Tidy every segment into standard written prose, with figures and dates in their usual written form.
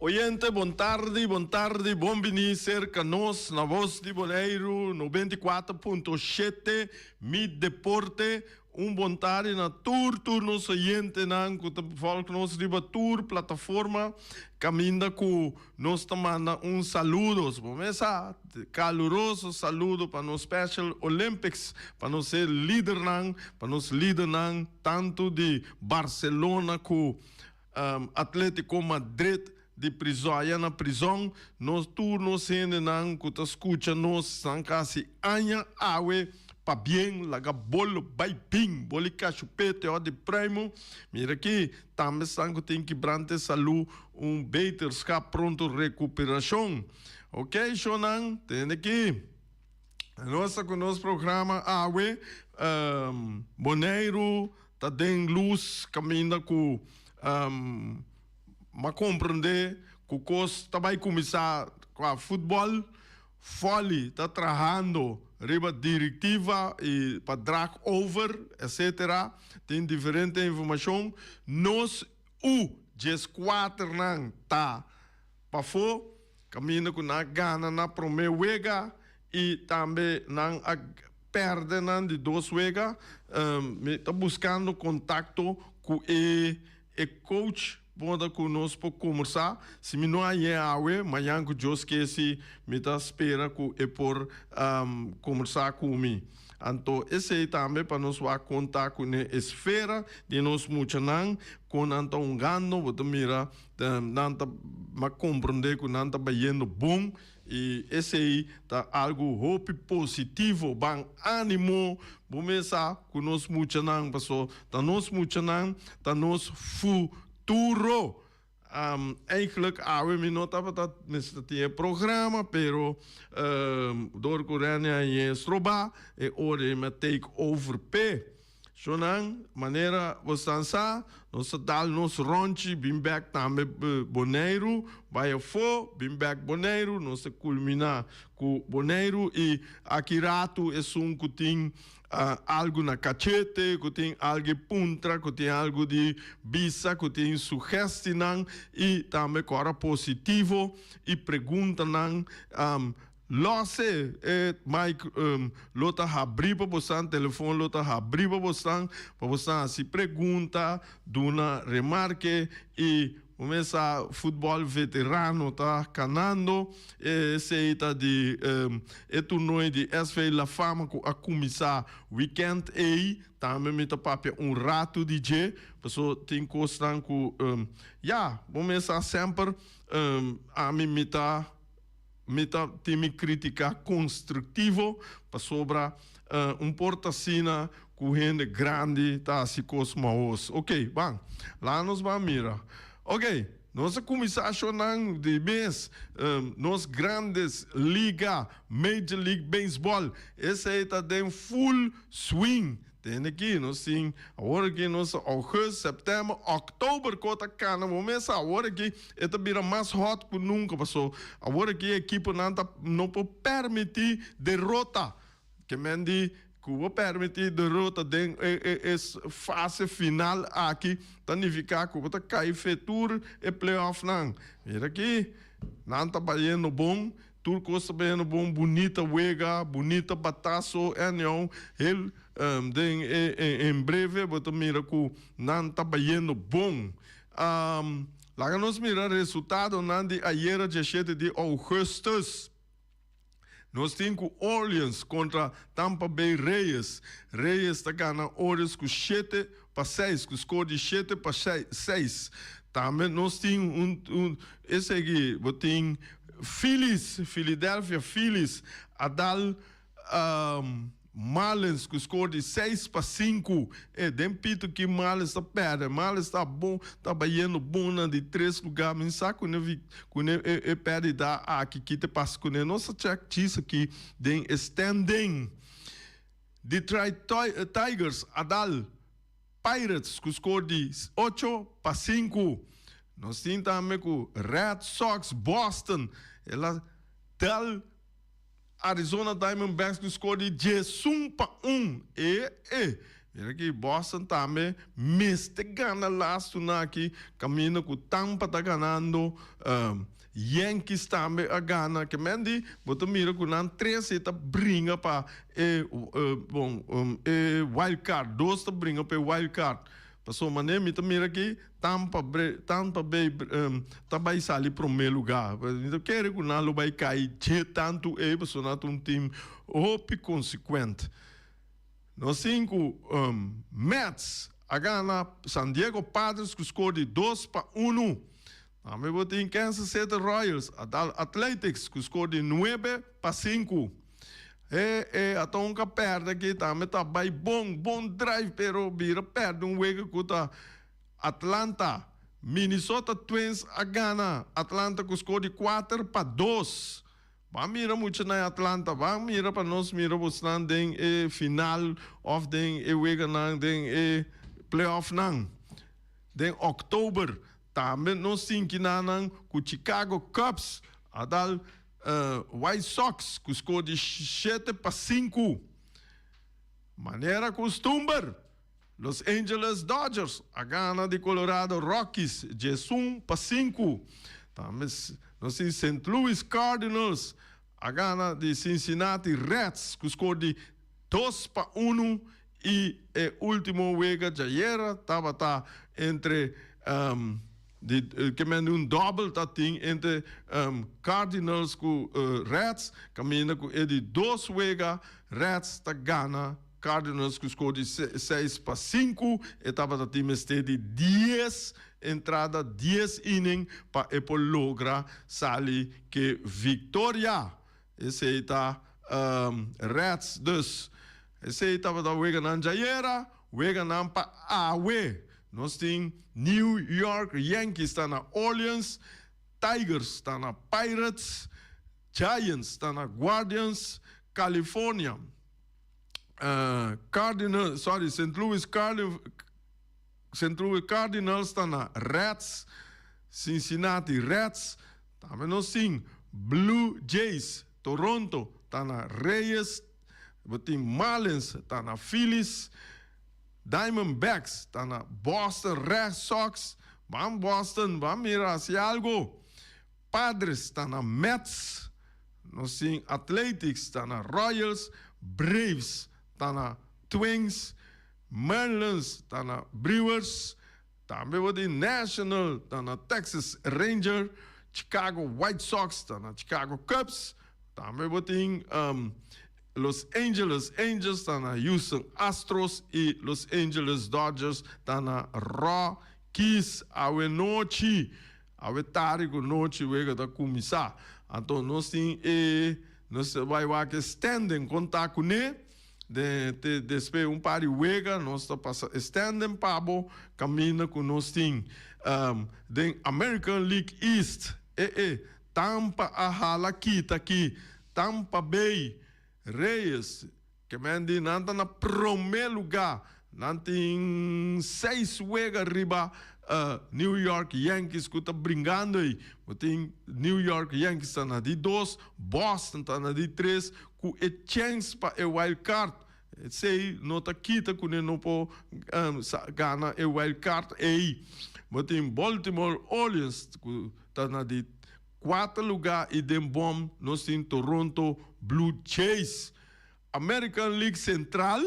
Oyente, bon tardi, bon tardi, bon bini serka nos na Voz di Boneiru 94.7 Mi Deporte. Un bon tardi na tur tur nos oyentenan ku ta volg nos riba tur plataforma kaminda ku nos ta manda un saludo. Bo mes sa, kaluroso saludo pa nos Special Olympics, pa nos e lidernan, pa nos lidernan tantu di Barcelona ku Atletico Madrid di prizon aya na prizon nos tur nos hendenan ku ta skucha nos nan kasi aña awe pabien laga bolo bai bin boli kashupete o di pruimo mira aki tambe esnan ku tin kibrante salu un beterschap pronto rekuperashon ok shownan tende aki nos ta ku nos programa awe Boneiru Ta den lus kaminda ku m'a komprendé ku kos ta bai kuminsá kua futbòl. Folly ta trahando riba direktiva i pa drag over etcetera. Tin diferente informashon. Nos U dieskuaternan ta pafó kaminda ku nan a gana na promé wega i tambe nan a pèrdè nan di dos wega. Mi ta buskando kontakto ku e e coach por ku nos por kombersá. Si mi no hañ'é awe, mañan ku Dios ke si mi ta spera ku e por kombersá ku mi. Anto esei tambe pa nos wak kon ta ku n'e esfera di nos muchanan, kon nan ta hungando, bo ta mira nan ta a komprondé ku nan ta bayendo bon i esei ta algu hopi positivo. Ban ánimo, bo mes sa ku nos muchanan, paso ta nos muchanan ta nos futuro. Eigenlijk awe mi no tabata mester tin e programa, pero dor ku Rene a ñe stroba e ora ei mi a take over p'e. Shownan, manera bosnan sa, nos ta dal nos ronchi bin bek tambe Boneiru, bai afó, bin bek Boneiru, nos ta kulminá ku Boneiru i aki ratu esun ku tin algu na kachete, ku tin algu e puntra, ku tin algu di bisa, ku tin sugestinan i tambe kòrda positivo i preguntanan. Lòs e mic lo ta habrí pa bosan, telefon lo ta habrí pa bosan, pa bosan hasi pregunta, duna remarke i bo mes sa futbòl veterano ta kanando. Esei ta di e turnoe di SV La Fama ku a kuminsá wikènt ei. Tambe mi ta papia un ratu di dje, paso tin kosnan ku ya, bo mes sa semper ami mi ta. Mi ta tin mi critica constructivo pasobra un por ta asina cu hende grandi ta haci cos mahos. Ok, ban, laga nos ban mira. Ok, nos a cuminsa shownan di mes, nos Grandes Liga, Major League Baseball, esey ta den full swing. Tende aki nos tin awor aki nos august, september, october ko ta kana bo mesa awor aki e ta bira mas hot ku nunka paso awor aki e ekiponan ta no por permiti derota ke men di ku bo permiti derota den e e e fase final aki ta nifiká ku bo ta kai fe tur e playoff nan mira aki nan ta bayendo bon. Tur kos ta bayendo bon, bunita wega, bunita bataso, anyhow, heel den e en breve bo ta mira ku nan ta bayendo bon. Laga nos mira resultadonan di ayera diashete di ougùstùs. Nos tin ku Orleans kontra Tampa Bay Reyes. Reyes ta gana Orioles ku 7-6, ku skor di 7-6. Tambe nos tin un eseki bo tin Phillies, Philadelphia Phillies a dal Marlins ku skor di 6-5. E den pito ki Marlins ta pèrdè. Marlins ta bon, ta bayendo bon na di tres lugá. Mi sa ku ne ku ne e pèrdida aki ki ta pasa ku ne. Nos a chèk djis aki den e standing. Detroit Tigers a dal Pirates ku skor di 8-5. Nos tin tambe ku Red Sox Boston el a dal Arizona Diamondbacks ku skor di 11-1. E e. Mira aki Boston tambe mester gana lastu na aki kaminda ku Tampa ta ganando. Yankees tambe a gana. Ke men di bo ta mira ku nan tres ei ta bringa pa e bon e wild card. Dos ta bringa pa e wild card. Pasobra manera mi ta mira aki Tampa Tampa Bay ta bai sali prome luga. Mi ta kere ku nan lo bai kai dje tantu ei pasobra nan ta un team hopi consequent. Nos tin ku Mets a gana San Diego Padres ku skor di 2-1. Tambe bo tin Kansas City Royals a dal Athletics ku skor di 9-5. E e a ta un ka pèrdè aki tambe ta bai bon, bon drive pero bira pèrdè un wega ku ta Atlanta. Minnesota Twins a gana Atlanta ku skor di 4-2. Ban mira mucha na Atlanta, ban mira pa nos mira bosnan den e final of den e weganan den e playoffnan. Den oktober tambe nos tin kinanan ku Chicago Cubs a dal White Sox ku skor di 7-5. Manera kustumber, Los Angeles Dodgers a gana di Colorado Rockies 11-5. Tambe nos tin Saint Louis Cardinals a gana di Cincinnati Reds ku skor di 2-1 i e ultimo wega djayera tabata entre di ke men di un dòbel ta tin entre Cardinals ku Reds kaminda ku e di dos wega Reds ta gana Cardinals ku skor di 6-5. E tabata tin mester di 10 entrada, 10 inning pa e por logra sali ke viktoria. Esei ta Reds dus. Esei tabata weganan djayera, weganan pa awe. Nos tin New York Yankees ta na Orleans, Tigers ta na Pirates, Giants ta na Guardians, California Cardinals, sorry, St. Louis Cardinals, St. Louis Cardinals ta na Reds, Cincinnati Reds, tambe nos tin Blue Jays, Toronto ta na Reyes, bo tin Marlins ta na Phillies, Diamondbacks ta na Boston Red Sox, ban Boston, ban mira hasi algo. Padres ta na Mets, nos tin Athletics ta na Royals, Braves ta na Twins, Marlins ta na Brewers, tambe bo tin National ta na Texas Ranger, Chicago White Sox ta na Chicago Cubs, tambe bo tin Los Angeles Angels ta na Houston Astros i Los Angeles Dodgers ta na Rockies. Awe nochi, awe tardi ku nochi wega ta kuminsá. Anto nos tin e nos ta bai wak e standing kon ta kuné. Den te despues un par di wega nos ta pasa e standing pa bo kaminda ku nos tin den American League East e e Tampa a hala kita aki Tampa Bay Rays ke men di nan ta na prome luga. Nan tin seis wega riba New York Yankees ku ta bringando ei. Bo tin New York Yankees ta na di dos, Boston ta na di tres ku e chèns pa e wild card. Esei no ta kita ku nan no por gana e wild card ei. Bo tin Baltimore Orioles ku ta na di kuater lugá i den bòm nos tin Toronto Blue Jays. American League Central,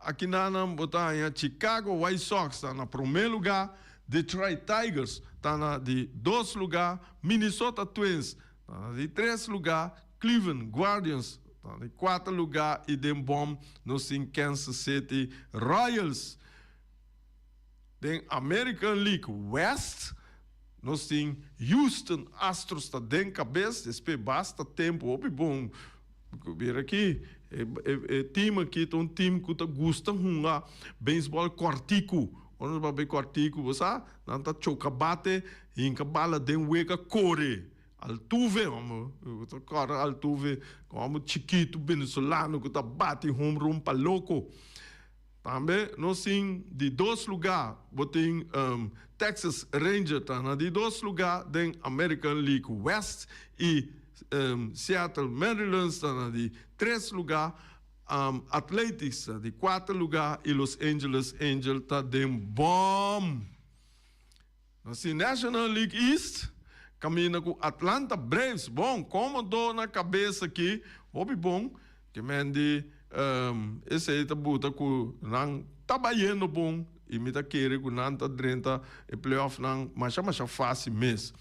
aki nan bo ta haña Chicago White Sox ta na promé lugá, Detroit Tigers ta na di dos lugá, Minnesota Twins ta na di tres lugá, Cleveland Guardians ta na di kuater lugá i den bòm nos tin Kansas City Royals. Den American League West nos tin Houston Astros ta den kabes despues basta tempu hopi bon. Mira aki, e team aki ta un team ku ta gusta hunga beisbòl kòrtiku. Ora nos papia kòrtiku, bo sa, nan ta choka bate, hinka bala den wega, kore. Altuve, hòmber, bo ta kòrda Altuve, hòmber chikitu venezolano ku ta bati home run pa loko. Tambe nos tin di dos lugá, bo tin Texas Ranger ta na di dos lugá den American League West i Seattle Mariners ta na di tres lugá. Athletics ta di kuater lugá i Los Angeles Angels ta den bòm. Nos tin National League East kaminda ku Atlanta Braves bon komodo na kabes aki hopi bon ke men di esei ta buta ku nan ta bayendo bon i mi ta kere ku nan ta drenta e playoffnan masha masha fásil mes.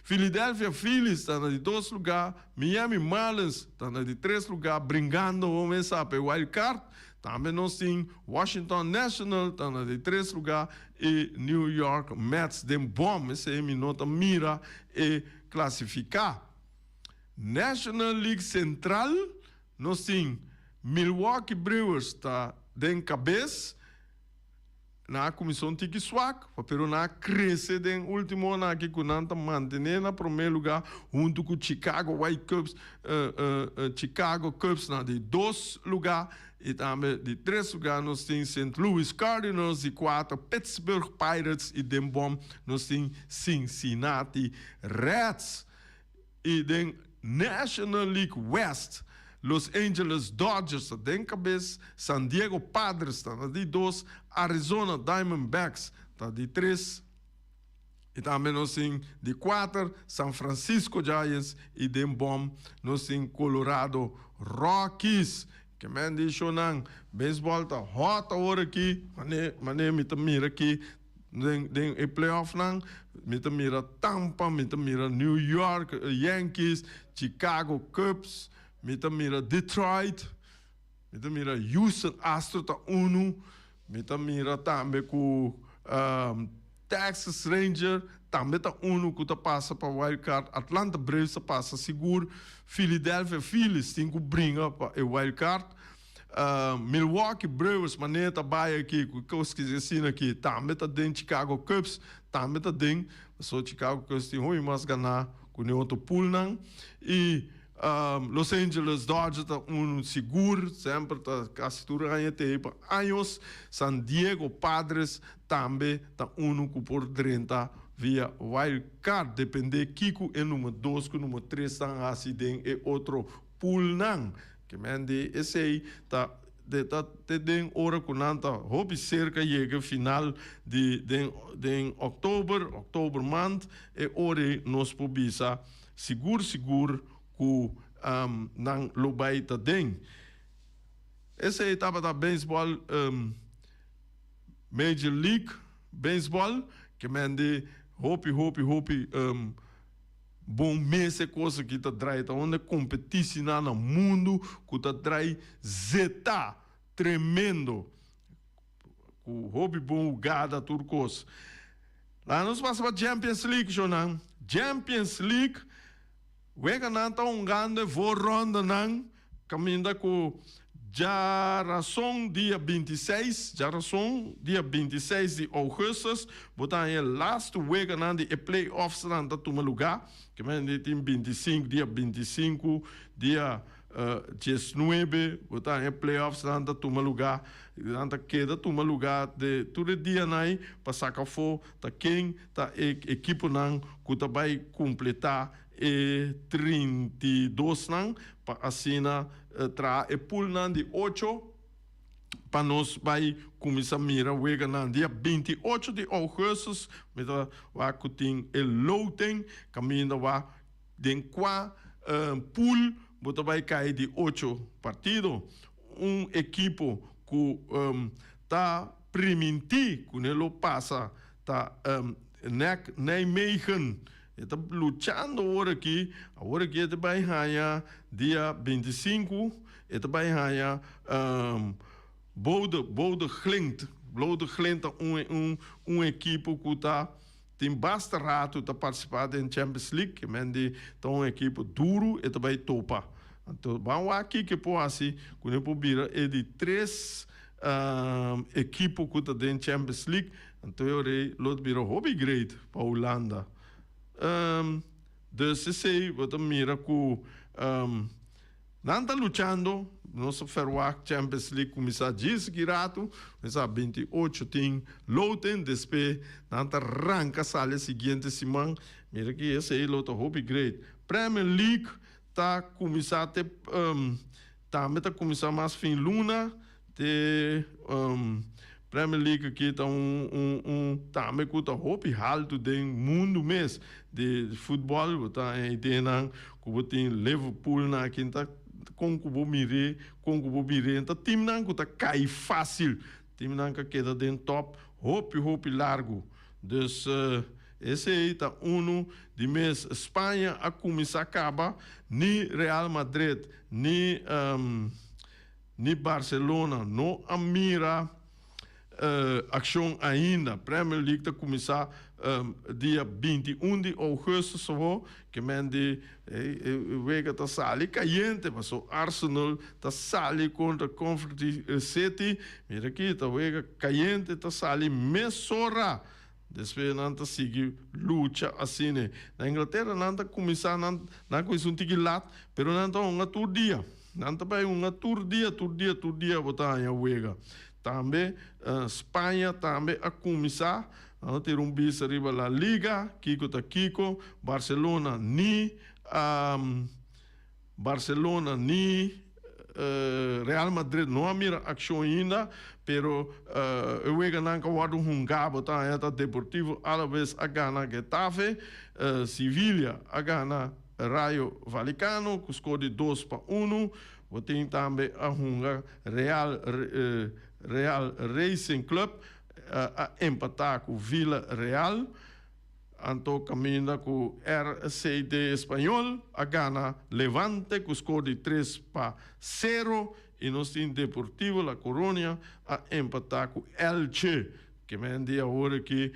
Philadelphia Phillies ta na di dos lugá, Miami Marlins ta na di tres lugá bringando bo mes sa pa e wild card. Tambe nos tin Washington National ta na di tres lugá i New York Mets den bòm. Esei mi no ta mira e klasifiká. National League Central nos tin Milwaukee Brewers ta den kabes. Nan a kuminsá un tiki swak, pero nan a krese den últimonan aki ku nan ta mantené na promé lugá huntu ku Chicago White Cubs, Chicago Cubs na di dos lugá i tambe di tres lugá nos tin Saint Louis Cardinals, di kuater Pittsburgh Pirates i den bòm nos tin Cincinnati Reds. I den National League West, Los Angeles Dodgers ta den kabes, San Diego Padres ta na di dos, Arizona Diamondbacks ta di tres i tambe nos tin di kuater San Francisco Giants i den bòm nos tin Colorado Rockies. Ke men di shownan, beisbòl ta hòt awor aki, mane mi ta mira aki. Den den e playoffnan mi ta mira Tampa, mi ta mira New York Yankees, Chicago Cubs, mi ta mira Detroit, mi ta mira Houston Astros ta unu, mi ta mira tambe ku Texas Ranger tambe ta unu ku ta pasa pa wild card, Atlanta Braves ta pasa sigur, Philadelphia Phillies tin ku bringa pa e wild card. Milwaukee Brewers manera ta bai aki ku kos ki asina aki tambe ta den Chicago Cubs tambe ta den pasobra Chicago Cubs tin hopi mas ganá ku den otro poolnan i Los Angeles Dodgers ta unu sigur semper ta kasi tur aña ta ei pa años San Diego Padres tambe ta unu ku por drenta via wild card depende kiko e number dos ku number tres tan hasi den e otro poolnan. Ke men di esei ta de ta te den ora ku nan ta hopi serka yega final di den den oktober, oktober maand, e ora ei nos por bisa sigur sigur ku nan lo bai ta den. Esei tabata beisbòl Major League Baseball ke men di hopi hopi hopi Bon mes e kos aki ta drai ta unda kompetisinan na mundu ku ta drai zeta tremendo ku hopi bon hugada tur kos. Laga nos pasa pa Champions League shownan. Champions League weganan ta hungando e voorrondenan. Kaminda ku djarason dia 26, djarason dia 26 di ougùstus, bo ta haña e lastu weganan di e play-offsnan ta tuma lugá. Ke men di tin 25, dia 25, dia 19, bo ta haña e play-offsnan ta tuma lugá. Nan ta keda tuma lugá de tur e dianan ei pa saka afó ta ken ta e ekiponan ku ta bai kompletá e 32nan pa asina traha e poolnan di ocho pa nos bai cuminsa mira weganan. Dia 28 di augustus mi ta wak cu tin e loting caminda wak den cua pool bo ta bai cay di ocho partido. Un ekipo cu ta priminti cu ne lo pasa ta NEC Nijmegen. E ta luchando awor aki, awor aki e ta bai haña dia 25, e ta bai haña Bode, Bode Glimt. Bode Glimt ta un un un ekipo ku ta tin basta rato ta partisipá den Champions League, ke men di ta un ekipo duru e ta bai topa. Anto ban wak kiko e por hasi ku nan por bira e di tres ekipo ku ta den Champions League. Anto e ora ei lo ta bira hopi great pa Hulanda. Dus esei bo ta mira ku nan ta luchando. Nos ta ferwagt Champions League kuminsá djis aki ratu. Mi sa 28 tin loten, despe nan ta ranka sali e siguiente siman. Mira ki esei lo ta hopi great. Premier League ta kuminsá te. Tambe ta kuminsá mas fin luna te Premier League aki ta un un un tambe ku ta hopi haltu den mundu mes di futbòl. Bo ta haña ideanan ku bo tin Liverpool nan aki ta kon ku bo mir'é kon ku bo bir'é ta timnan ku ta kai fásil timnan ku a keda den tòp hopi hopi largu. Dus esei ta unu di mes. Spaña a kuminsá kaba, ni Real Madrid ni ni Barcelona no a mira akshon ainda. Premier League ta kuminsá dia 21 di ougùstus awo, ke men di e wega ta sali kayente paso Arsenal ta sali kontra Coventry City. Mira aki ta wega kayente ta sali mesora. Despues nan ta sigui lucha asina. Na Inglatera nan ta kuminsá nan nan kuminsá un tiki lat pero nan ta hunga tur dia. Nan ta bai hunga tur dia tur dia tur dia bo ta haña wega. Tambe Spaña tambe a kuminsá. Nan a tira un bista riba La Liga, kiko ta kiko. Barcelona ni Barcelona ni Real Madrid no a mira akshon ainda, pero e weganan ku a wòrdu hungá bo ta haña ta Deportivo Alaves a gana Getafe, Sevilla a gana Rayo Vallecano ku skor di 2-1. Bo tin tambe a hunga Real Real Racing Club a empatá ku Villarreal. Anto kaminda ku RCD Español a gana Levante ku skor di 3-0 i nos tin Deportivo La Coronia a empatá ku Elche. Ke men di awor aki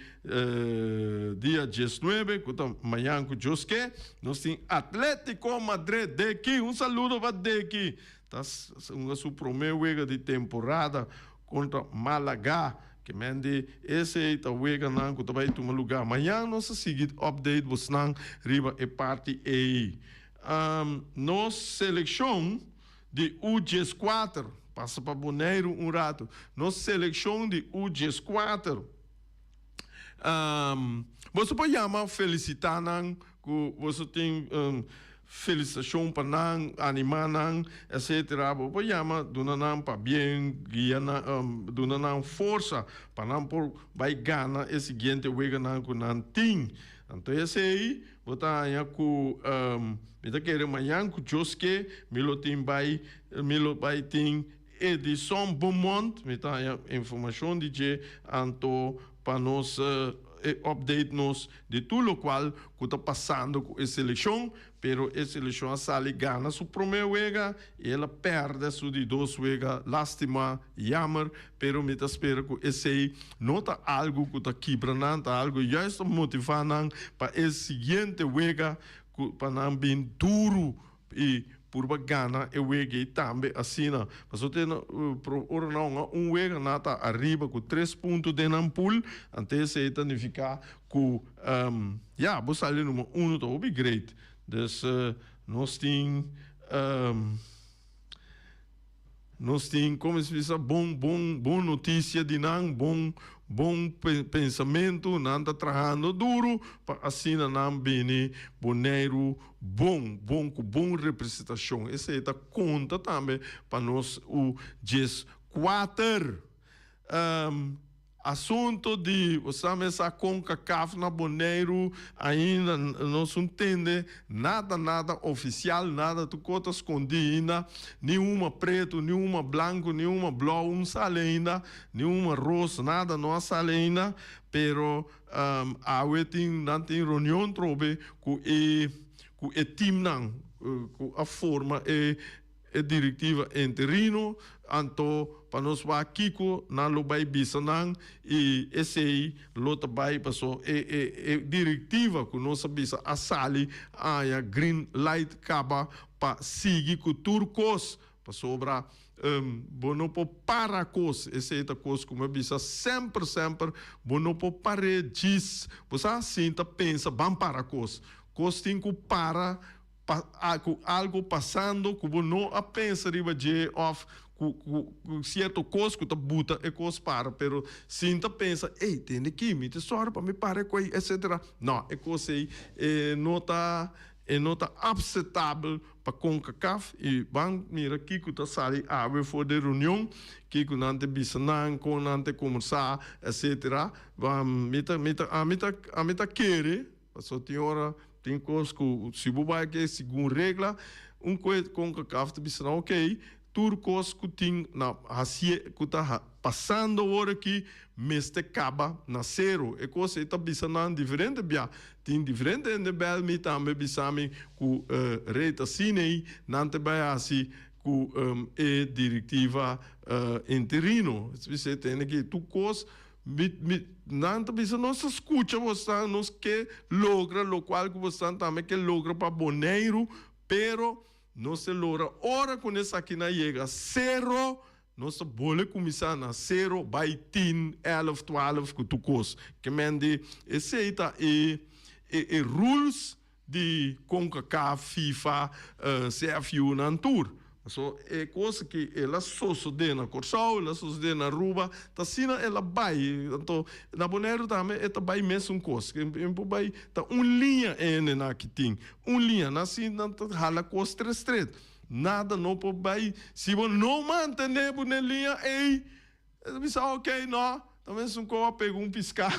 dia 19 ku ta mañan ku Dios ke nos tin Atletico Madrid. Deki, un saludo pa Deki. Ta hunga su promé wega di temporada kontra Malaga. Ke men di esei ta weganan ku ta bai tuma lugá mañan. Nos a sigui update bosnan riba e parti ei. Nos selekshon di U 14, pasa pa Boneiru un ratu. Nos selekshon di U 14, boso por yama felisitá nan ku boso tin felisitashon pa nan, animá nan, etcetera. Bo por yama duna nan pabien, guia nan, duna nan forsa pa nan por bai gana e siguiente weganan ku nan tin. Anto esei bo ta haña ku mi ta kere mañan ku Dios ke mi lo tin bai, mi lo bai tin Edison Beaumont, mi ta haña informashon di dje anto pa nos e update nos di tur lokual ku ta pasando ku e selekshon, pero e selekshon a sali gana su promé wega i el a pèrdè su di dos wega, lastima, yammer, pero mi ta spera ku esei no ta algu ku ta kibra nan, ta algu juist ta motivá nan pa e siguiente wega ku pa nan bin duru I purba gana e wega ei tambe asina. Pasobra te na ora nan hunga un wega nan ta ariba ku tres punto den nan pool, ante esei ta nifiká ku ya bo sali number uno ta hopi great. Dus nos tin Nos tin, como se bisa, bon, bon, bon noticia di nan, bon, bon pensamentu. Nan ta trahando duru pa asina nan bini Boneiru bon, bon ku bon representashon. Esei ta konta tambe pa nos U 14. Asunto di bo sa mesa Concacaf na Boneiru ainda no sun tende nada nada oficial nada tur cos ta scondi ainda ni huma preto ni huma blanco ni huma blauw un sali ainda ni huma ros nada no a sali ainda pero awe tin nan tin reunion trobe cu e cu e teamnan cu a forma e E directiva interino, anto pa nos wak kico nan lo bay bisa nan y esey lo ta bay paso e e e directiva cu nos a bisa a sali aña green light caba pa sigui cu tur cos pasobra bo no por para cos esey ta cos cu mi a bisa semper semper bo no por pare djis bo sa sinta pensa ban para cos cos tin cu para Pa ku algo pasando ku bo no a pensa riba dje òf ku ku sierto kos ku ta buta e kos para pero sin ta pensa ey tende ki mi ta sòru pa mi para e kos etcetera no e kos ey e no ta. E no ta apsetabel pa Concacaf i ban mira kiko ta sali awe for di reunion, kiko nan ta bisa nan, kon nan ta kombersá, etcetera. Mi ta, mi ta, ami ta, ami ta kere, pasobra tin ora tin kos ku si bo bai ke segun regla, un koe Concacaf ta bisa nan okey, Tur kos ku tin na hasié ku ta pasando awor aki mester kaba na sero. E kos ei ta bisa nan diferente bia. Tin diferente hende bel mi tambe bisa mi ku rei ta asina ei nan ta bai hasi ku e direktiva interino. Bisa e tende ki tur kos mi mi nan ta bisa nos ta skucha bosnan nos ke logra lokual ku bosnan tambe ke logra pa Boneiru pero Nos ta logra ora ku esakinan yega sero, nos ta bole kuminsá na sero bai tin, èlf, twaalf ku tur kos. Ke men di esei ta e e rules di Concacaf, FIFA, CFU nan tur. Paso e kos ki el a sosodé na Kòrsou, el a sosodé na Aruba, ta asina el a bai. Anto na Boneiru tambe e ta bai mesun kos. E por bai ta un liña e hendenan aki tin. Un liña, nan si nan ta hala kos tres stret. Nada no por bai. Si bo no mantené bo n'e liña ei, e ta bisa ok no, ta mester un koba pega un piská.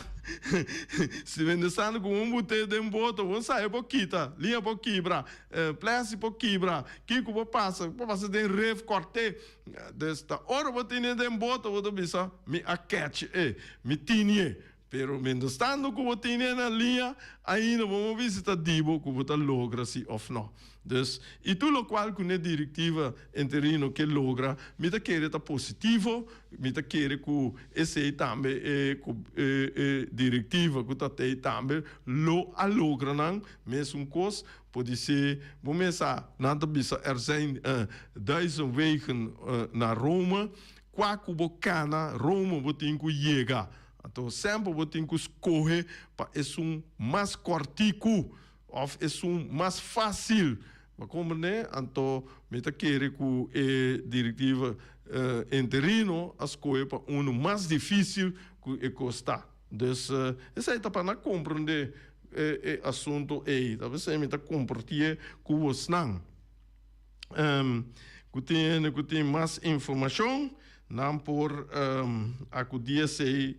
Si bendesando ku un bot'é den boto, bo sa e por kita, liña por kibra, plèstik por kibra, kiko por pasa, por pasa den ref, kòrt'é. Dus ta ora bo tene den boto bo ta bisa mi a kèch e, mi tini'é. Pero mientrastanto ku bo tene na liña, ainda bo no bisa ta di bo ku bo ta logra si òf nò. Dus, i tur lokual ku n'e direktiva interino ke logra, mi ta kere ta positivo, mi ta kere ku esei tambe e ku e direktiva ku ta tei tambe lo a logra nan mesun kos. Podisé bo mes sa, nan ta bisa er zijn duizend wegen naar Rome, kua ku bo kana Rome bo tin ku yega. Anto semper bo tin ku skohe pa esun mas kòrtiku òf esun mas fásil. Bo komprendé? Anto mi ta kere ku e direktiva interino a skohe pa unu mas difísil ku e kos ta. Dus esei ta pa nan komprendé e asuntu ei. Ta p'esei mi ta kompartié ku bosnan. Ku tin hende ku tin mas informashon, nan por akudí esei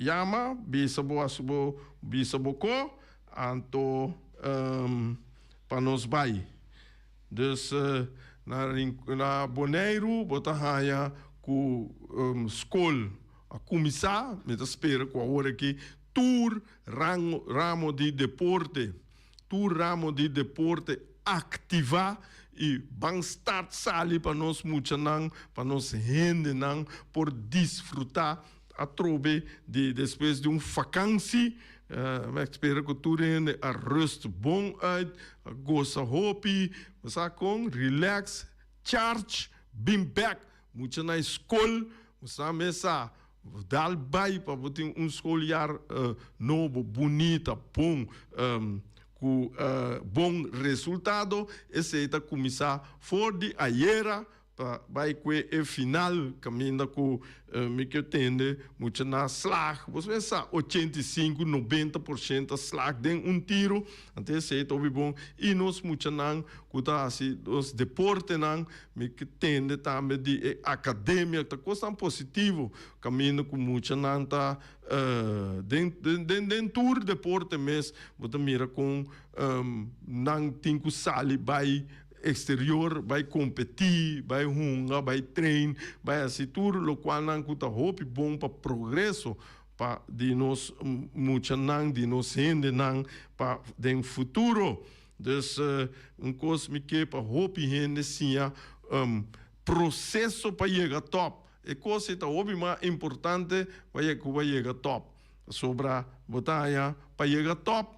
yama, bisa bo hasi bo bisa bo ko, anto pa nos bai. Dus na na Boneiru bo ta haña ku skol a kuminsá, mi ta spera ku awor aki tur rango ramo di deporte Tur ramo di deporte activa y ban start sali pa nos muchanan, pa nos hendenan por disfruta atrobe di despues di un vakantie. Mi a spera cu tur hende a rust bon uit, a goza hopi, bo sa con, relax, charge, bin bek. Mucha na e skol, bo sa mes sa dal bai pa bo tin un skoljaar nobo, bunita, bon, ku bon resultado. Esei ta kuminsá for di ayera pa bai kue e final kaminda ku mi ke tende mucha na slag. Bo mes sa 85, 90% ta slag den un tiro. Anto esei ta hopi bon. I nos muchanan ku ta hasi nos deportenan Mi ke tende tambe di e akademia, ta kosnan positivo kaminda ku muchanan ta den den den tur deporte mes bo ta mira kon nan tin ku sali bai eksterior bai kompetí, bai hunga, bai train, bai hasi tur lokualnan ku ta hopi bon pa progreso pa di nos muchanan, di nos hendenan pa den futuro. Dus un kos mi ke pa hopi hende siña proseso pa yega top. E kos ei ta hopi mas importante pa ku pa yega top. Pasobra bo ta haña pa yega top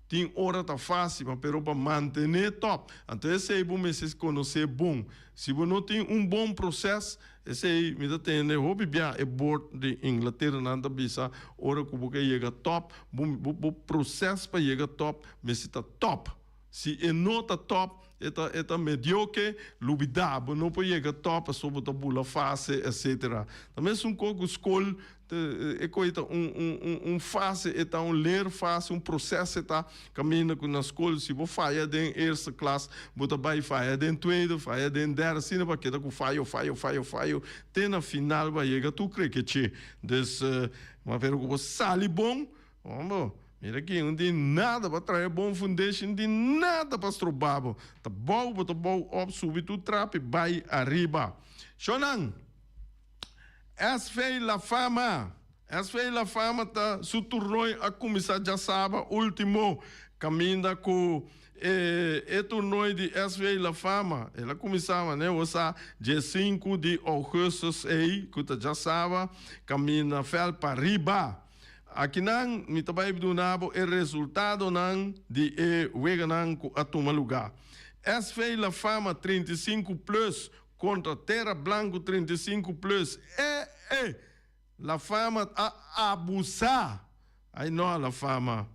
tin ora ta fásil ma pero pa mantené top. Anto esei bo mester konosé bon. Si bo no tin un bon proses esei mi ta tende hopi bia e board di Inglatera nan ta bisa ora ku bo ke yega top bo bo proses pa yega top Mester ta top. Si e no ta top, e ta e ta medioke, lubida, bo no por yega top pasobra bo ta bula fase, etc. Ta mesun ko ku skol. E koe ta un un un un fase, e ta un leerfase, un proces e ta kaminda ku na skol si bo faya den eerste klas bo ta bai faya den tweede, faya den derde, asina bo a keda ku fayo, fayo, fayo, fayo te na final bo a yega tur krekeche. Dus ma pero ku bo sali bon, hombo, mira aki no tin nada pa traha bon fundeshi, no tin nada pa stroba bo, ta bou bo ta bou op subi tur trapi bai ariba. Shownan! SV La Fama SV La Fama ta su turnooi a kuminsá djasaba último kaminda ku e e turnooi di SV La Fama el a kuminsá manera bo sa dje sinku di ougùstus ei ku ta djasaba kaminda vèlt pariba. Akinan mi ta bai duna bo e resultadonan di e weganan ku a tuma lugá. SV La Fama 35 plus Kontra Tera Blanku 35 plus e e La Fama a abusá. Ay no La Fama.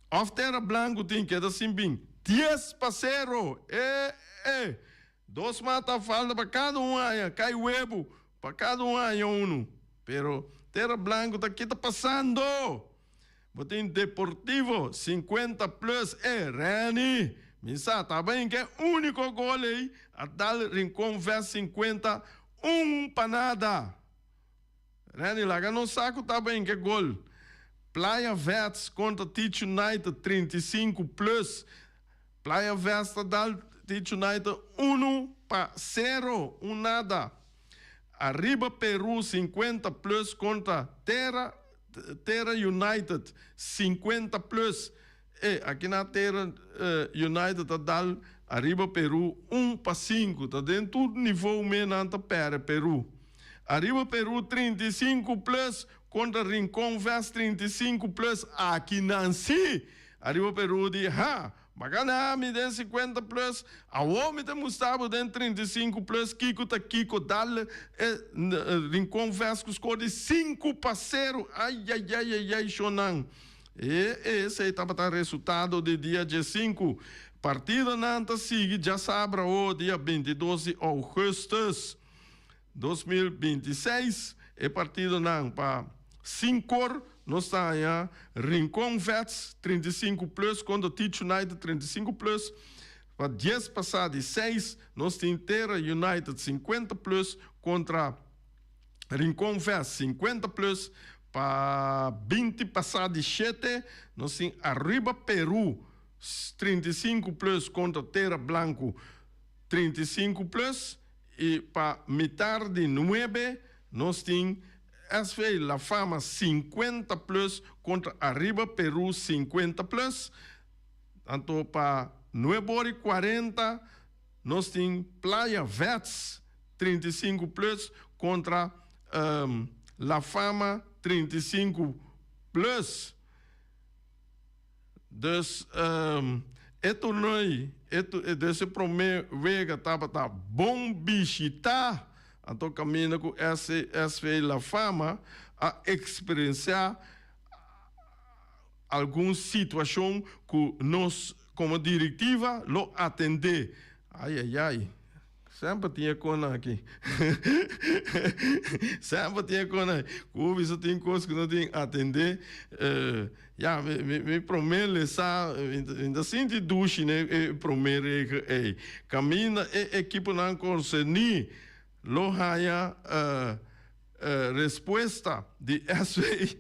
Of Tera Blanku tin keda sin bin dies pa sero e e. Dos mata falta pa kada un aña kai webu pa kada un aña unu. Pero Tera Blanku ta kita pasando. Bo tin Deportivo 50 plus e Renny mi sa ta bin ke unico gol ey a dal Rincon vs 50 un pa nada. Renny laga nos sa cu ta bin ke gol. Playa Vets contra Teach United 35 plus Playa Vets ta dal Teach United uno pa cero un nada. Arriba Peru 50 plus contra Terra Terra United 50 plus E aki na Terra United ta dal Arriba Peru un pa sinku ta den tur nivou me nan ta perde Peru Arriba Peru 35 plus contra Rincon Vest 35 plus aki nan si Arriba Peru di ha Bacana mi den 50 plus, awor mi ta mustra bo den 35 plus kiko ta kiko dal e Rincon Vest ku score di 5-0 ayayayayay shownan e esey tabata resultado di dia diesinku partidonan ta sigui djasabra awor dia 22 di augustus 2026 e partidonan pa Sinkor nos ta haña Rincon Vets 35 plus kontra Teach United 35 plus. Pa dies pasá di seis nos tin Terra United 50 plus kontra Rincon Vets 50 plus. Pa binti pasá di shete nos tin Arriba Peru 35 plus kontra Terra Blanco 35 plus. I pa mitar di nuebe nos tin SV La Fama 50 plus kontra Arriba Peru 50 plus. Anto pa nuebe ora i kuarenta nos tin Playa Vets 35 plus kontra La Fama 35 plus. Dus e toernooi, e dus e prome wega tabata bon bishita, anto kaminda ku SV La Fama a eksperensiá algun situashon ku nos komo direktiva lo atendé. Ayayay. Semper tin e konan aki. Semper tin e konan aki. Ku bisa tin kos ku no tin atendé. Ya, mi, mi, mi promé lesa, mi ta sinti dushi n'e e promé regel ei. Kaminda e ekiponan konserní lo haña respuesta di SV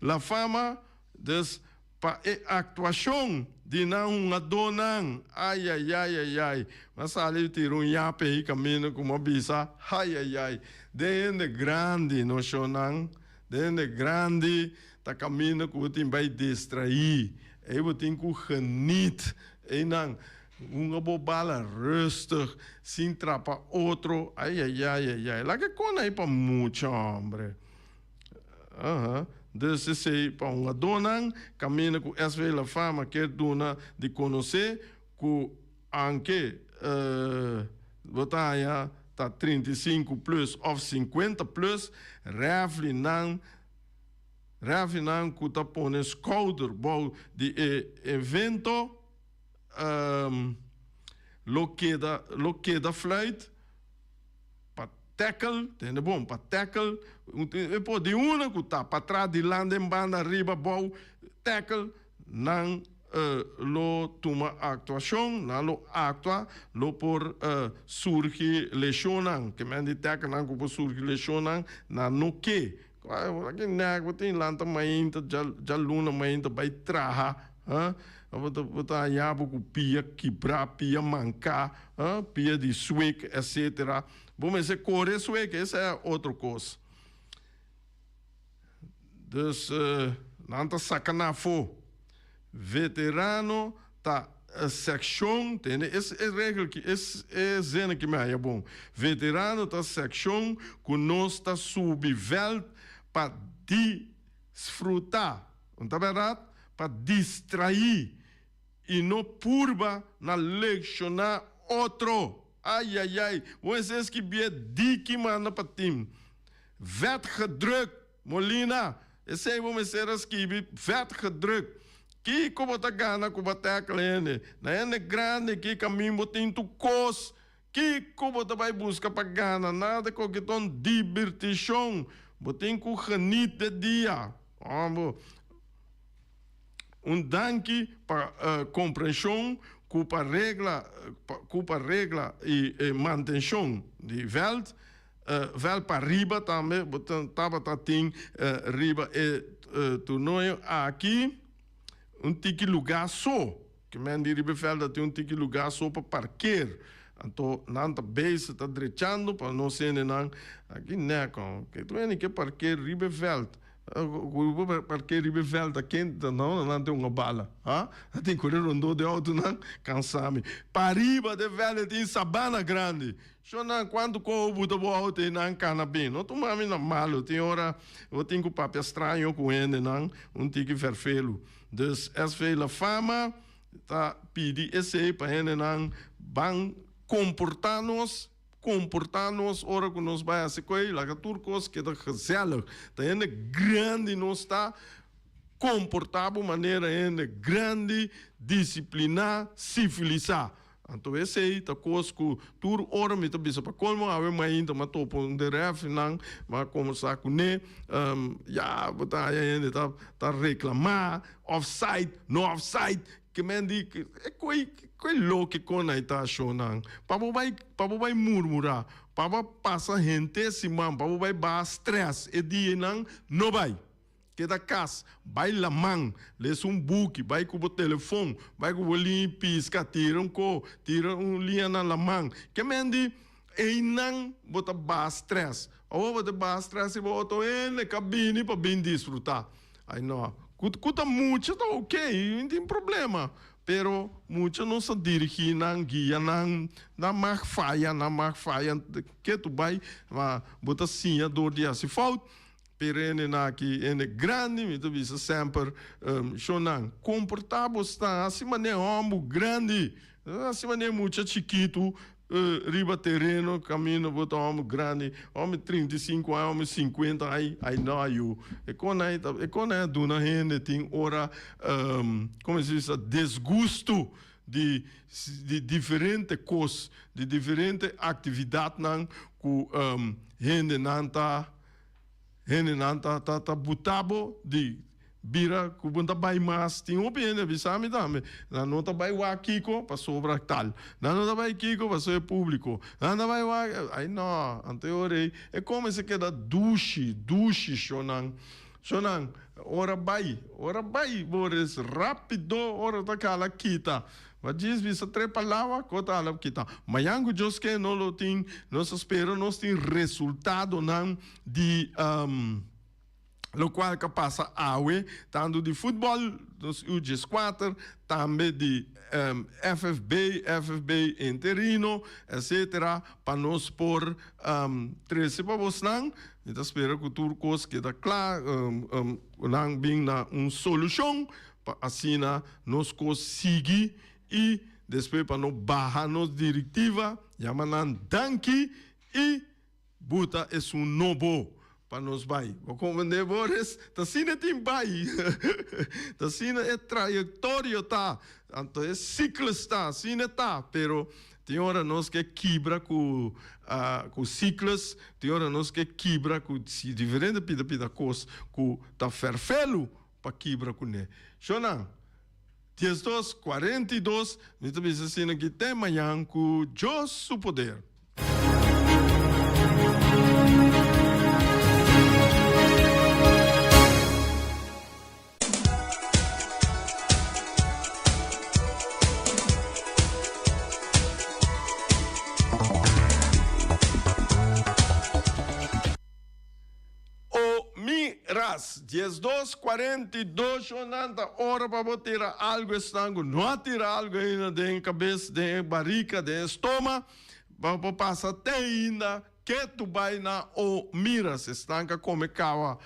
La Fama, dus Pa e aktuashon di nan hungadónan, ayayayayay, mi a sali tira un yape ei kaminda ku mi a bisa, hayayay, den hende grandi no shonnan, den hende grandi ta kaminda ku bo tin bai distraí, ei bo tin ku geniet, einan hunga bo bala rustig, sin trapa otro, ayayayayay, laga e kona ei pa mucha hombre. Aha, dus esei pa hungadónan kaminda ku SV La Fama kier duna di konosé ku anke bo ta haña ta 35 plus òf 50 plus, rèflinan rèflinan ku ta pone skouder bou di e evento lo keda lo keda fluit pa. tackle, tende bon, pa tackle, e por di una ku ta patras, dilanti, den banda, riba, bou, tackle, nan lo tuma aktuashon, nan lo aktua, lo por surgi leshonnan, ke men di tacklenan ku por surgi leshonnan, nan no ke. Aki nèk bo tin lanta mainta, djaluna mainta bai traha, bo ta haña bo ku pia kibrá, pia manká, pia di swek, etcetera. Bo mester kore swek, esei a otro kos. Dus nan ta saka na afó. Veterano ta sekshon, tende e regel ki, e zin aki mi haña bon. Veterano ta sekshon ku nos ta subi vèlt pa disfrutá, no ta bèrdat? Pa distraí i no purba na lekshoná otro. Ayayay, bo mester skibié diki manda pa tim. Vet gedrukt, Molina, esei bo mester a skibi vet gedrukt. Kiko bo ta gana ku bo tackle hende? Na hende grandi ki kamin bo tin tur kos. Kiko bo ta bai buska pa gana? Nada koke ta un dibirtishon. Bo tin ku geniet de dia. Bo. Un danki pa komprenshon ku pa regla ku pa regla i mantenshon di vèlt. Vèlt pa riba tambe bo tabata tin riba e torneo aki un tiki lugá so. Ke men di riba e vèlt a tin un tiki lugá so pa parker. Anto nan ta bezig ta drechando pa nos hendenan aki nèkon. Ke tu hende ke parker riba e vèlt? Ku bo parker riba e vèlt a ken ta no nan tin un bala ha nan tin kore rondó den outonan kansa mi. Pariba den vèlt e tin sabana grandi. Shonnan, kuantu koho bo ta bo outo ei nan kana bin? No tuma mi na malu, tin ora bo tin ku papia straño ku hendenan, un tiki verfelu. Dus SV La Fama ta pidi esei pa hendenan ban komportá nos, komportá nos ora ku nos bai hasi koe, laga tur kos keda gezellig. Ta hende grandi nos ta, komportá bo manera hende grandi, disipliná, sivilisá. Anto esei ta kos ku tur ora mi ta bisa pa kolmo awe mainta m'a topa un den rèfrinan, m'a kombersá kuné, ya bo ta haña hende ta ta reklamá, offside, no offside, ke men di e koi koi loke kon ai ta shonnan pa bo bai pa bo bai murmurá, pa bo pasa henter siman, pa bo bai baha strès e dianan no bai. Keda kas, bai laman, lesa un buki, bai ku bo telefon, bai ku bo liña i piska, tira un ko, tira un liña na laman. Ke men di einan bo ta baha strès. Awor bo ta baha strès riba otro hende ka bini pa bin disfrutá. Ai no, ku ku ta mucha ta oke, no tin problema. Pero mucha nos ta dirigí nan, guia nan, nan mag faya, nan mag faya, ke tu bai, ma bo ta siña dor di hasi fout. Pero hendenan aki, hende grandi, mi ta bisa semper, shonnan, komportá bo stan hasi manera hòmber grandi, no hasi manera mucha chikitu riba tereno kaminda bo ta hòmber grandi, hòmber 35 aña, hòmber 50 aña, ai no ayu. E kon ei ta, e kon ei a duna hende tin ora, komo se bisa, desgustu di di diferente kos, di diferente aktividatnan ku hendenan ta. Hendenan ta ta ta buta bo di bira ku bo no ta bai mas. Tin hopi hende a bisa mi tambe, nan no ta bai wak kiko pasobra tal, nan no ta bai kiko pasobra e públiko, nan ta bai wak, ai no, anto e ora ei e kuminsá keda dushi, dushi shonnan, shonnan, ora bai, ora bai bo res rápido ora ta kala kita. Ma djis bisa tres palabra ku ta hala kita. Mañan ku Dios ke no lo tin, nos ta spera nos tin resultadonan di lokual ka pasa awe, tantu di futbòl, nos U 14, tambe di FFB, FFB interino, etcetera, pa nos por trese pa bosnan. Mi ta spera ku tur kos keda kla, ku nan bin na un solushon. Pa asina nos kos sigui i despues pa no baha nos direktiva, yama nan danki i buta esun nobo pa nos bai. Bo komprende Boris? Ta asina e tin bai. Ta asina e trayektorio ta. Anto e siklos ta, asina e ta. Pero. Tin ora nos ke kibra ku ku cyclus, tin ora nos ke kibra ku diferente pida pida kos ku ta ferfelu pa kibra kuné. Shonnan, 12, 42, mi ta bisa asina ki te mañan ku Dios su poder. O mi ras, 12, 42 shonnan ta ora pa bo tira algu esnan ku no a tira algu ainda den kabes, den e barika, den e stoma, pa bo pasa te ainda Ketu bai na o miras esnan ka kome kawa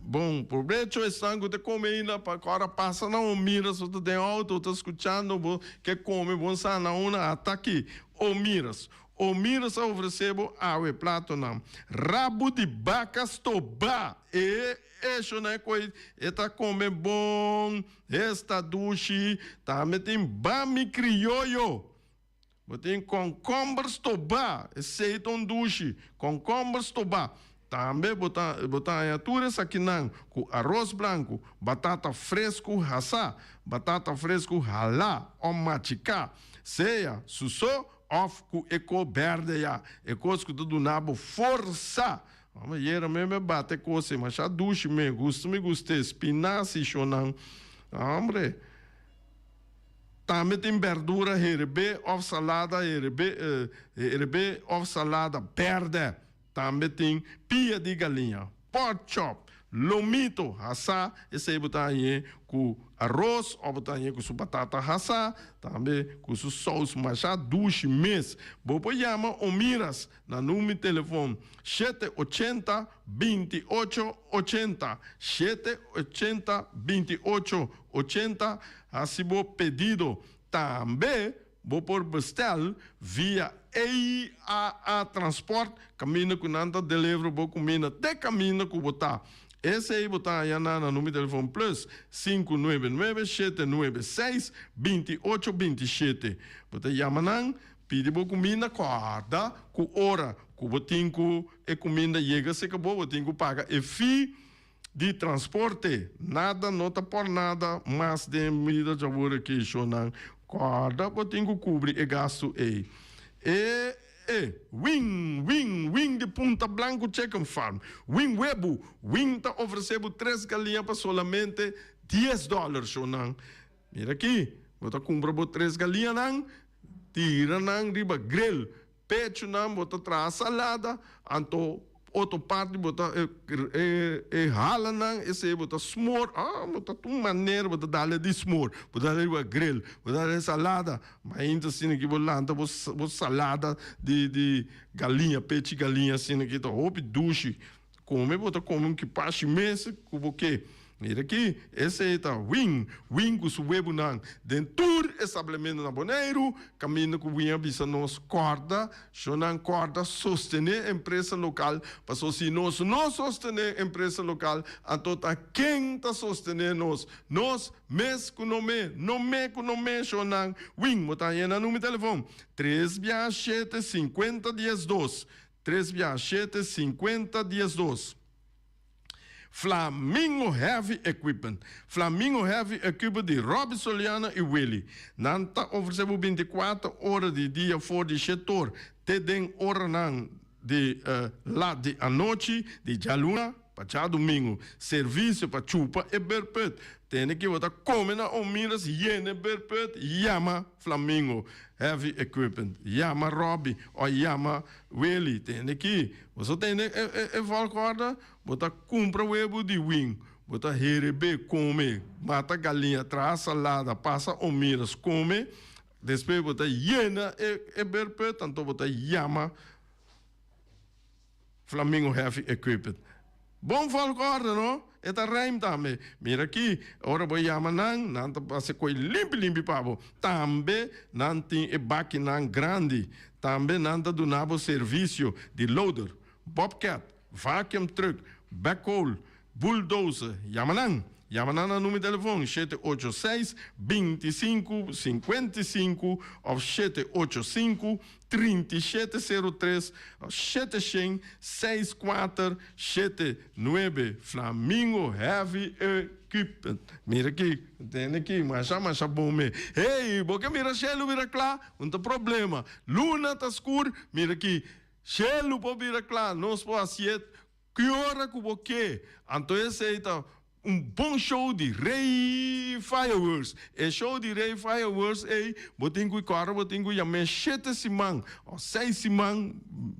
bon probecho esnan ku ta kome ainda pa ora pasa na o miras bo ta den auto bo ta skuchando bo ke kome bon sa na una ata aki o miras o miras a ofrese bo awe platonan rabu di baka stoba e eshonan e koi e ta kome bon esta dushi tambe tin bami krioyo. Bo tin kònkòmber stobá, esei ta un dushi, kònkòmber stobá. Tambe bo ta bo ta haña tur esakinan ku aros blanku, batata fresku hasá, batata fresku halá òf machiká, sea su so òf ku e ko bèrdè ya, e kos ku ta duna bo forsa. Mama yera me me bate kos ei, masha dushi me gusta mi gust'é, spinasi shonnan, hombre. Tambe tin berdura herebé òf salada herebé herebé òf salada bèrdè. Tambe tin pia di galiña, pork chop, lomito hasá, esei bo ta hañ'é ku aros òf bo ta hañ'é ku su batata hasá, tambe ku su sous masha dushi mes. Bo por yama Omiras na number di telefon shete ochenta, 28 80, shete 80, 28 80. Hasi bo pedido. Tambe bo por bestel via EAA Transport, kaminda ku nan ta deliver bo kuminda te kaminda ku bo ta. Esei bo ta haña na na number di telefon plus sinku nuebe nuebe shete nuebe seis 28 27. Bo ta yama nan, pidi bo kuminda, kòrda ku ora ku bo tin ku e kuminda yega serka bo, bo tin ku paga e fee di transporte. Nada no ta por nada mas den bida djawor aki, shonnan. Kòrda bo tin ku kubri e gastu ei. E e Wing, Wing, Wing di Punta Blanco Chicken Farm. Wing webu, Wing ta ofresé bo tres galiña pa solamente dies dòler, shonnan. Mira aki, bo ta kumpra bo tres galiñanan, tira nan riba grill. Pechunan bo ta traha salada, anto otro parti bo ta e halanan esei bo ta smoor, ah bo ta tur manera bo ta dale di smoor, bo ta dale riba grill, bo ta dale salada, mainta asina ki bo lanta bo bo salada di di galiña, pechi galiña asina ki ta hopi dushi, Come bo ta come un kipashi mes cu bo ke. Mira aki, esey ta Win, Win cu su webunan den tur establemento na Boneiru, caminda cu Win a bisa nos corda, shonan corda sostene empresa local, paso si nos no sostene empresa local, anto ta ken ta sostene nos? Nos mes cu no me, no me cu no me, shonan. Win, bo ta haña na numero telefon, tres bia shete 50 12. Tres bia shete 50 12. Flamingo Heavy Equipment. Flamingo Heavy Equipment di Robby Soliano y Willy. Nan ta ofrece bo 24 ora di dia for di shetor te den oranan di lat di anochi di djaluna pa djadumingu. Servicio pa chupa e beurput. Tene ki bo ta come na Omiras yene beurput yama Flamingo Heavy Equipment. Yama Robby o yama Willy. Tende ki boso tende e volgorde? Bo ta cumpra webu di wing, bo ta herebe, come, mata galiña, traha salada, pasa Omiras, come. Despues bo ta yena e beurput, anto bo ta yama Flamingo Heavy Equipment. Bon volgorde no? E ta rijm tambe. Mira aki, ora bo yama nan, nan ta pasa koe limpi limpi pa bo. Tambe nan tin e bakinan grandi. Tambe nan ta duna bo servisio di loader, bobcat, vacuum truck, backhoe, bulldozer. Yama nan! Yama nan na numero di telefon 786 25 55 òf 785 37 03 700 64 79. Flamingo Heavy Equipment. Mira aki, tende aki, masha masha bon me. Hey, bo ke mira shelu bira kla? Un ta problema. Luna ta skur, mira aki, shelu por bira kla, nos por hasié ki ora ku bo ke. Anto esei ta un bon show di Rey Fireworks. E show di Rey Fireworks ei, bo tin ku kòrda bo tin ku yam'é shete siman òf seis siman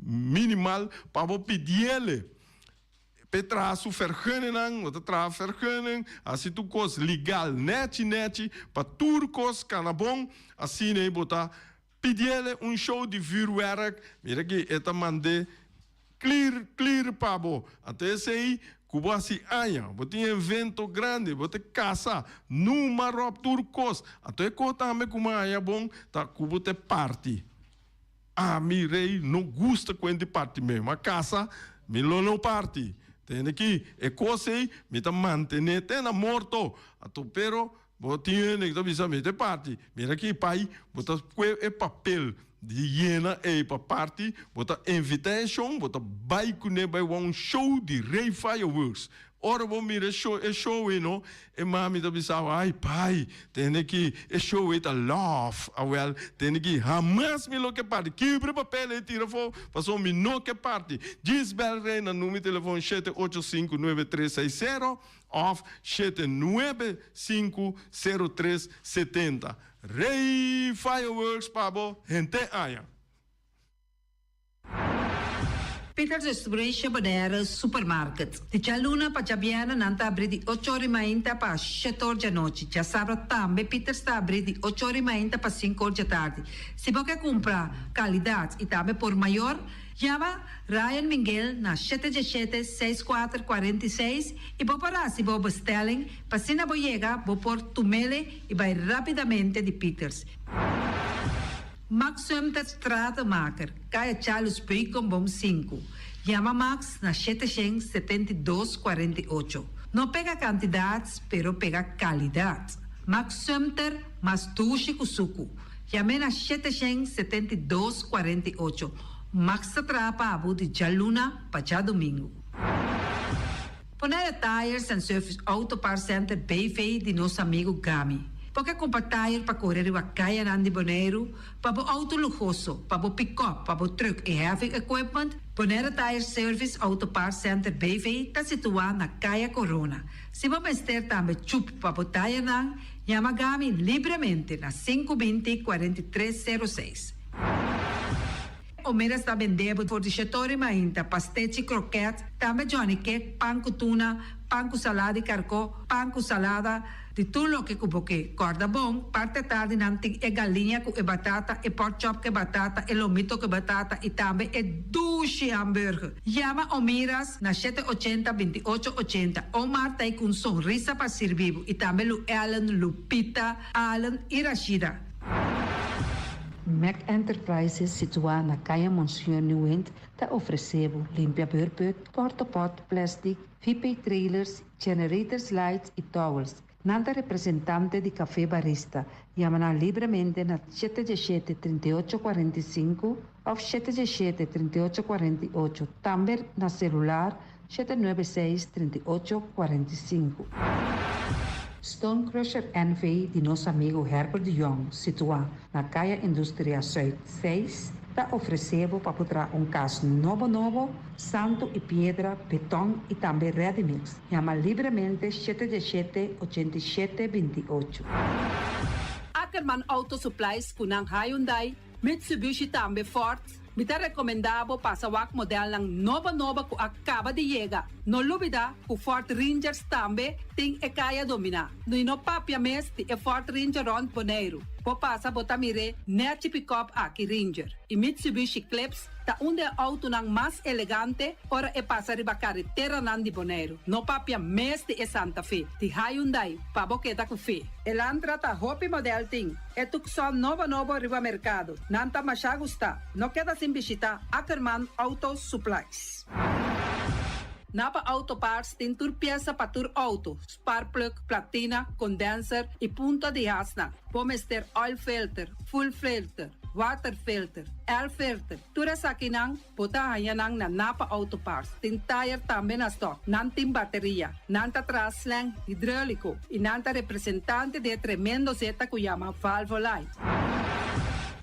minimal pa bo pidiele. P'e traha su vergunningnan, bo ta traha vergunning, hasi tur kos legal nèchi nèchi pa tur kos kana bon, asina ei bo ta pidiele un show di vuurwerk, mira aki e ta mand'é clear clear pa bo, anto esei ku bo hasi aña, bo tin evento grandi, bo ta kasa, numa ròp tur kos, anto e kos tambe ku mi a haña bon ta ku bo ta parti. Ami rey no gusta cu hende parti me, ma casa mi lo no parti. Tende ki e cos ey mi ta mantene te na morto. Anto pero bo tin hende cu ta bisa mi te parti. Mira ki pai bo ta cue e papel di yena ey pa parti, bo ta invita e shon, bo ta bay cune bay wou un show di Rey Fireworks. Ora bo mira e show e show ei no, e mami ta bisa bo, ay pai, tende ki e show ei ta love, awel, tende ki hamas mi lo ke parti, kibra e papel ei tira afo, pasobra mi no ke parti. Djis bel Rey na numero di telefon 7859360 of 7950370. Rey Fireworks pa bo henter aña! Peters Restauration Bonaire Supermarket. Di djaluna pa djabièrnè nan ta abrí di ocho or i mainta pa shete or djanochi. Djasabra tambe Peters ta abrí di ocho or i mainta pa sinku or djatardi. Si bo ke kumpra kalidat i tambe por mayor, yama Ryan Minguel na shete djeshete, seis kuater, 46 i bo por hasi bo bestelling pa asina bo yega bo por tumele i bai rápidamente di Peters. Max Sumter Stratenmaker, Kaya Charles Beukenboom sinku. Yama Max na 772 48. No pega kantidat, pero pega kalidat. Max Sumter mas dushi ku suku. Yam'é na 772 48. Max ta traha pa bo di djaluna pa djadumingu. Bonaire Tires and Service Auto Parts Center BV di nos amigu Gami. Bo ke kumpra tire pa kore riba kayanan di Boneiru, pa bo outo luhoso, pa bo pikòp, pa bo trùk i heavy equipment? Bonaire Tire Service Auto Parts Center BV ta situá na Kaya Corona. Si bo mester tambe chup pa bo tirenan, yama Gami libremente na 520 43 06. Omeras ta bende bo for di shetori mainta, pastechi, kroket, tambe Johnny cake, pan ku tuna, pan ku salada di karkó, pan ku salada, di tur loke ku bo ke. Kòrda bon, parti atardi nan tin e galiña ku e batata, e pork chop ku e batata, e lomito ku e batata i tambe e dushi hamburger. Yama Omiras na shete ochenta, 28 ochenta. Omar ta ei ku un sonrisa pa sirbi bo i tambe Lu Ellen, Lupita, Allen i Rashida. Mac Enterprises situá na Kaya Monseñor Nieuwind ta ofresé bo limpia beurput, portapot, plastic, VP trailers, generators lights i towels. Nan ta representante di Café Barista. Yama nan libremente na shete diesshete, 38 45 òf shete diesshete, 38 48, tambe na selular 796, 38 45. Stone Crusher NV di nos amigo Herbert de Jong, situá na Kaya Industria Zuid 6, ta ofresé bo pa por traha un kas nobo nobo, santu i piedra, beton i tambe ready mix. Yama libremente shete diesshete, 87 28. Ackerman Auto Supplies ku nan Hyundai, Mitsubishi tambe Ford. Mi ta rekomendá bo pasa wak modelnan nobo nobo ku a kaba di yega. No lubidá ku Ford Rangers tambe tin e kaya dominá. I no papia mes di e Ford Ranger rònt Boneiru. Bo pasa bo ta mir'é nèchi pikòp aki Ranger. I Mitsubishi Eclipse ta un di e outonan mas elegante ora e pasa riba kareteranan di Boneiru. No papia mes di e Santa Fe di Hyundai pa bo keda ku fe. Elantra ta hopi modèl tin. E Tucson nobo nobo riba merkado. Nan ta masha gustá. No keda sin bishitá Ackerman Auto Supplies. Napa Auto Parts tin tur piesa pa tur auto, sparkplug, platina, condenser y punta di hasnan. Bo mester oil filter, fuel filter, water filter, air filter, tur esakinan bo ta haña nan na Napa Auto Parts. Tin tire tambe na stock. Nan tin bateria. Nan ta traha slang hidráulico y nan ta representante di e tremendo zeta cu yama Valvoline.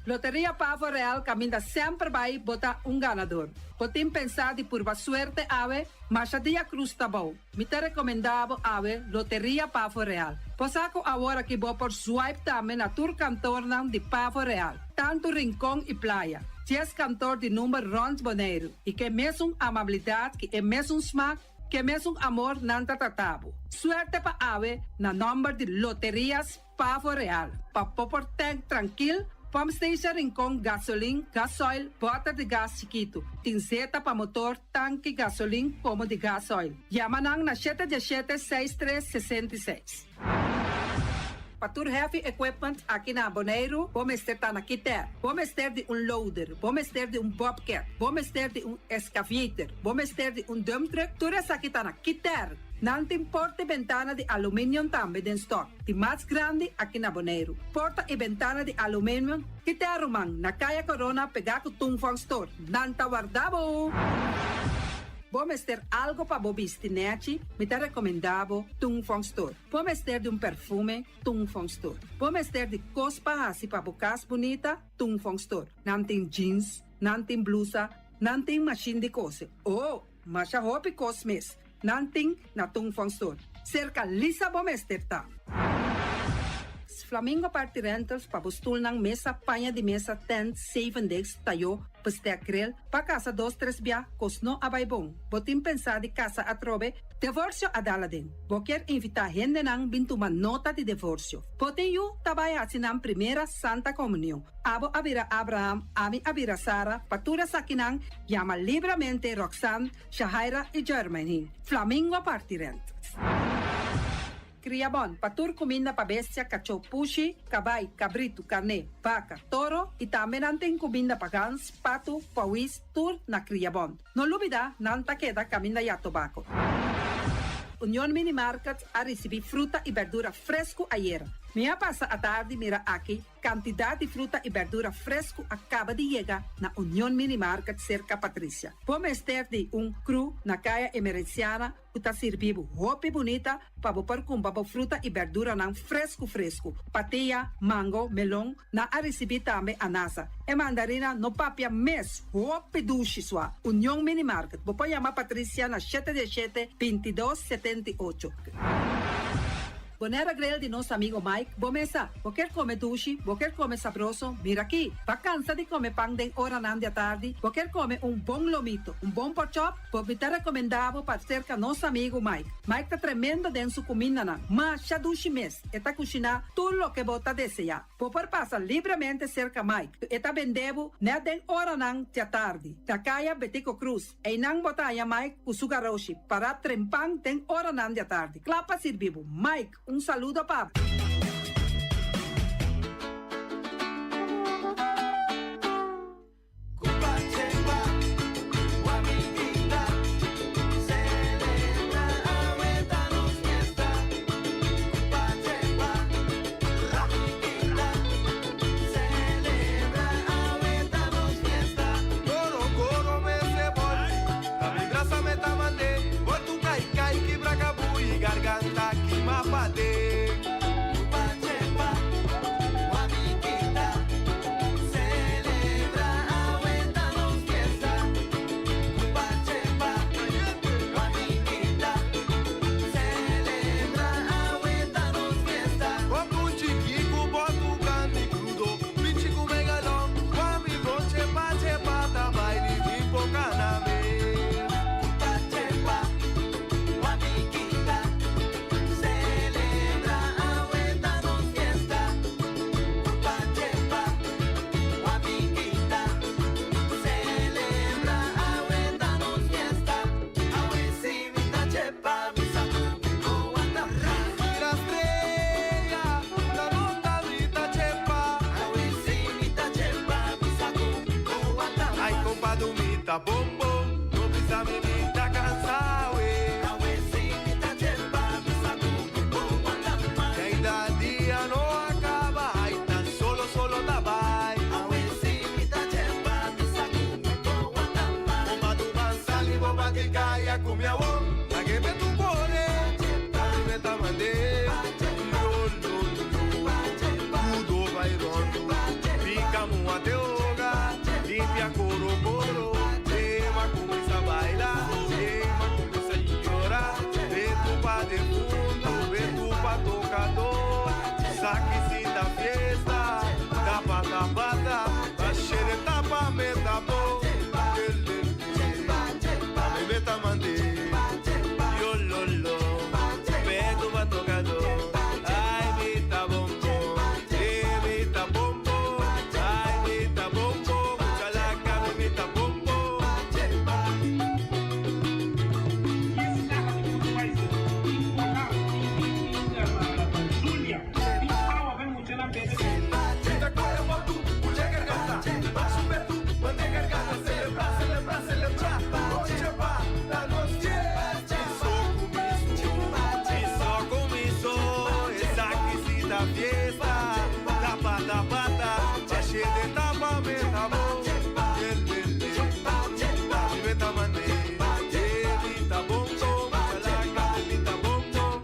Loteria Pavo Real caminda semper bay bo ta un ganador. Bo tin pensá di purba suerte awe? Masha dia cruz ta bou. Mi ta recomendá bo awe Loteria Pavo Real. Bo sa cu awor aki bo por swipe tambe na tur kantornan di Pavo Real, tantu Rincon y Playa. Dies kantor di number rond Boneiru y ke mesun amabilidad ki e mesun smaak, ke mesun amor nan ta trata bo. Suerte pa awe na nomber di Loterias Pavo Real, pa bo por tank trankil, pump station Rincon, gasolin, gasoil, bòter di gas chikitu. Tin zeta pa motor, tanki, gasolin komo di gasoil. Yama nan na shete diesshete seis tres 66. Pa tur heavy equipment aki na Boneiru, bo mester ta na Kiter. Bo mester di un loader, bo mester di un bobcat, bo mester di un excavator, bo mester di un dump truck, tur esaki ta na Kiter. Nan tin porta i bentana di aluminium tambe den stock, di mas grandi aki na Boneiru. Porta i bentana di aluminium kita ruman na Kaya Corona pegá ku Tung Fong Store. Nan ta warda bo! Bo mester algo pa bo bisti nèchi? Mi ta rekomendá bo Tung Fong Store. Bo mester di un perfume? Tung Fong Store. Bo mester di kos pa hasi pa bo kas bunita? Tung Fong Store. Nan tin jeans, nan tin blusa, nan tin mashin di kose. Oh! Masha hopi kos mes. Nan tin na Tung Fong Store. Serka Lisa bo mester ta. Flamingo Party Rentals pa bo stulnan, mesa, paña di mesa, tent, zevendegs, tayó, bestek, grill, pa kasa dos tres bia, kos no a bai bon. Bo tin pensá di kasa atrobe? Devorsio a dal aden. Bo kier invitá hendenan bin tuma nota di devorsio. Bo tin yu ta bai hasi nan primera Santa Komunion. Abo a bira Abraham, ami a bira Sara, pa tur esakinan yama libramente Roxanne, Shahaira i Jermaine. Flamingo parti rent. Kria bon pa tur kuminda pa bestia, kachó, pushi, kabai, kabritu, karné, baka, toro i tambe nan tin kuminda pa gans, patu, pawis, tur na Kria Bon. No lubida nan ta keda kaminda ya tobako. Union Mini Market a risibí fruta i berdura fresku ayera. Mi a pasa atardi mira aki Kantidat di fruta i bèrdura fresku a kaba di yega na Union Mini Market serka Patricia. Bo mester di un kru na Kaya Emerenciana ku ta sirbi bo hopi bunita pa bo por kumpra bo fruta i bèrduranan fresku fresku. Patia, mango, melon, nan a risibí tambe anasa. E mandarina no papia mes, hopi dushi sua. Union Mini Market, bo por yama Patricia na shete diesshete, 22, 78. Bonera Grill di nos amigo Mike, bo mesa. Bo kier come dushi, bo kier come sabroso, mira aki. Bo cansa di come pan den oranan di atardi, bo kier come un bon lomito, un bon porkchop, bo mi ta recomenda bo pa cerca nos amigo Mike. Mike ta tremendo den su cumindanan, masha dushi mes, e ta cushina tur loke bo ta desea. Bo por pasa libremente cerca Mike, e ta bende bo net den oranan di atardi, na caya Betico Croes. Einan bo ta haña Mike ku su garoshi pará trempan den oranan di atardi, kla pa sirbi bo. Mike, un saludo pa bo. fiesta. Tapa, tapa, bash'é den tapa me ta bon. Yelele, mi ta mane. Ye mi ta bon bon, laga mi ta bon bon.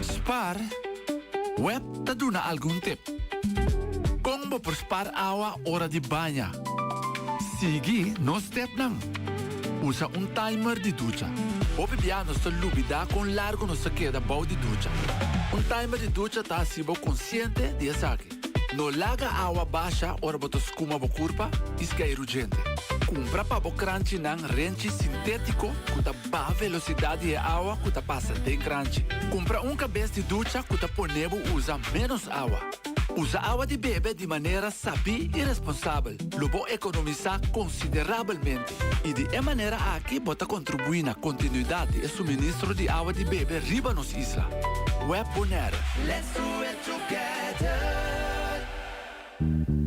Spar, Web ta duna algun tip. Kon bo por spar awa ora di baña? Sigui nos stepnan. Usa un timer di ducha. Hopi bia nos ta lubidá kon largu nos ta keda bou di ducha. Un timer di ducha ta hasi bo konsiente di esaki. No laga awa basha ora bo ta skuma bo kurpa i skeiru djente. Kumpra pa bo kranchinan renchi sintétiko ku ta baha velosidat di e awa ku ta pasa den kranchi. Kumpra un kabes di ducha ku ta pone bo usa ménos awa. Usa awa di bebe di manera sabí i responsabel. Lo bo ekonomisá konsiderabelmente i di e manera aki bo ta kontribuí na kontinuidat di e suministro di awa di bebe riba nos isla. Web Bonaire. Let's do it together.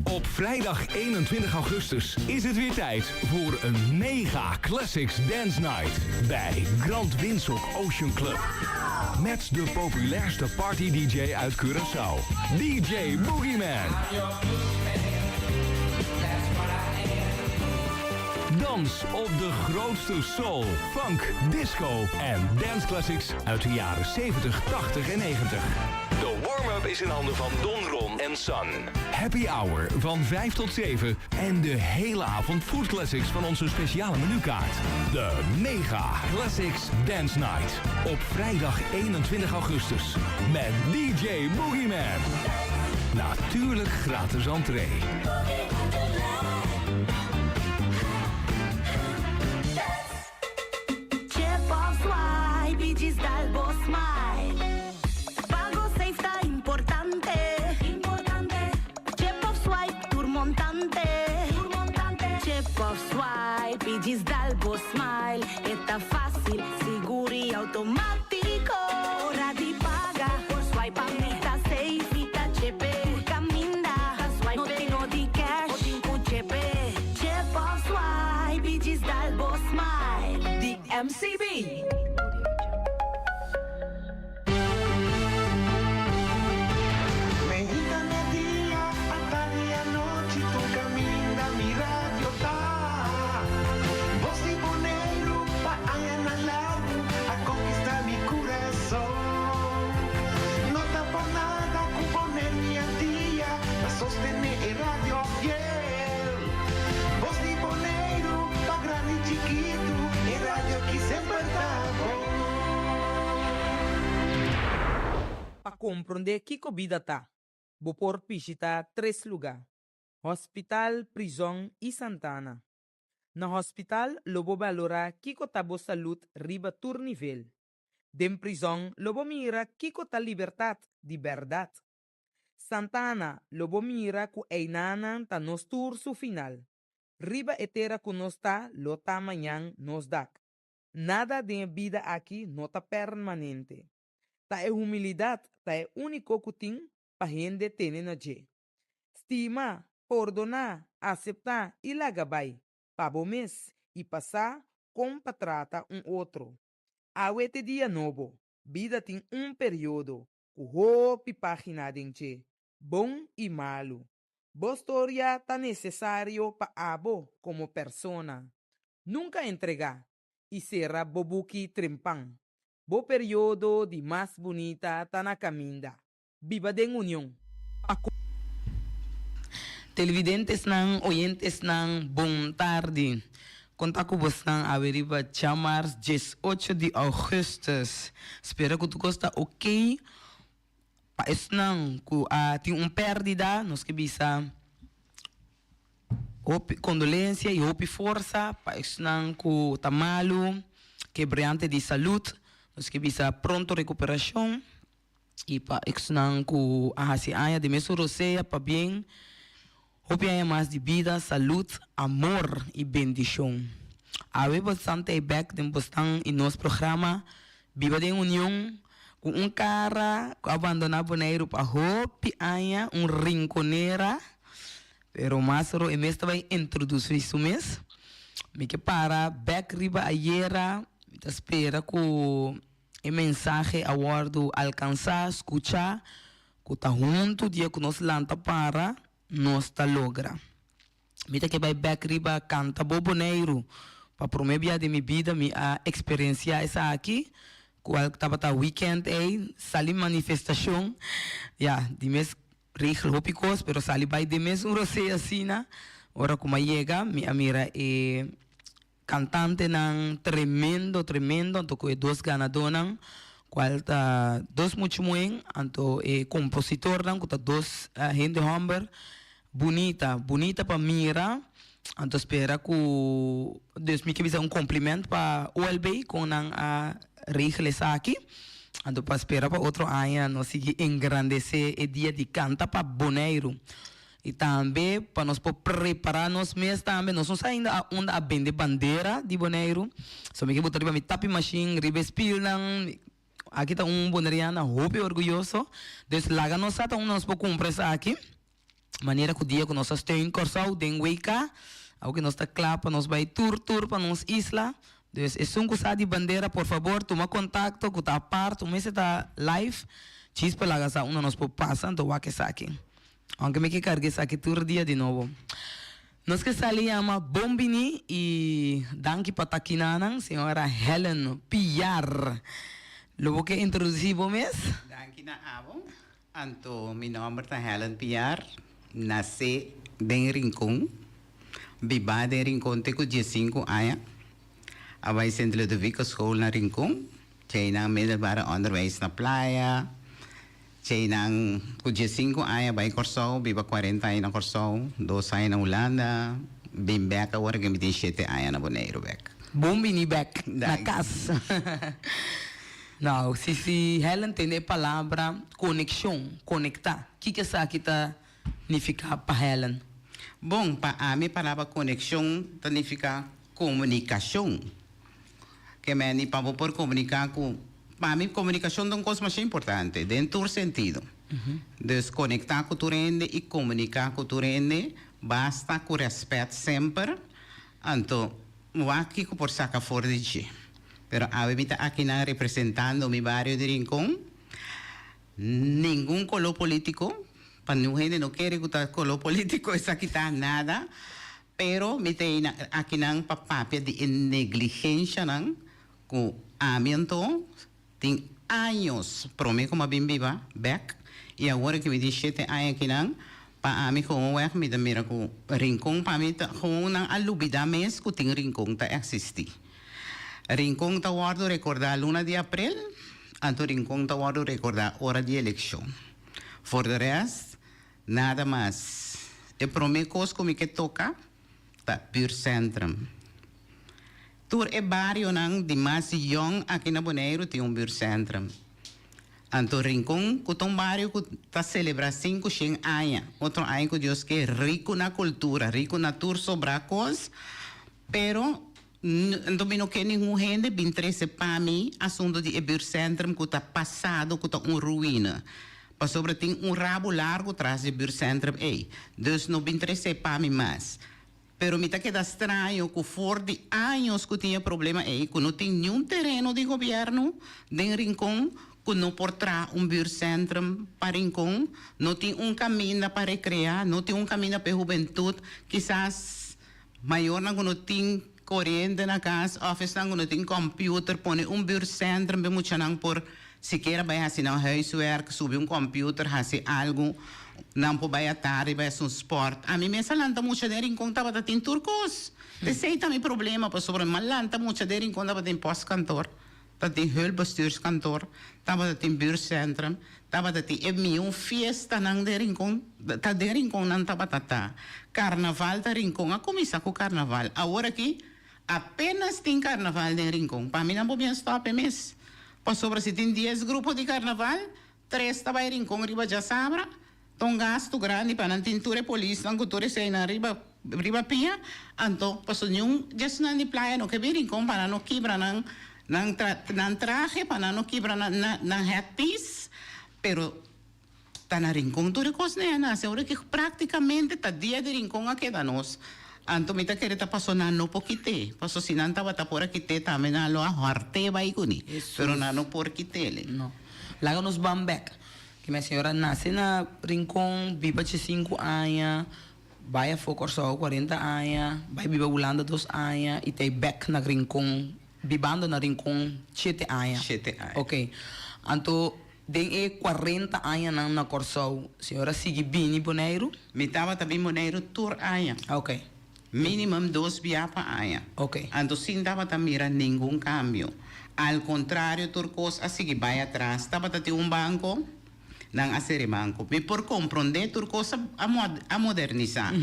Op vrijdag 21 augustus is het weer tijd voor een mega Classics Dance Night bij Grand Windsor Ocean Club. Met de populairste party DJ uit Curaçao, DJ Boogeyman. Dans op de grootste soul, funk, disco en dance classics uit de jaren 70, 80 en 90. De warm-up is in handen van Don Ron en Sun. Happy Hour van 5 tot 7 en de hele avond food classics van onze speciale menukaart. De Mega Classics Dance Night. Op vrijdag 21 augustus met DJ Boogeyman. Natuurlijk gratis entree. Chip of swipe i djis dal bo smile. Pago safe ta importante. Importante. Chip of swipe tur montante. Tur montante. Chip of swipe i djis dal bo smile. E ta fácil, sigur i automátiko. Ora di paga por swipe pa mi ta safe. Mi ta chepe. Tur kaminda. Ta swipe. No tin no di cash. Bo tin ku chepe. Chip of swipe i djis dal bo smile. Di MCB. Meinta media, atardi anochi, tur kaminda mi radio ta. Bos di Boneiru pa añanan largu a konkistá mi kurason. No ta por nada ku Boneiru i Antia ta sostené e radio fiel. Bos di Boneiru pa grandi i chikitu, e radio aki semper ta bon. Pa komprondé kiko bida ta, bo por bishitá tres lugá, hospital, prizòn i santana. Na hospital lo bo balorá kiko ta bo salud riba tur nivel. Den prizòn lo bo mira kiko ta libertat di bèrdat. Santana lo bo mira ku einanan ta nos tur su final. Riba e tera ku nos ta lo ta mañan nos dak. Nada den e bida aki no ta permanente. Ta e humilidat ta e úniko ku tin pa hende tene na dje. Stima, pordoná, aseptá i laga bai, pa bo mes i pa sa kon pa trata un otro. Awe t'e dia nobo, bida tin un periodo ku hopi página den dje, bon i malu. Bo storia ta nesesario pa abo komo persona. Nunka entregá i sera bo buki trempan. Bo periodo di mas bunita ta na kaminda. Biba den union. Pa. Televidentesnan, oyentesnan, bon tardi. Konta ku bosnan awe riba djamars 18 di augustus. Spera ku tur kos ta ok. Pa esnan ku a tin un pèrdida, nos ke bisa hopi kondolensia i hopi forsa. Pa esnan ku ta malu, kebrante di salud, nos ke bisa pronto rekuperashon. I pa esnan ku a hasi aña di mesun rosea, pabien hopi aña mas di bida, salud, amor i bendishon. Awe bosnan ta e bèk den bosnan i nos programa Biba den Union ku un kara ku a bandoná Boneiru pa hopi aña, un rinkonera, pero mas ro e mes ta bai introdusí su mes. Mi ke para bèk riba ayera, mi ta spera ku e mensahe a wòrdu alkansá, skuchá, ku ta huntu dia ku nos lanta para, nos ta logra. Mi ta ke bai bek riba Kanta Bo Boneiru. Pa prome bia den mi bida mi a eksperensiá esaki, kual tabata wikènt ei, sali manifestashon, ya, di mes regel hopi kos, pero sali bai den mes un rosé asina. Ora ku mi a yega mi a mira e kantantenan tremendo, tremendo, anto ku e dos ganadónan, kual ta dos mucha muhé, anto e kompositornan ku ta dos hende hòmber. Bunita, bunita pa mira, anto spera ku dus mi ke bisa un kompliment pa OLB kon nan a regel esaki, anto pa spera pa otro aña nos sigui engrandesé e dia di kanta pa Boneiru i tambe pa nos por prepará nos mes tambe, nos no sa ainda a unda a bende bandera di Boneiru, so mi ke buta riba mi tapi mashin riba e spilnan. Aki ta un boneriana hopi orguyoso. Dus laga nos sa ta unda nos por kumpra esaki. Manera ku dia ku nos a steun Kòrsou den WK, awo ku nos ta kla pa nos bai tur tur pa nos isla. Dus esun ku sa di bandera por fabor tuma kontakto ku ta apart un mester ta live djis pa laga sa unda nos por pasa anto wak esaki. Aunke mi ke karga esaki tur dia di nobo. Nos ke sali yama bon bini i danki pa ta kinanan, señora Helen Piar. Lo bo ke introdusí bo mes? Danki na abo. Anto mi nomber ta Helen Piar, nasé den Rincon, bibá den Rincon te ku diesinku aña. A bai Sint Ludovico School na Rincon, djeinan middelbare onderwijs na Playa. Djeinan ku diesinku aña bai Kòrsou, biba kuarenta aña na Kòrsou, dos aña na Hulanda, bin bèk awor ke mi tin shete aña na Boneiru bèk. Bon bini bèk na kas. Nou, si si Helen tende e palabra konekshon, konektá, kiko esaki ta nifiká pa Helen? Bon, pa ami e palabra konekshon ta nifiká komunikashon. Ke meni pa bo por komuniká ku, pa mi komunikashon ta un kos masha importante den tur sentido. Dus konektá ku tur hende i komuniká ku tur hende, basta ku rèspèt semper, anto wak kiko por saka for di dje. Pero awe mi ta akinan representando mi bario di Rincon, ningun koló polítiko, pa niun hende no kere ku ta koló polítiko esaki ta nada, Pero mi ta ei akinan pa papia di e negligenshanan ku ami anto tin años prome ku mi a bin biba bek i awor ku mi tin shete aña akinan pa ami gewoonweg mi ta mira ku Rincon pa mi ta gewoon nan a lubida mes ku tin Rincon ta existi. Rincon ta wordo recorda luna di aprel anto Rincon ta wordo recorda ora di eleccion. For de rest Nada mas. E prome kos ku mi ke toka ta buurtcentrum. Tur e barionan di mas yòn aki na Boneiru tin un buurtcentrum. Anto Rincon ku ta un bario ku ta selebrá sinku shen aña, otro aña ku Dios ke, riku na kultura, riku na tur sobrá kos, pero. Anto mi no ke ningun hende bin trese pa mi asunto di e buurtcentrum ku ta pasado ku ta un ruina. Pasobra tin un rabo largo tras di e buurtcentrum ei. Dus no bin trese pa mi mas. Pero mi ta keda straño ku for di años ku tin e problema ei ku no tin niun tereno di gobièrnu den Rincon ku no por traha un buurtcentrum pa Rincon, no tin un kaminda pa rekreá, no tin un kaminda pa e hubentut, kisas mayornan ku no tin koriente na kas òf esnan ku no tin kòmpiuter pone un buurtcentrum pa e muchanan por sikiera bai hasi nan huiswerk, subi un kòmpiuter, hasi algu. Nan por bai atardi bai hasi un sport. Ami mes a lanta mucha den Rincon tabata tin tur kos. Esei ta mi problema pasobra mi a lanta mucha den Rincon tabatin postkantoor, tabatin hulpbestuurskantoor, tabata tin buurtcentrum, tabata tin e miun fiestanan den Rincon, ta den Rincon nan tabata ta. Carnaval ta Rincon a cuminsa cu carnaval. Awor aki apenas tin carnaval den Rincon. Pa mi nan por bien stop e mes. Pasobra si tin dies grupo di carnaval, Tres ta bai Rincon riba djasabra, ta un gastu grandi pa nan tin tur e polisnan ku tur eseinan riba riba pia, anto paso niun djesnan di playa no ke bin Rincon pa nan no kibra nan nan nan trahe, pa nan no kibra nan nan headpiece, pero ta na Rincon tur e kosnan a nase, ora ki praktikamente ta dia di Rincon a keda nos. Anto mi ta kere ta paso nan no por kit'é, paso si nan tabata por a kit'é tambe nan lo a hòrt'é bai kuné, pero nan no por kit'é. No. Laga nos ban bek. Ke mi señora nase na Rincon, biba chesinku aña, bai afó Kòrsou kuarenta aña, bai biba Hulanda dos aña i ta e bek na Rincon, bibando na Rincon shete aña. Shete aña. Oke. Anto den e kuarenta añanan na Kòrsou, señora sigui bini Boneiru? Mi tabata bin Boneiru tur aña. Oke. Minimum dos bia pa aña. Oke. Anto sin tabata mira ningun cambio. Al contrario tur cos a sigui bay atras. Tabata tin un banco, nan a cera e banco. Mi por compronde tur cos a a modernisa.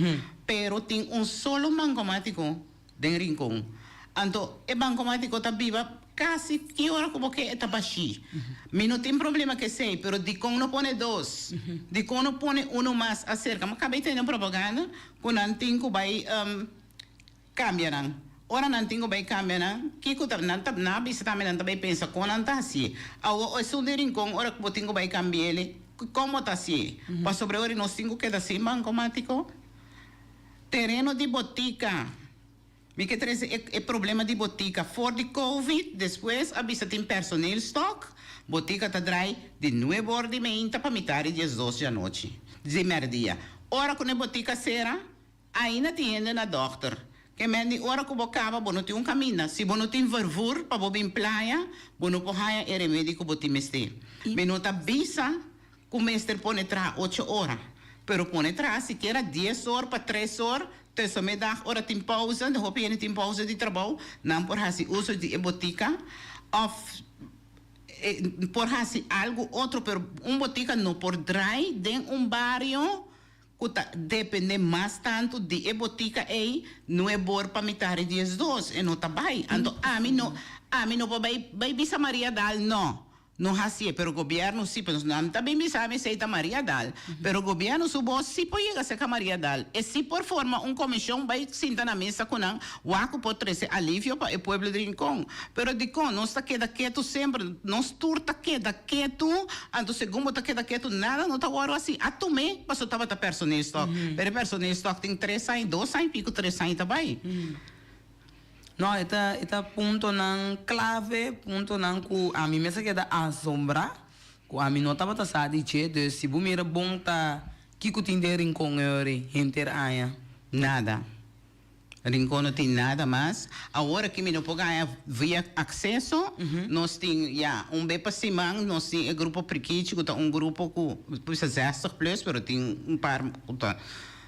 Pero tin un solo bancomatico den Rincon. Anto e bancomatico ta biba casi ki ora cu bo ke e ta bashi. Mi no tin problema cu esey, pero dicon no pone dos? Dicon no pone uno mas acerca? Mi a caba di tene un propaganda Ku nan tin ku bai kambia nan. Ora nan tin ku bai kambia nan, kiko ta nan ta nan a bisa tambe nan ta bai pensa kon nan ta hasié. Awor esun di Rincon ora ku bo tin ku bai kambi'el, kon bo ta hasié? Pasobra ora nos tin ku keda sin bankomátiko. Tereno di botika. Mi ke trese e e problema di botika for di covid, despues a bisa tin personeelstok, botika ta drai di nuebe or di meinta pa mitar di diesdos di anochi, di merdia. Ora ku ne botika sera, ainda tin hende na dòkter. Ke men di ora ku bo kaba bo no tin un kaminda. Si bo no tin vervoer pa bo bin playa, bo no por haña e remedi ku bo tin mester. Mi no ta bisa Ku mester pone traha ocho ora, pero pone traha sikiera dies or pa tres or, tussenmiddag ora tin pauze, de hopi hende tin pauze di trabou, nan por hasi uso di e botika of por hasi algu otro, pero un botika no por drai den un bario ku ta depende mas tantu di e botika ei, nuebor pa mitar di diesdos, e no ta bai. Anto ami no, ami no por bai bai bisa Maria Daal no. No hacié, pero gobierno si, pero nan ta bin bisa mi esey ta Maria Dal, pero gobierno su bos si por yega cerca Maria Dal, e si por forma un comision bay sinta na mesa cu nan, wak cu por trece alivio pa e pueblo di Rincon. Pero dicon nos ta keda ketu semper, nos tur ta keda ketu, anto segun bo ta keda ketu nada no ta worde haci, a tum'é pasobra tabata personeelstok, pero e personeelstok tin tres aña, dos aña y pico, tres aña ta bay. No, e ta e ta puntonan clave, puntonan cu ami mes a keda asombra, cu ami no tabata sa di dje. Dus si bo mira bon ta kico tin den Rincon eori henter aña? Nada. Rincon no tin nada mas. Awor aki mi no por gaña via acceso. Nos tin, ya, un be pa siman nos tin e grupo Prikichi cu ta un grupo cu bisa zestig plus, pero tin un par cu ta.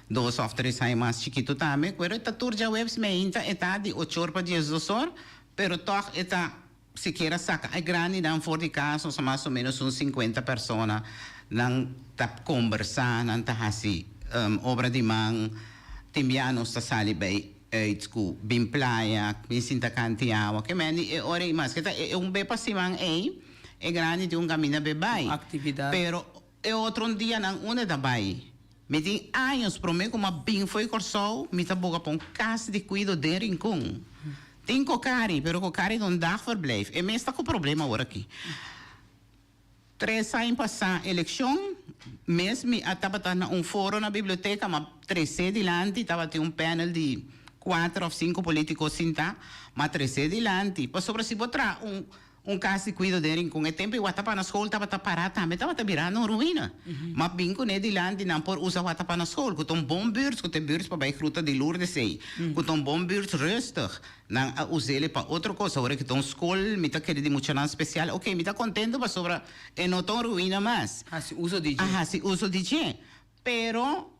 Dos òf tres aña mas chikitu tambe, pero e ta tur djaweps meinta, e ta di ochor pa diesdos or, pero tòg e ta sikiera saka e grandinan for di kas, nos ta mas o ménos un sinkuenta persona, nan ta kombersá, nan ta hasi obra di man, tin bia nos ta sali bai uit ku bin playa, bin sinta kanti awa, ke men di e ora ei maske ta e un be pa siman ei, e grandi tin un kaminda be bai, pero E otro un dianan unda ta bai? Mi tin años prome ku m'a bin fo'i Kòrsou, mi ta boga pa un kas di kuido den Rincon. Tin Cocari, pero Cocari ta un dagverblijf. E mes ta ku problema awor aki. Tres aña pasá elekshon mes mi a tabata na un foro na biblioteka, m'a tres'é dilanti, tabatin un panel di kuater òf sinku polítiko sintá, m'a tres'é dilanti. Pasobra si bo traha un Un kas di kuido den Rincon. E tempu e Watapana School tabata pará tambe tabata birando un ruina. Ma bin kuné dilanti nan por usa Watapana School ku ta un bon buurt, ku ta e buurt pa bai Gruta di Lourdes ei, ku ta un bon buurt rustig. Nan a us'el pa otro kos. Awor ku ta un skol mi ta kere di muchanan spesial. Oke, mi ta kontento pasobra e no ta un ruina mas. Hasi uso di dje. A hasi uso di dje. Pero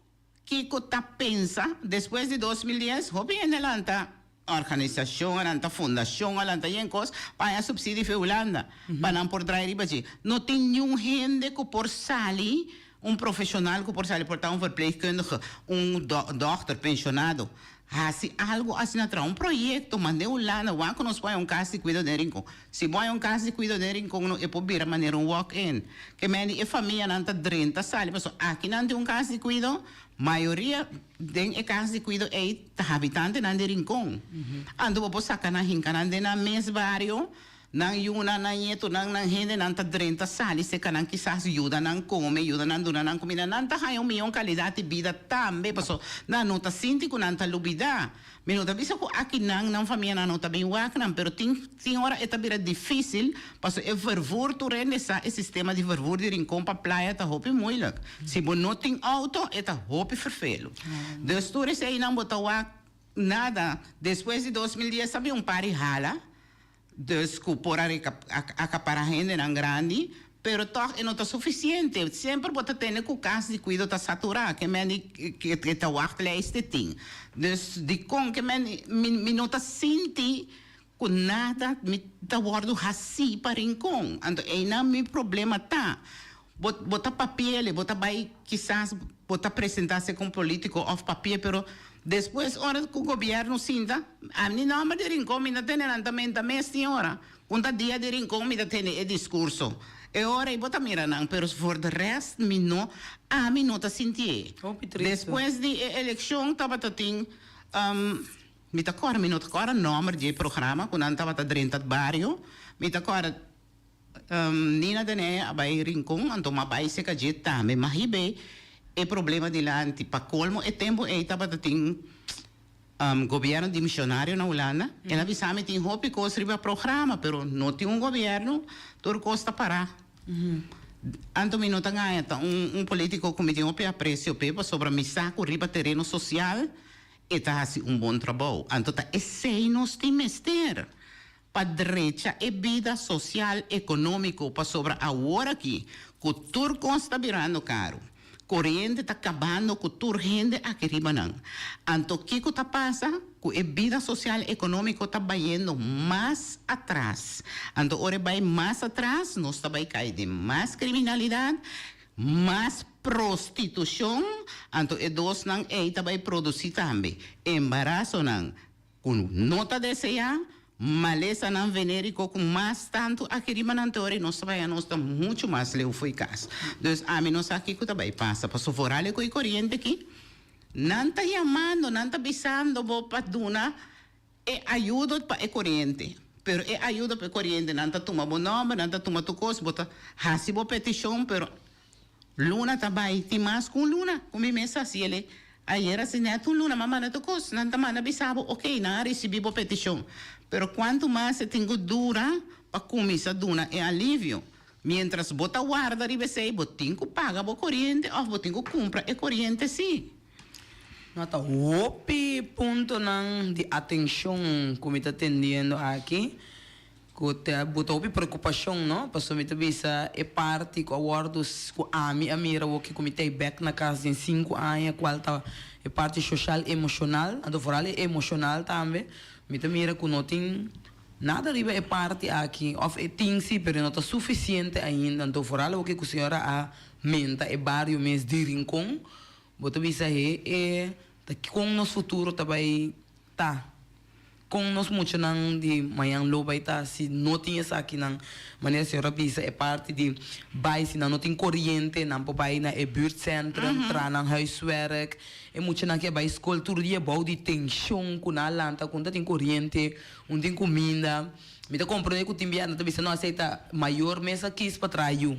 Kiko ta pensa despues di 2010? Hopi hende lanta organisashon, a lanta fundashon, a lanta yen kos pa haña supsidio fi Hulanda pa nan por drai riba dje. No tin niun hende ku por sali, un profeshonal ku por sali, por ta un verpleegkundige, un dòkter penshonado, hasi algu asina, traha un proyekto, mand'é Hulanda, wak ku nos por haña un kas di kuido den Rincon. Si bo haña un kas di kuido den Rincon no e por bira manera un walk-in. Ke men di e famianan ta drenta sali pasobra aki nan tin un kas di kuido, mayoria den e kas di kuido ei ta habitantenan di Rincon. Anto bo por saka nan hinka nan den nan mes bario, nan yunan, nan ñetunan, nan hendenan ta drenta sali seka nan kisas yuda nan kome, yuda nan duna nan kumida. Nan ta haña un mion kalidat di bida tambe pasobra nan no ta sinti ku nan ta lubida. Mi no ta bisa ku aki nan, nan famianan no ta bin wak nan, pero tin tin ora e ta bira difísil paso e vervoer tur hende sa e sistema di vervoer di Rincon pa playa ta hopi moeilijk. Si bo no tin auto e ta hopi ferfelu. Dus tur eseinan bo ta wak nada. Despues di 2010 a bin un par di hala. Dus ku por a akapara hendenan grandi, pero tòg e no ta sufisiente. Semper bo ta tende ku kas di kuido ta saturá, ke men di ke ta wachtlijst e tin. Dus dikon ke men mi mi no ta sinti ku nada mi ta wòrdu hasí pa Rincon. Anto einan mi problema ta. Bo bo ta papiele, bo ta bai kisas bo ta presentá segun polítiko òf papia, pero despues ora ku gobièrnu sinta, ami nòmber di Rincon mi ta tene nan ta menta mes tin ora. Un ta dia di Rincon mi ta tene e diskurso. E ora ei bo ta mira nan, pero voor de rest mi no, ami no ta sintié. Hopi tristu. Despues di e elekshon tabata tin mi ta kòrda, mi no ta kòrda nòmber di e programa ku nan tabata drenta bario, mi ta kòrda. Nina Deney a bai Rincon, anto m'a bai serka dje tambe. M'a hib'é e problema dilanti. Pa kolmo e tempu ei tabata tin gobièrnu dimisionario na Hulanda. El a bisa mi tin hopi kos riba programa, pero no tin un gobièrnu, tur kos ta pará. Anto mi no ta gaña, ta un polítiko ku mi tin hopi apresio p'e, pasobra mi sa ku riba tereno sosial e ta hasi un bon trabou. Anto ta esei nos tin mester. Pa drecha e bida sosial ekonómiko pasobra awor aki ku tur kos ta birando karu, koriente ta kabando ku tur hende aki riba nan. Anto kiko ta pasa? Ku e bida sosial ekonómiko ta bayendo mas atras. Anto ora e bai mas atras nos ta bai kai den mas kriminalidat, mas prostitushon, anto e dosnan ei ta bai produsí tambe embarasonan, Ku no ta deseá malesanan venériko ku mas tantu aki riba nan teoria nos ta bai nos ta muchu mas leu fo'i kas. Dus ami no sa kiko ta bai pasa paso vooral e ku e koriente aki nan ta yamando nan ta bisando bo pa duna e ayudo pa e koriente pero e ayudo pa e koriente nan ta tuma bo nòmber nan ta tuma tur kos bo ta hasi bo petishon pero Luna ta bai, tin mas ku un luna ku mi mes hasi el e. Ayer hasi nèt un luna, m'a manda tur kos. Nan ta manda bisa bo, ok, nan a risibí bo petishon. Pero kuantu mas e tin ku dura pa kuminsá duna e alivio? Miéntras bo ta warda riba esei, bo tin ku paga bo koriente òf bo tin ku kumpra e koriente sí. No ta hopi puntonan di atenshon ku mi ta tendiendo aki. Ku ta buta hopi preokupashon no, pasobra mi ta bisa e parti ku a wòrdu ku ami a mira awoki ku mi ta ei bèk na kas den sinku aña kual ta e parti soshal emoshonal, anto foral e emoshonal tambe, mi ta mira ku no tin nada riba e parti aki òf e tin si pero e no ta sufisiente ainda, anto foral awoki ku señora a menta e bario mes di Rincon, bo ta bisa he e ta kon nos futuro ta bai ta. Kon nos muchanan di mañan lo bai ta si no tin esakinan? Manera señor a bisa e parti di bai si nan no tin koriente nan por bai na e buurtcentrum traha nan huiswerk. E muchanan ke bai skol tur dia bou di tenshon ku nan a lanta ku no ta tin koriente, un tin kuminda. Mi ta komprende ku tin bia nan ta bisa no esei ta mayor mes a kis pa traha yu.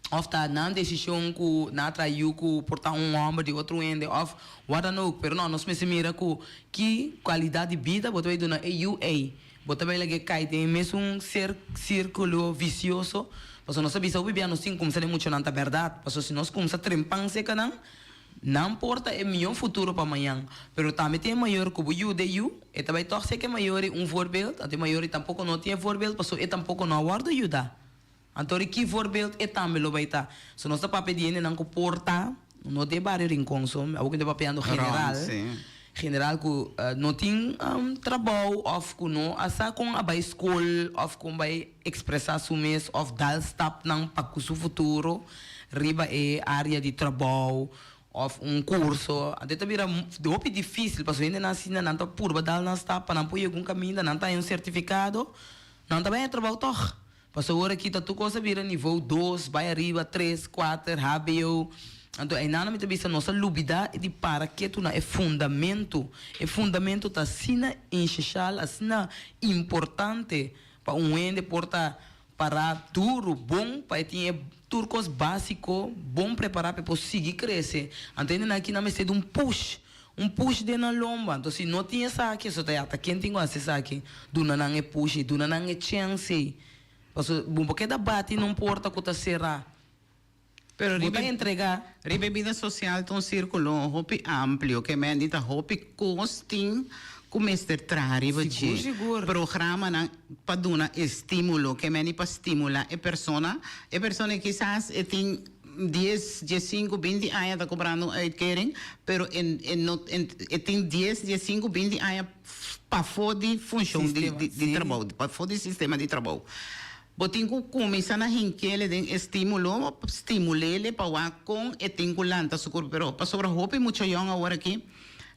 Of ta nan desishon ku nan a traha yu ku por ta un hòmber di otro hende òf wat dan ook. Pero no, nos mester mira ku ki kualidat di bida bo ta bai duna e yu ei. Bo ta bai lag'é kai den e mesun sirkulo visioso. Pasobra nos ta bisa hopi bia nos tin kumsa den muchanan ta bèrdat. Pasobra si nos kumsa trempan seka nan, nan por ta e mihó futuro pa mañan. Pero tambe tin e mayor ku bo yuda e yu, e ta bai tòg seka e mayor ei un voorbeeld. Anto e mayor ei tampoko no tin e voorbeeld pasobra e tampoko no a wòrdu yuda. Anto di ki voorbeeld e tambe lo bai ta? So nos ta papia di hendenan ku por ta, no den bario Rincon so, awor ku mi ta papiando general, general ku no tin trabou of ku no a sa kon a bai skol of kon bai ekspresá su mes of dal stapnan pa ku su futuro riba e área di trabou of un kurso. Anto e ta bira hopi difísil pasobra hendenan asina nan ta purba dal nan stap pa nan por yega un kaminda, nan ta haña un sertifikado, nan ta bai haña trabou tòg. Pasobra ora ki ta tur kos a bira nivo dos, bai ariba, tres, kuater, hbo. Anto einan mi ta bisa nos a lubida di para ketu na e fundamentu. E fundamentu ta asina insheshal, asina importante pa un hende por ta pará duru, bon, pa e tin e tur kos básiko bon prepará pa e por sigui krese. Anto hendenan aki nan mester di un push, un push den nan lomba. Anto si no tin esaki, eso ta ya ta ken tin ku hasi esaki? Duna nan e push ei, duna nan e chèns ei. Pasobra bo por keda bati na un porta ku ta será. Pero Bo ta riba entregá. riba e bida sosial ta un sírkulo hopi amplio ke men di ta hopi kos tin ku mester traha riba Sigur, dje. sigur. Programanan pa duna estímulo ke men di pa stimulá e persona. E persona kisas e tin dies, diesinku, binti aña ta kobrando un uitkering, pero e e no e tin dies, diesinku, binti aña pafó di funshon di Sistema, di sí. trabou, pafó di sistema di trabou. Bo tin ku kuminsá na hink'ele den estímulo, stimul'ele pa wak kon e tin ku lanta su kurpo. Pero pasobra hopi mucha yòn awor aki,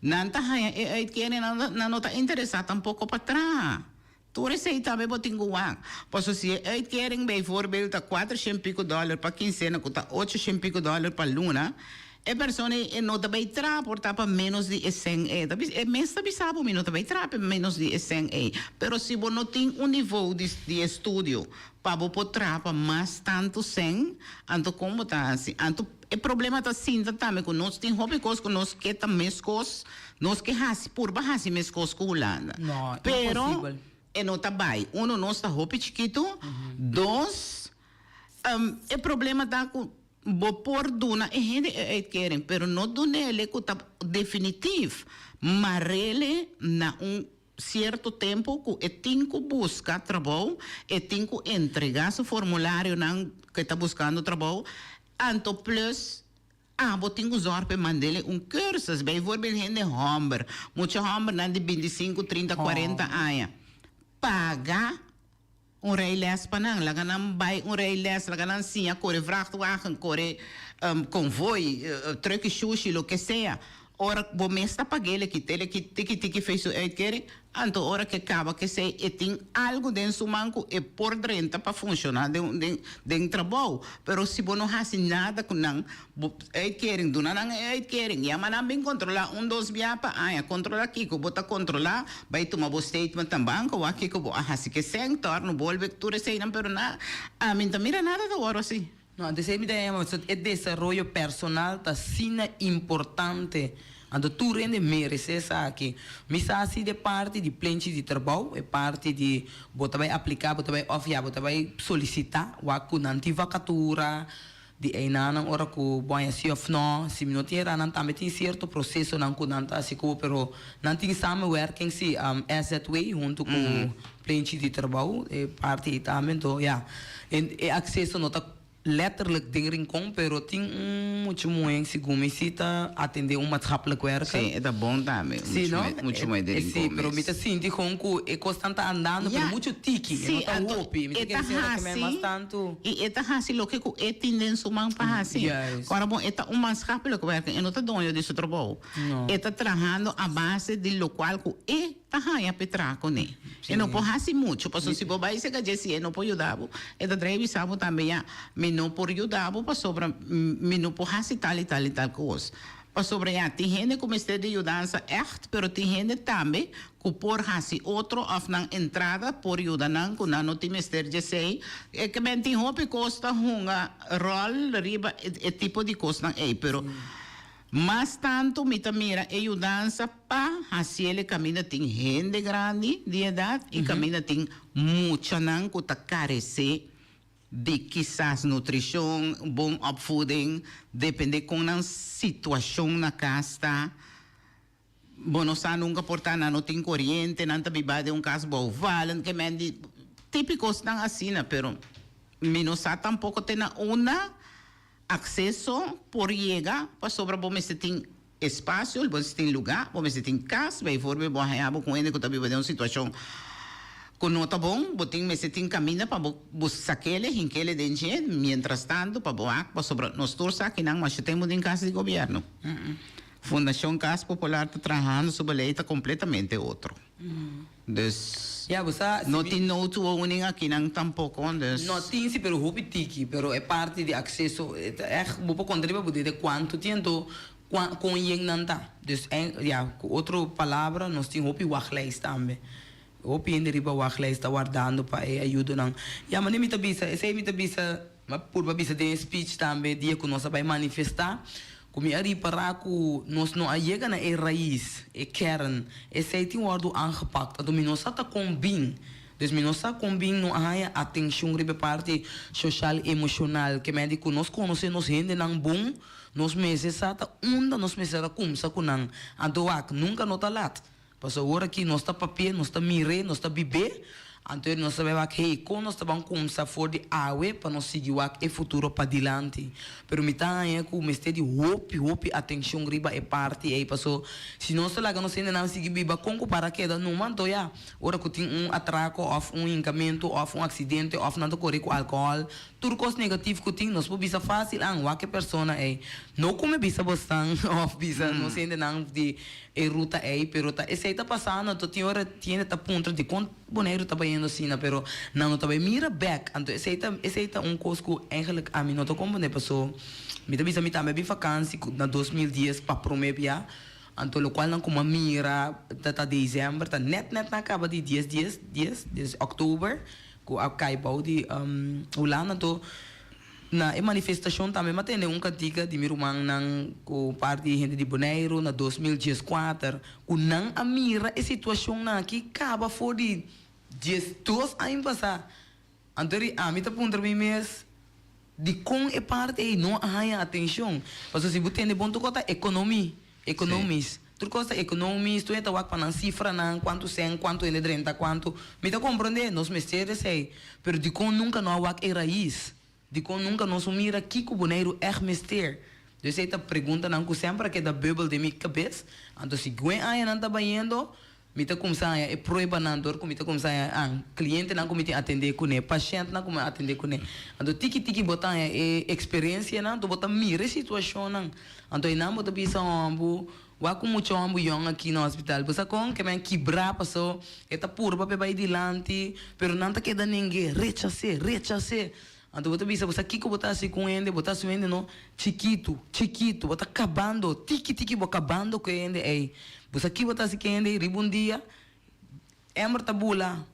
nan ta haña e uitkering, nan nan no ta interesá tampoko pa traha. Tur esei tambe bo tin ku wak. Pasobra si e uitkering bijvoorbeeld ta kuatershen piku dòler pa kinsena ku ta ochoshen piku dòler pa luna, E persona ei e no ta bai traha por ta pa ménos di e sèn ei. Ta bisa, e mes ta bisa bo mi no ta bai traha pa ménos di e sèn ei. Pero si bo no tin un nivou di di estudio pa bo por traha pa mas tantu sèn, anto kon bo ta hasi? Anto e problema ta sinta tambe ku nos tin hopi kos ku nos ke ta meskos, nos ke hasi purba hasi meskos ku Hulanda. No, Pero imposibel. e no ta bai. Uno, nos ta hopi chikitu. Dos, e problema ta ku Bo por duna e hende e uitkering, pero no dunele ku ta definitief. Marele na un sierto tempu ku e tin ku buska trabou, e tin ku entregá su formularionan ku e ta buskando trabou, anto plus abo tin ku zòrg pa e mandele un cursus. Bijvoorbeeld hende hòmber, mucha hòmbernan di bintisinku, trinta, kuarenta aña, paga. Un rijles pa nan, laga nan bai un rijles, laga nan siña kore vrachtwagen, kore konvoi, truck shushi, loke sea. Ora bo mes ta pag'é leki te leki tiki tiki fei su uitkering, anto ora ke kaba kesei e tin algu den su man ku e por drenta pa funshoná den den den trabou. Pero si bo no hasi nada ku nan, Bo uitkering, duna nan e uitkering. Yama nan bin kontrolá un dos bia pa aña. Kontrolá kiko bo ta kontrolá, bai tuma bo statement na banko, wak kiko bo a hasi ke sèn, tòrnu, bolbe, tur eseinan, pero na ami n'ta mira nada ta wòrdu así. No, anto esei mi ta yama e desaroyo personal ta asina importante. Anto tur hende meresé esaki. Mi sa si de parti di plenchi di trabou, e parti di bo ta bai apliká, bo ta bai òf ya bo ta bai solisitá, wak ku nan tin vakatura, Di einanan ora ku bo haña si òf nò, si mi no tin era nan tambe tin sierto prosesonan ku nan ta hasi ku bo pero nan tin samenwerking si, SZW huntu ku Plenchi di Trabou e parti ei tambe anto ya e akseso no ta letterlijk den Rincon pero tin un mucha muhé segun mi si ta atendé un maatschappelijk werker. Sí, e ta bon tambe, Sí, no? mucha muhé den Rincon Sí, pero mi ta mes. sinti gewoon ku e kosnan ta andando pero muchu tiki, e no ta hopi, mi ta kere señora ke men mas tantu. I e ta hasi loke ku e tin den su man pa hasi. Ora bon, e ta un maatschappelijk werker, e no ta doño di su trabou. E ta trahando a base di lokual ku e. ta haña p'e traha kuné. E no por hasi muchu, pasobra si bo bai serka dje si e no por yuda bo, e ta drei bisa bo tambe ya, mi no por yuda bo pasobra mi no por hasi tal i tal i tal kos. Pasobra ya, tin hende ku mester di yudansa ègt, pero tin hende tambe ku por hasi otro òf nan entrada por yuda nan ku nan no tin mester djesei. E ke men tin hopi kos ta hunga ròl riba e tipo di kosnan ei, pero mas tantu mi ta mira e yudansa pa hasiel e kaminda tin hende grandi di edat i kaminda tin muchanan ku ta karesé di kisas nutrishon, bon opvoeding, depende kon nan situashon na kas ta. Bo no sa nunka por ta nan no tin koriente, nan ta biba den un kas bouwvallen, ke men di tipikosnan asina, pero mi no sa tampoko te na unda akseso por yega pasobra bo mester tin espasio, bo mester tin lugá, bo mester tin kas, bijvoorbeeld bo a haña bo ku un hende ku ta biba den un situashon ku no ta bon, bo tin mester tin kaminda pa bo bo sak'ele, hink'ele den dje, mientras tanto pa bo wak pasobra nos tur sa kinan masha tempu den kas di gobièrnu. Fundashon Kas Popular ta trahando su beleid ta kompletamente otro. Dus Ya, bo sa, si no mi. tin noodwoning akinan tampoko, dus. No tin si, pero hopi tiki. Pero e parti di akseso e ta ègt, bo por konta riba bo dede kuantu tin anto kua kon yen nan ta. Dus en ya, ku otro palabra nos tin hopi wachtlijst tambe. Hopi hende riba wachtlijst ta wardando pa e ayudonan. Ya, manera mi ta bisa, esei mi ta bisa. Mi a purba bisa den e speech tambe dia ku nos a bai manifestá ku mi a ripará ku nos no a yega na e rais, e kern. Esei tin wòrdu aangepakt. Anto mi no sa ta kon bin. Dus mi no sa kon bin no a haña atenshon riba e parti soshal emoshonal. Ke mende ku nos konosé nos hendenan bon, nos mester sa ta unda nos mester a kumsa ku nan. Anto wak, nunka no ta lat. Pasobra awor aki nos ta papi'é, nos ta mir'é, nos ta bib'é, anto nos ta bai wak, hey, kon nos ta ban kumsa for di awe pa nos sigui wak e futuro padilanti? Pero mi ta haña ku mester di hopi, hopi atenshon riba e parti ei, paso si nos ta laga nos hendenan sigui biba kon ku para keda numa, anto ya, ora ku tin un atrako òf un hinkamentu òf un aksidente òf nan ta kore ku alkohòl, Tur kos negatief ku tin nos por bisa fásil an wak e persona ei. No ku mi bisa bosnan òf bisa nos hendenan di e ruta ei, pero ta esei ta pasando anto tin ora tin hende ta puntra dikon Boneiru ta bayendo asina, pero nan no ta bai mira bèk. Anto esei ta esei ta un kos ku eigenlijk ami no ta komprendé paso mi ta bisa mi tambe a bin fakansi na 2010 pa promé bia, anto lokual nan kuma mira ta ta desèmber ta nèt nèt nan a kaba di dies dies dies des òktober. Ku a kai bou di Hulanda anto na e manifestashon tambe mi a tende un kantika di mi rumannan ku parti di hende di Boneiru na 2014 ku nan a mira e situashonnan aki kaba for di 12 aña pasá. Anto ri ami ta puntra mi mes dikon e parti ei no a haña atenshon pasobra si bo tende bon tur kos ta ekonomi. Economis. Tur cos ta economis, tur hende ta wak pa nan cifranan, cuantu cen, cuantu hende drenta cuantu. Mi ta comprende, nos mester esey, pero dicon nunca no a wak e rais? Dicon nunca nos un mira kico Boneiru echt mester? Dus esey ta preguntanan cu semper a keda bubbel den mi cabes. Anto si guen añanan ta bayendo, Mi ta kumsa haña e pruebanan dor ku mi ta kumsa haña an klientenan ku mi tin atendé kuné, pashèntnan ku mi a atendé kuné. Anto tiki tiki bo ta haña e eksperensianan, anto bo ta mira e situashonnan. Anto einan bo ta bisa hòmbu, wak ku mucha hòmbu yòn aki na hospital. Bo sa kon? Ke men kibrá paso e ta purba pa e bai dilanti, pero nan ta keda neng'é, rechas'é, rechas'é. Anto bo ta bisa, bo sa kiko bo ta hasi ku un hende? Bo ta hasi un hende no chikitu, chikitu, bo ta kabando, tiki tiki bo kabando ku e hende ei. Bo sa ki bo ta hasi ku e hende ei? Riba un dia, ember ta bula.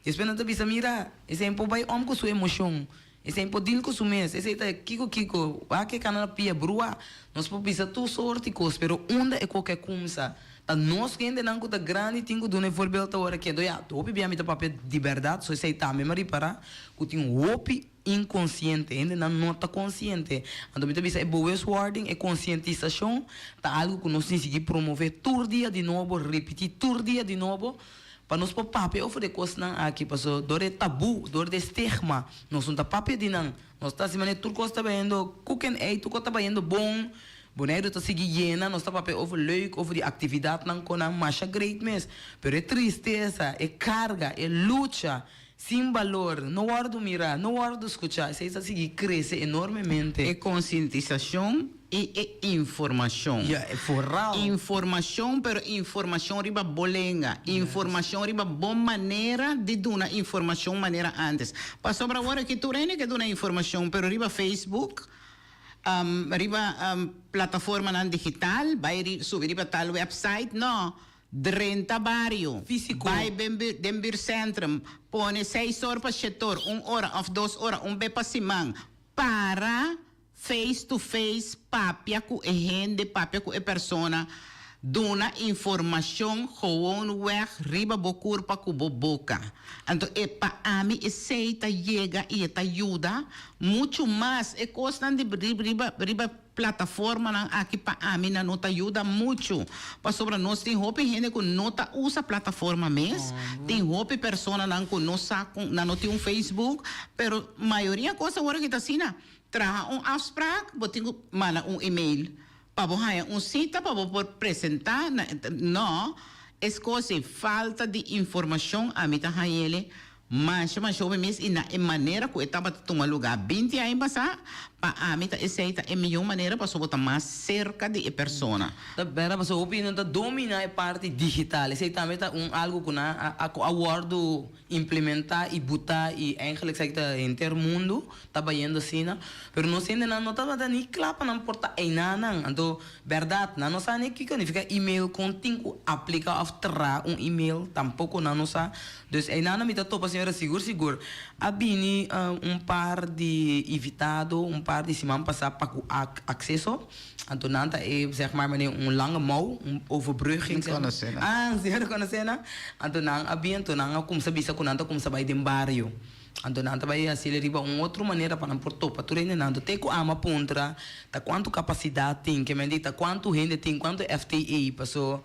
Despues nan ta bisa, mira, esei por bai om ku su emoshon, esei por dil ku su mes, esei ta kiko kiko, wak e kana na pia brua. Nos por bisa tur sorti kos, pero unda e koke a kumsa? Ta nos hendenan ku ta grandi tin ku duna e voorbeeld awor aki. Anto ya, hopi bia mi ta papia di bèrdat, so esei tambe mi a ripará ku tin hopi inkonsiente, hendenan no ta konsiente. Anto mi ta bisa e bewustwording, e konsientisashon ta algu ku nos tin sigui promové tur dia di nobo, ripití tur dia di nobo, pa nos por papia over di e kosnan aki, pasobra dor e tabú, dor di e stigma, nos no ta papia di nan. Nos ta hasi manera tur kos ta bayendo koek en ei, tur kos ta bayendo bon. Boneiru ta sigui yena, nos ta papia over leuk, over di aktividatnan kon nan masha great mes. Pero e tristesa, e karga, e lucha sin balor no wòrdu mirá, no wòrdu skuchá. Esei ta sigui krese enormemente. E konsientisashon. i e informashon. Ja, e vooral. Informashon, pero informashon riba bo lenga. Informashon riba bo manera di duna informashon manera antes. Pasobra awor aki tur hende ke duna informashon, pero riba Facebook, riba plataformanan digital, bai subi riba tal website, no. Drenta bario. Físiko. Bai den buurtcentrum, pone seis or pa shetor, un ora òf dos ora, un be pa siman. Para face to face papia ku e hende, papia ku e persona, duna informashon gewoonweg riba bo kurpa ku bo boka. Anto e pa ami esei ta yega i e ta yuda muchu mas. E kosnan di riba riba plataformanan aki pa ami nan no ta yuda muchu, pasobra nos tin hopi hende ku no ta usa plataforma mes, tin hopi personanan ku no sa kon, nan no tin un Facebook, pero mayoria kos awor aki ta asina, traha un afsprak, bo tin ku manda un email pa bo haña un sita pa bo por presentá na, no, es kos di falta di informashon ami ta hañ'ele Masha masha hopi mes i na e manera ku e tabata tuma lugá binti aña pasá, pa ami ta esei ta e mihó manera pasobra bo ta mas serka di e persona. Ta bèrdat pasobra hopi no ta dominá e parti digital. Esei tambe ta un algu ku nan a ku a wòrdu implementá i butá i eigenlijk esaki ta henter mundu ta bayendo asina. Pero nos hendenan no tabata ni kla pa nan por ta einanan. Anto bèrdat nan no sa ni kiko nifiká email, kon tin ku apliká òf traha un email tampoko nan no sa. Dus einan mi ta topa señora sigur sigur a bini un par di invitado un par di siman pasa pa ku acceso anto nan ta e zeg maar mane un lange mouw un overbrugging Mi conoce nan. Ah señora conoce nan anto nan a bin anto nan a kumsa bisa ku nan ta kumsa bai den bario anto nan ta bai haciel riba un otro manera pa nan por topa tur hendenan anto te ku ama puntra ta kuantu capacidad tin ke men di ta kuantu hende tin kuantu FTE paso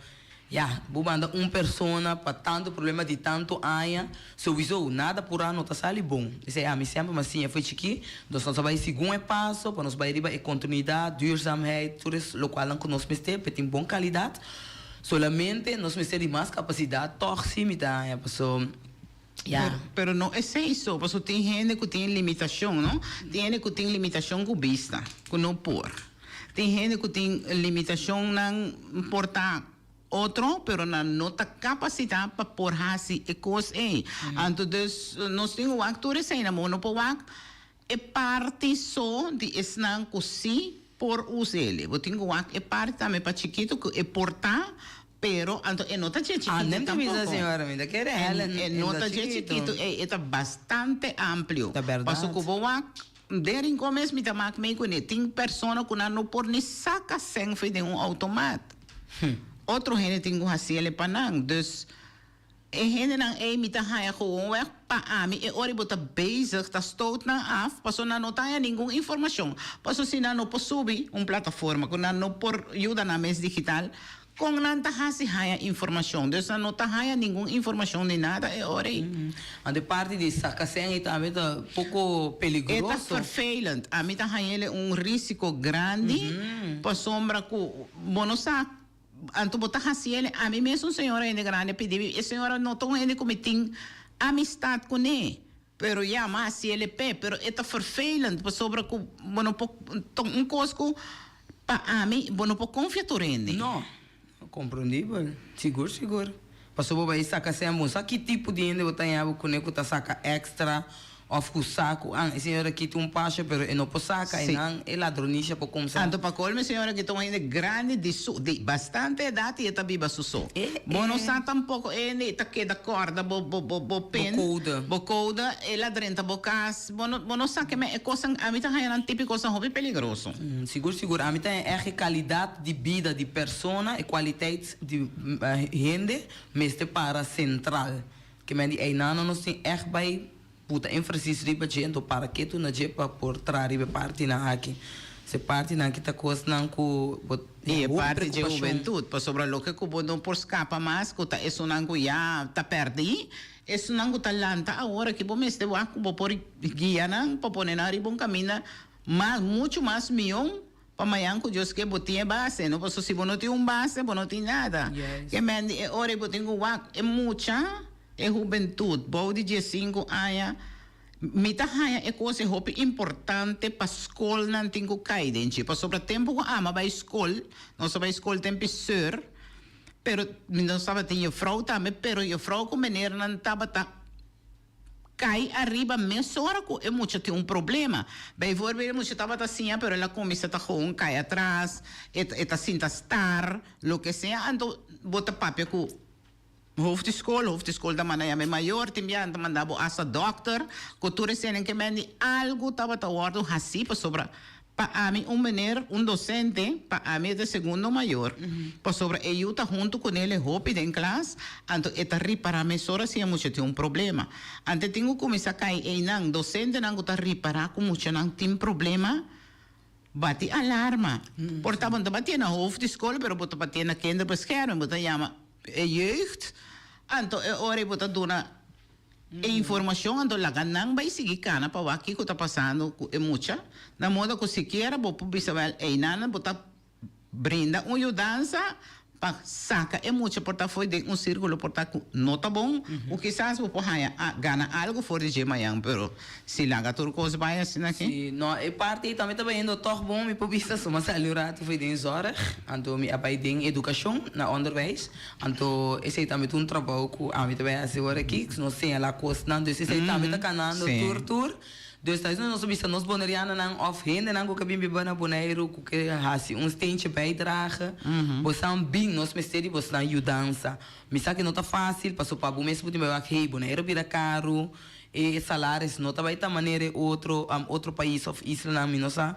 Ya, bo manda un persona pa tantu problema di tantu aña, souiso nada purá no ta sali bon. Esei ami semper m'a siña fo'i chikí, nos nos a bai segun e paso pa nos bai riba e kontinuidat, duurzaamheid, tur es lokualnan ku nos mester pa e tin bon kalidat. Solamente nos mester di mas kapasidat tòg si mi ta haña, paso ya. Pero no esei so, paso tin hende ku tin limitashon, no? Tin hende ku tin limitashon ku bista, ku no por. Tin hende ku tin limitashonnan por ta otro, pero nan no ta kapasitá pa por hasi e kos ei. Anto dus nos tin ku wak tur eseinan, bo no por wak e parti so di esnan ku sí por us'el. Bo tin ku wak e parti tambe pa chikitu ku e por ta, pero anto e no ta dje chikitu tampoco. E no ta dje chikitu ei, e ta bastante amplio. Pasobra ku bo wak Den Rincon mes mi ta mak mei kuné. Tin persona ku nan no por ni saka sèn for den un outomat. Otro hende tin ku hasi el pa nan. Dus e hendenan ei mi ta haña gewoonweg pa ami e ora bo ta bezig ta stoot nan af pasobra nan no ta haña ningun informashon. Pasobra si nan no por subi un plataforma ku nan no por yuda nan mes digital, Kon nan ta hasi haña informashon? Dus nan no ta haña ningun informashon di nada e ora ei. Anto e parti di saka sèn ei tambe ta poko E ta peligroso. vervelend. Ami ta hañ'el un risiko grandi pasobra ku bo no sa anto bo ta hasiel. Ami mes un señora hende grandi a pidi mi, e señora no ta un hende ku mi tin amistat kuné. Pero ya, m'a hasi el e p'e. Pero e ta vervelend pasobra ku bo no por ta un kos ku pa ami bo no por konfia tur hende. No, komprondibel. Sigur sigur. Pasobra bo bai saka sèn bo no sa ki tipo di hende bo ta haña bo kuné ku ta saka èkstra òf ku sa ku an e señora ki tin un pasha pero e no por saka Sí. i nan e ladronisia por kumsa. Anto pa colmo e señora ki ta un hende grandi di su di bastante edad i e ta biba su so. E Bo no e. sa tampoco e hende ta keda corda bo bo bo bo Bo pin, code. bo code, el a drenta bo cas, bo no bo no sa ke men e cosnan ami ta haña nan tipi cosnan hopi peligroso. Sigur sigur ami ta haña ègt e calidad di bida di persona e kwaliteit di hende mester para central. Ke men di einan nos tin ègt bai Puta énfasis riba dje, anto para ketu na dje pa por traha riba e partinan aki. Se partinan aki ta kosnan ku bo I e hopi parti dje preokupashon. hubentut, pasobra loke ku bo no por skapa mas ku ta esunnan ku ya ta pèrdí, esunnan ku ta lanta awor aki bo mester wak ku bo por guia nan pa pone nan riba un kaminda mas muchu mas mion pa mañan ku Dios ke bo tin e base, no? Pasobra si bo no tin un base bo no tin nada. Yes. Ke men di e ora ei bo tin ku wak e mucha. E hubentut bou di diesinku aña. Mi ta haña e kos ei hopi importante pa skolnan tin ku kai den dje, pasobra tempu ku ami a bai skol, nos a bai skol tempu seur, pero nos tabatin jufrou tambe, pero jufrou ku menernan tabata kai ariba mesora ku e mucha tin un problema. Bijvoorbeeld e mucha tabata siña pero el a kuminsá ta gewoon kai atras, e e ta sinta star, loke sea, anto bo ta papia ku Hoofd di skol, hoofd di skol ta manda yama e mayor, tin biaha nan ta manda bo hasta dokter, ku tur esei nan ke men di algu tabata wòrdu hasí pasobra pa ami un meneer, un dosente, pa ami e ta e segundo mayor, pasobra e yu ta huntu kuné el e hopi den klas, anto e ta ripará mesora si e mucha tin un problema. Anto e tin ku kuminsá kai einan, dosentenan ku ta ripará ku muchanan tin problema, Bati alarma. Por ta bo no ta batié na hoofd di skol, pero bo ta batié na kinderbescherming. Bo ta yama e jeugd, anto e ora ei bo ta duna e informashon, anto laga nan bai sigui kana pa wak kiko ta pasando ku e mucha, na moda ku sikiera bo por bisa wèl einan bo ta brinda un yudansa pa saka e mucha por ta fo'i den un sirkulo por ta ku no ta bon, ku kisas bo por haña a gana algu for di dje mañan, pero si laga tur kos bai asina aki. Sí, no, e parti ei tambe ta bayendo tòg bon, mi por bisa, suma sali un ratu fo'i den zòrg, anto mi a bai den edukashon, na onderwijs, anto esei tambe ta un trabou ku ami ta bai hasi ora aki, nos señalá kosnan, dus esei tambe ta kanando tur tur. Dus ta esei nos a bisa nos Bonerianonan of hendenan ku ke bin biba na Boneiru ku ke hasi un steentje bijdrage, bosan bin, nos mester di bosnan yudansa. Mi sa ke no ta fásil paso pa bo mes bo tin bai wak hey Boneiru a bira karu, e salaris no ta bai ta manera e otro otro pais of islanan mi no sa.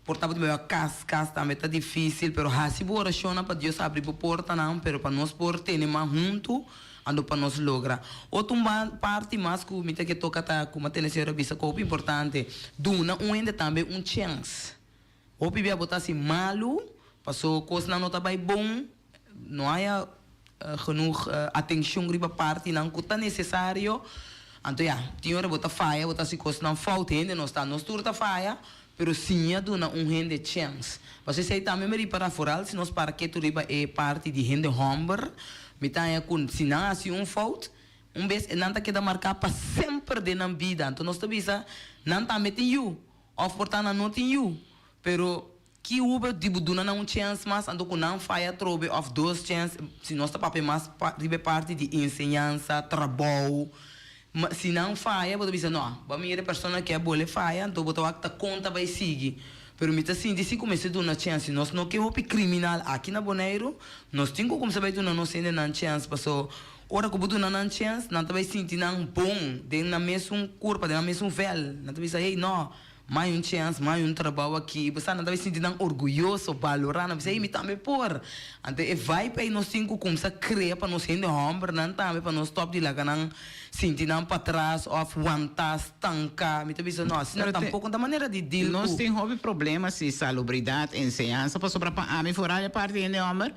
Por ta bo tin bai wak kas, kas tambe ta difísil pero hasi bo orashonnan pa Dios abri bo portanan pero pa nos por tene man huntu. Ando pa nos logra. Otro un parti mas ku mi ta ke toka ta ku m'a tene señor a bisa ku hopi importante, duna un hende tambe un chèns. Hopi bia bo ta hasi malu paso kosnan no ta bai bon, no haya genoeg atenshon riba partinan ku ta nesesario. Anto ya, tin ora bo ta faya, bo ta hasi kosnan fout, hende nos ta, nos tur ta faya, pero siña duna un hende chèns. Pasobra esei tambe mi ripará, foral si nos para ketu riba e parti di hende hòmber, mi ta haña ku si nan hasi un fout, un bes e nan ta keda marká pa semper den nan bida. Anto nos ta bisa, nan tambe tin yu, òf por ta nan no tin yu, pero ki hube di bo duna nan un chèns mas anto ku nan faya atrobe òf dos chèns, si nos ta papia mas riba e parti di enseñansa, trabou. Ma si nan faya bo ta bisa no, bo a mira e persona ke a bole faya anto bo ta wak ta kon ta bai sigui. Pero mi ta sinti si ku mester duna chèns. Si nos no ke hopi kriminal aki na Boneiru, nos tin ku kumsa bai duna nos hendenan chèns paso ora ku bo duna nan chèns nan ta bai sinti nan bon den nan mesun kurpa, den nan mesun vèl. Nan ta bisa hey no, Mai un chèns, mai un trabou aki. I bo sa, nan ta bai sinti nan orguyoso, balorá. Nan bisa, Ei, mi tambe por. Anto e vibe ei nos tin ku kumsa krea pa nos hende hòmbernan tambe, pa nos stòp di laga nan sinti nan patras òf wantá, stanká. Mi ta bisa, no, asina Pero te- tampoko no ta manera di deal Nos ku. tin hopi problema si salubridat, enseñansa, pasobra pa ami foral e parti hende hòmber,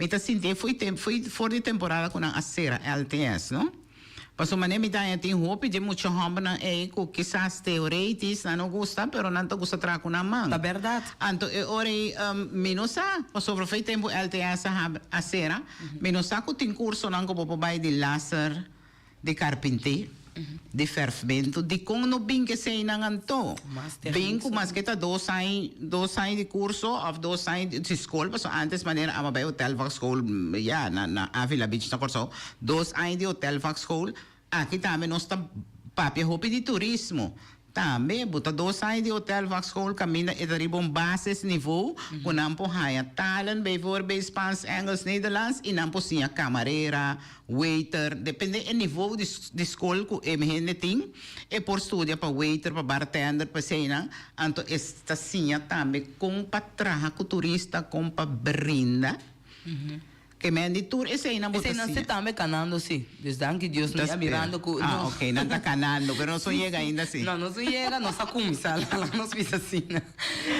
Mi ta sinti e fo'i tem fo'i for di temporada ku nan a sera LTS, no? Pasobra manera mi daña tin hopi dje mucha hòmbernan ei ku kisas teoretisch nan no gusta, pero nan ta gusta traha ku nan man. Ta bèrdat. Anto e ora ei mi no sa, pasobra fo'i tempu LTS a hab a sera, mi no sa ku tin kursonan ku bo por bai di laser, Di karpintí, di fèrfmentu, dikon no bin ku eseinan anto? Bin ku maske ta dos aña, dos aña di kurso òf dos aña di skol, pasobra ántes manera aba bai hotelvakschool, ya, na na Avila Beach na Kòrsou, dos aña di hotelvakschool, aki tambe nos ta papia hopi di turismo. Tambe bo ta dos aña di hotelvakschool kaminda e ta riba un basisniveau ku nan por haña talen, bijvoorbeeld Spaans, Engels, Nederlands i nan por siña kamarera, waiter, depende e niveau di di skol ku e hende tin e por studia pa waiter, pa bartender, pa eseinan. Anto e ta siña tambe kon pa traha ku turista, kon pa brinda. Ke men di tur eseinan bo ta Eseinan siña. si tambe kanando si. Dus danki Dios Ta mi a mirando ku Ah, no. ok, nan ta kanando, pero no son yega ainda si. No, no son yega, nos a kumsa, laga nos bisa asina.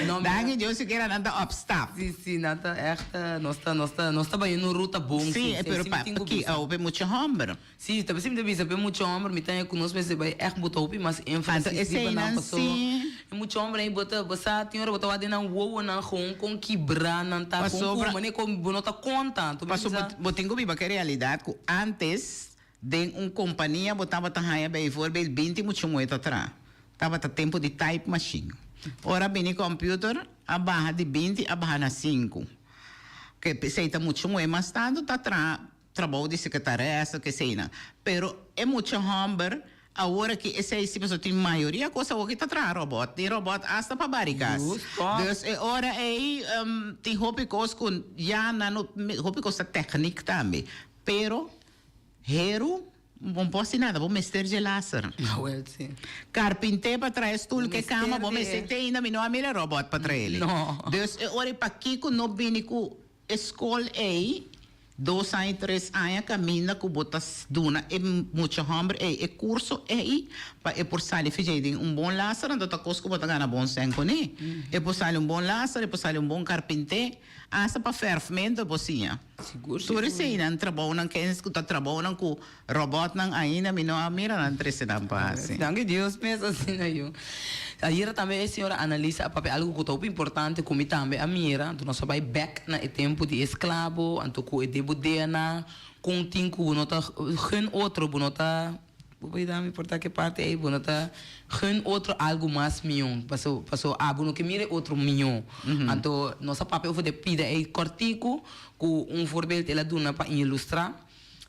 No, mi Danki Dios sikiera nan ta op stap. Si, si, nan ta echt, nos ta, nos ta, nos ta bai un ruta bon Si, si, pero si mi pa tin ku ki bisa. awo p'e mucha hòmber. Si, ta bisa mi ta bisa p'e mucha hòmber, mi ta haña ku nos mester bai ègt buta hopi mas Anto énfasis riba eseinan nan paso si. e mucha hòmber ei bo ta bo sa tin ora bo ta wak den nan wowonan gewoon kon kibrá nan ta kon Pasobra ku manera kon bo no ta konta anto mi Paso bo bisa. bo tin ku biba ku e realidat ku ántes den un kompania bo tabata haña bijvoorbeeld binti mucha muhé ta traha. Tabata tempu di type machine. Ora bini computer a baha di 20 a baha na 5. Ke p'esei ta muchu muhé mas tantu ta traha trabou di secretaressa keseinan. Pero e mucha homber awor aki esei si pasobra tin mayoria kos awor ki ta traha robot. Tin robot asta pa bari kas. Dus e ora ei tin hopi kos ku ya nan no hopi kos ta techniek tambe. Pero heru Bo no por haci nada, bo mester dje laser. Awel si. Carpinté pa trae stoel ke cama, bo mester te ainda mi no a mira robot pa traele. No. Dus e ora ei pakico no bini cu e scol ei dos aña, tres aña caminda cu bo ta duna e mucha homber ei e curso ei pa e por sali fijei den un bon laser anto ta cos cu bo ta gana bon cen cune. E por sali un bon laser, e por sali un bon carpinté, hasta pa verfmento e por siña. Sigur, Tur sigur. eseinan trabounan kens ku ta trabounan ku robotnan ainda mi no a mira nan trese nan pa hasi. Danki Dios mes asina yu. Ayera tambe e señora Annalisa a papia algu ku ta hopi importante ku mi tambe a mira, anto nos a bai bek na e tempu di esklabo, anto ku e debudea kon tin ku bo no ta gun otro, bo no ta. Bo por yuda mi por ta ke parti ei bo no ta gun otro algu mas mion paso paso abo no ke mira e otro mion anto nos a papia over de pida ei kòrtiku ku un voorbeeld el a duna pa ilustra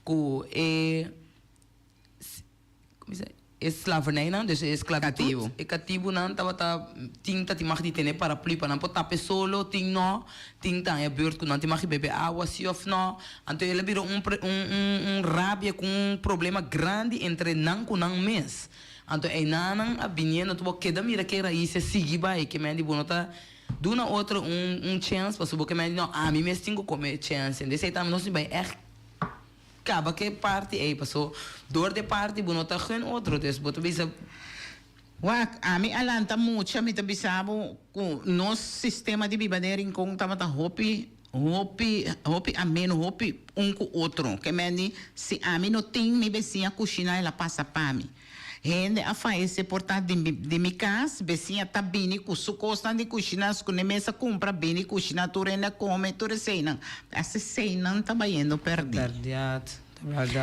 ku e e slavernijnan dus e sklabitut e katibunan tabata tin ta tin mag di tene paraplu pa nan por tapa e solo tin no tin ta haña beurt ku nan tin mag di bebe awa si òf no. Anto el a bira un un rabia ku un problema grandi entre nan ku nan mes. Anto einanan a biniendo anto bo keda mira ke rais a sigui bai ke men di bo no ta duna otro un un chèns pasobra bo ke men di no ami mes tin ku kome e chèns. En esei tambe nos tin bai ègt kaba ke parti ei paso dor di e parti bo no ta gun otro dus bo ta bisa. Wak, ami a lanta mucha, mi ta bisa bo ku nos sistema di biba den Rincon tabata hopi, hopi, hopi ameno, hopi un ku otro. Ke men di, si ami no tin, mi besiña kushina el a pasa pa mi. Hende a fayesé por ta di mi, di mi kas, besiña ta bini ku su kosnan di kushina, skune mesa kumpra, bini kushina tur hende a kome, tur eseinan. Asta eseinan ta bayendo pèrdí. Bèrdat.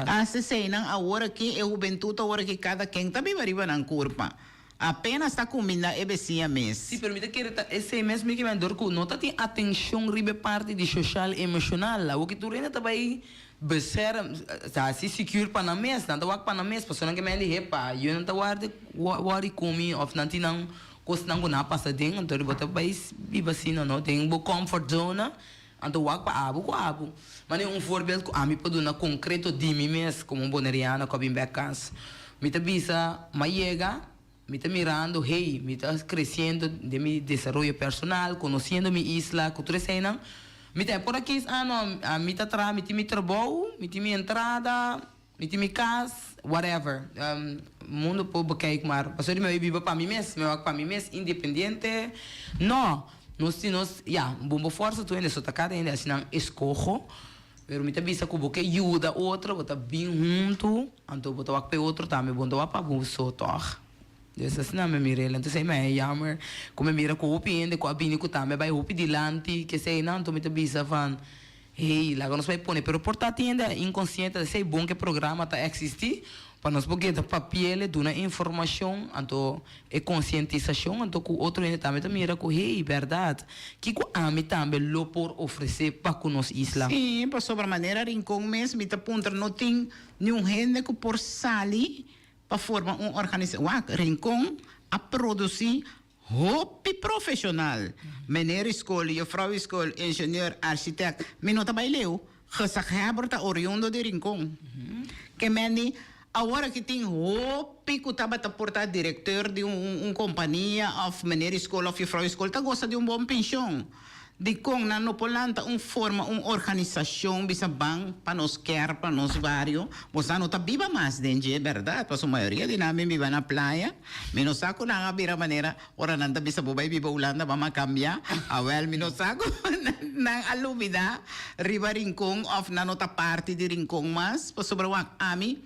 Hasta eseinan awor aki e hubentud awor aki kada ken ta biba riba nan kurpa. Apenas ta kuminda e besiña mes. Sí, pero mi ta kere ta esei mes mi ke men dor ku no ta tin atenshon riba e parti di soshal emoshonal. Awor ki tur hende ta bai bescherm, ta hasi secure pa nan mes, nan ta wak pa nan mes, pasobra nan ke men di hepa, yu nan ta warda wòrdu kumi òf nan tin nan kosnan ku nan a pasa den, anto bo ta bai biba asina no, den bo comfort zone. Anto wak pa abo ku abo. Mane un voorbeeld ku ami por duna konkreto di mi mes komo un boneriano ku a bin bek kas. Mi ta bisa, m'a yega, mi ta mirando, hey, mi ta kresiendo den mi desaroyo personal, konosiendo mi isla, ku tur eseinan. Mi ta e por a kis, ah no, ami ta traha, mi tin mi trabou, mi tin mi entrada, mi tin mi kas, whatever. Mundo por bekijk maar pasobra mi a biba pa mi mes, mi a wak pa mi mes, independiente. No! Nos tin nos, ya, bon bo forsa tur hende so ta kada hende hasi nan eskoho, pero mi ta bisa ku bo ke yuda otro, bo ta bin huntu, anto bo ta wak pa e otro tambe, bo no ta wak pa bo so tòg. Dus asina mi a mira el. Entonces mi a jammer ku mi a mira ku hopi hende ku a bini ku tambe a bai hopi dilanti, keseinan, anto mi ta bisa van, Hey, laga nos bai pone, pero por ta tin hende inkonsiente, esei bon ku e programa ta eksistí, pa nos por keda papiele, duna informashon, anto e konsientisashon, anto ku otro hende tambe ta mira ku, hey, bèrdat, kiko ami tambe lo por ofresé pa ku nos isla? Sí, pasobra manera Rincon mes mi ta puntra no tin niun hende ku por sali pa forma un organisashon. Wak, Rincon a produsí Hopi profesional. Meneer skol, juffrouw skol, ingenieur, architect. Mi no ta bai leu. Gezaghebber ta oriundo di Rincon. Ke men di, awor aki tin hopi ku tabata por ta directeur di un compania of meneer skol of juffrouw skol ta gosa di un bon pension. Dikon nan no por lanta un forma un organisashon bisa ban pa nos ker pa nos bario? Bosa no ta biba mas den dje bèrdat pasobra mayoria di nan bin biba na playa. Mi no sa ku nan a bira manera ora nan ta bisa bo bai biba Hulanda bam a kambia. Awèl mi no sa ku nan a lubida riba Rincon òf nan no ta parti di Rincon mas pasobra wak ami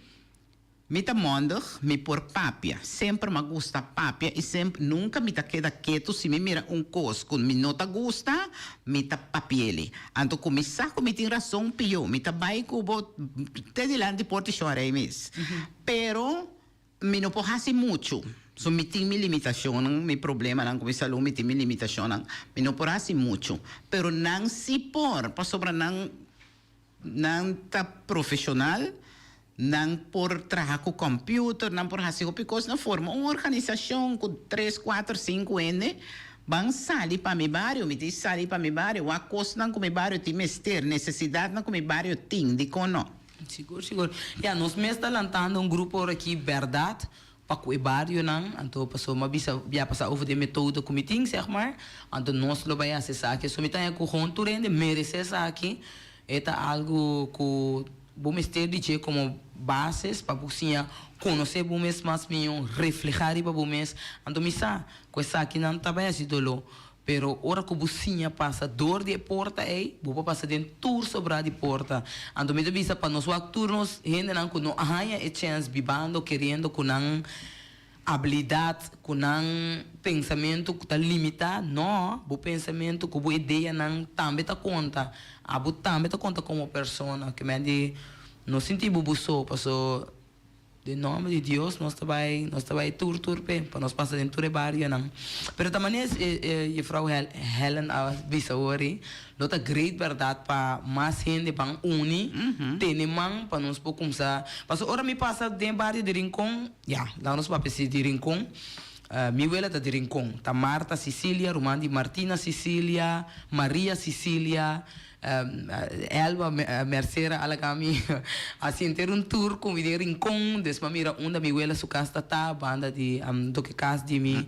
Mi ta mondig, mi por papia. Semper m'a gusta papia i semper, nunka mi ta keda ketu si mi mira un kos ku mi no ta gusta, mi ta papi'eli. Anto ku mi sa ku mi tin rason pio, mi ta bai ku bo te dilanti porta i shora ei mes. Pero mi no por hasi muchu. So mi tin mi limitashonnan, mi problemanan ku mi salú, mi tin mi limitashonnan. Mi no por hasi muchu. Pero nan sí por, pasobra nan nan ta profeshonal, nan por traha ku kòmpiuter, nan por hasi hopi kos. Nan forma un organisashon ku tres, kuater, sinku hende, ban sali pa mi bario, mi tin sali pa mi bario, wak kosnan ku mi bario tin mester, nesesidatnan ku mi bario tin, dikon no? Sigur, sigur. Ya, nos mes ta lantando un grupo ora aki, bèrdat, pa ku e barionan, anto paso mi a bisa bia pasa over di e metodo ku mi tin, seg maar, anto nos lo bai hasi esaki. So mi ta haña ku gewoon tur hende merese esaki, e ta algu ku bo mester di dje komo bases pa bo siña konosé bo mes mas mihó, reflehá riba bo mes. Anto mi sa ku esakinan ta bai hasi doló, Pero ora ku bo siña pasa dor di e porta ei, bo por pasa den tur sobrá di porta. Anto mi ta bisa pa nos wak tur nos hendenan ku no a haña e chèns bibando, keriendo ku nan abilidat, ku nan pensamentu ku ta limitá. No, bo pensamentu ku bo ideanan tambe ta konta. Abo tambe ta konta komo persona. Ke men di no sinti bo bo so, paso. Den nomber di Dios nos ta bai, nos ta bai tur tur p'e, pa nos pasa den tur e barionan. Pero ta manera e juffrouw Helen a bisa awor, lo ta great berdad pa mas hende ban uni, tene man pa nos por kumsa. Pasobra ora mi pasa den e bario di Rincon, ya, laga nos papia si di Rincon, mi wela ta di Rincon, ta Marta Cicilia, ruman di Martina Cicilia, Maria Cicilia, Elba Mercera a laga mi hasi henter un tour ku mi den Rincon, despues mi a mira unda mi wela su kas ta ta, banda di toke kas di mi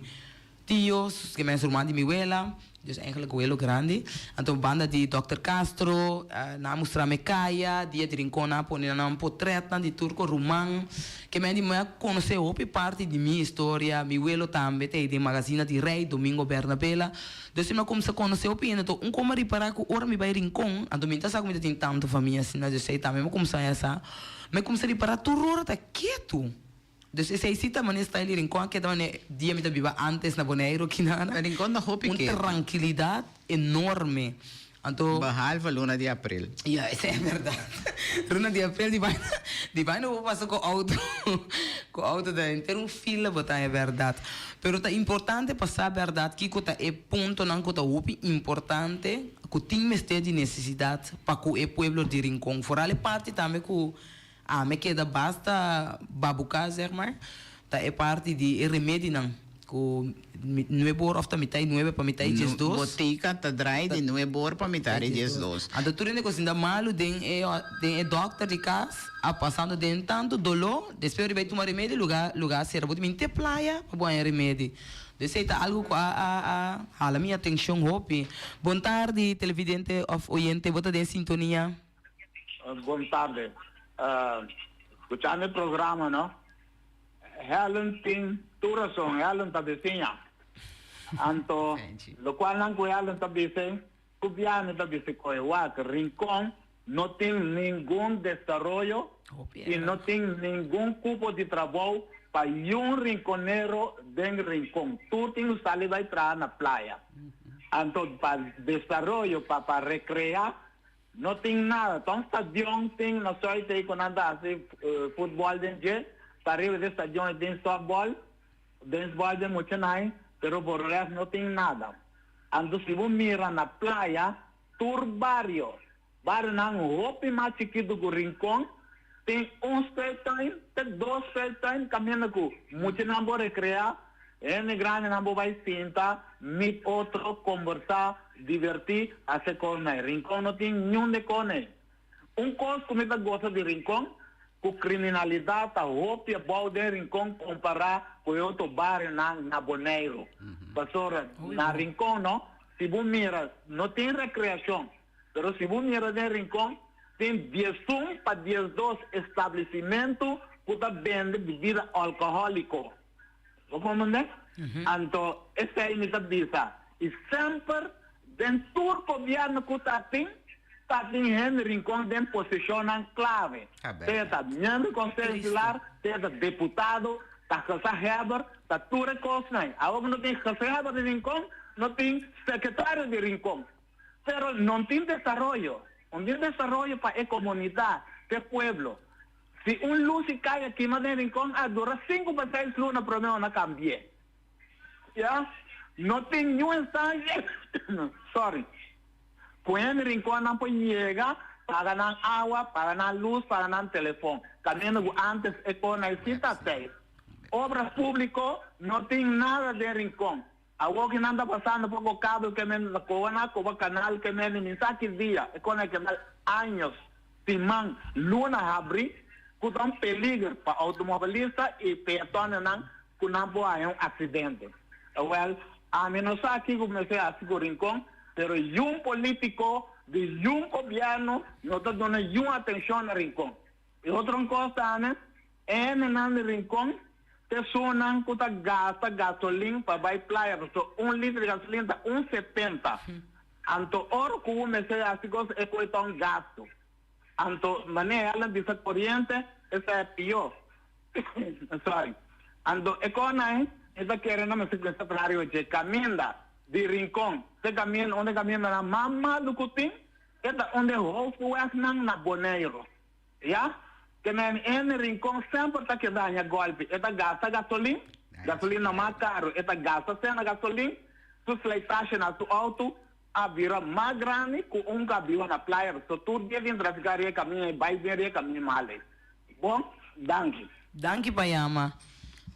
tio, ke mes ruman di mi wela, dus eigenlijk welo grandi. Anto banda di dòkter Castro, nan a mustra mi kaya, dia di Rincon nan a pone nan potretnan di tur ku ruman. Ke men di mi a konosé hopi parti di mi historia, mi welo tambe ta ei den magazina di Rey Domingo Bernabela. Dus mi a kumsa konosé hopi hende, anto un kon mi a ripará ku ora mi bai Rincon, anto mi no ta sa ku mi ta tin tantu famia asina, dus ei tambe mi a kumsa haña sa, mi a kumsa ripará tur ora ta ketu. Dus esei si ta manera style di Rincon a keda manera dia mi ta biba ántes na Boneiru kinana. Rincon ta hopi Un ketu. trankilidat enorme. Anto. Behalve luna di april. Ya, esei e bèrdat. Luna di april di baina, di baina bo pasa ku outo, ku outo ta henter un fila bo ta haña bèrdat. Pero ta importante pa sa bèrdat kiko ta e puntonan ku ta hopi importante ku tin mester di nesesidat pa ku e pueblo di Rincon. Foral e parti tambe ku ami keda basta babuká zeg maar, ta e parti di e remedinan. Ku nuebe or of ta mitá i nuebe pa mitá i diesdos. Botika ta drai di nuebe or pa mitá i diesdos. Anto tur hende ku a sinta malu den e den e dòkter di kas a pasando den tantu doló, despues riba e tuma remedi luga luga a sera. Bo tin binti e playa pa bo haña remedi. Dus esei ta algu ku a a a hala mi atenshon hopi. Bon tardi televidente of oyente, bo ta den sintonia. Bon tarde. Skuchando e programa no. Helen tin tur rason, Helen ta bisiña. Anto locualnan cu Helen ta bisa, cu biaha ta bisa coe wak, Rincon no tin ningun desaroyo y no tin ningun cupo di trabou pa yun rinconero den Rincon. Tur tin cu sali bay traha na playa. Anto pa desaroyo, pa recrea, No tin nada. Ta un stadion tin na Zuid ei ku nan ta hasi futbòl den dje. Pariba di e stadion ei tin sòftbòl, beisbòl den muchanan, pero por rèst no tin nada. Anto si bo mira na playa, tur bario, barionan hopi mas chikitu ku Rincon, tin un speeltuin te dos speeltuin kaminda ku muchanan por rekreá, hende grandinan por bai sinta, meet otro, kombersá. Divertí, hase kosnan. Rincon no tin niun de kosnan. Un kos ku mi ta gosa di Rincon, ku kriminalidat ta hopi abou den Rincon kompará ku e otro barionan na Boneiru. Pasobra na Rincon no, si bo mira, no tin rekreashon, pero si bo mira den Rincon tin diesun pa diesdos establesimentu ku ta bende bibida alkohóliko. Bo comprende? Anto esei mi ta bisa, y semper den tur gobierno cu ta tin, ta tin hende Rincon den posicionnan clave. Sea ta miembro di Conseho Insular, sea ta deputado, ta gezaghebber, ta tur e cosnan. Awor cu no tin gezaghebber di Rincon, no tin secretario di Rincon. Pero no tin desaroyo, no tin desaroyo pa e comunidad, pa e pueblo. Si un lus i kai a kima den Rincon a dura sinku pa seis luna promé nan a kambi'é. Ya, no tin niun instancia, sorry, ku hende Rinconnan por yega paga nan awa, paga nan lus, paga nan telefon. Kaminda ku antes e kona e si ta tei. Obras publico no tin nada den Rincon. Awor ki nan ta pasando poko kabel ke mende ta koba na koba kanal ke mende mi sa ki dia e kona e keda años, siman, luna habri ku ta un peliger pa outomobilista i peatonnan ku nan por haña un aksidente. Awèl, ami no sa kiko mester hasi ku Rincon, pero yun polítiko di yun gobièrnu no ta duna yun atenshon na Rincon. E otro kos tambe, e hendenan di Rincon ta esunnan ku ta gasta gasolin pa bai playa, pasobra un liter di gasolin ta un setenta. Anto ora ku bo mester hasi kos e koe ta un gastu. Anto manera Helen bisa koriente, esei a pió. Sorry. Anto e konan ei ta kere nan mester kuminsá traha riba dje kaminda di Rincon te kaminda unda e kamindanan mas malu ku tin e ta unda e hoofdwegnan na Boneiru. Ya. Ke men en Rincon semper ta keda haña golpi. E ta gasta gasolin, gasolin na mas karu. E ta gasta sen na gasolin, su slijtage na su auto a bira mas grandi ku un ku a biba na playa. So tur dia tin trafiká riba e kaminda ei bai bin riba e kaminda mal ei. Bon, danki. Danki pa yama.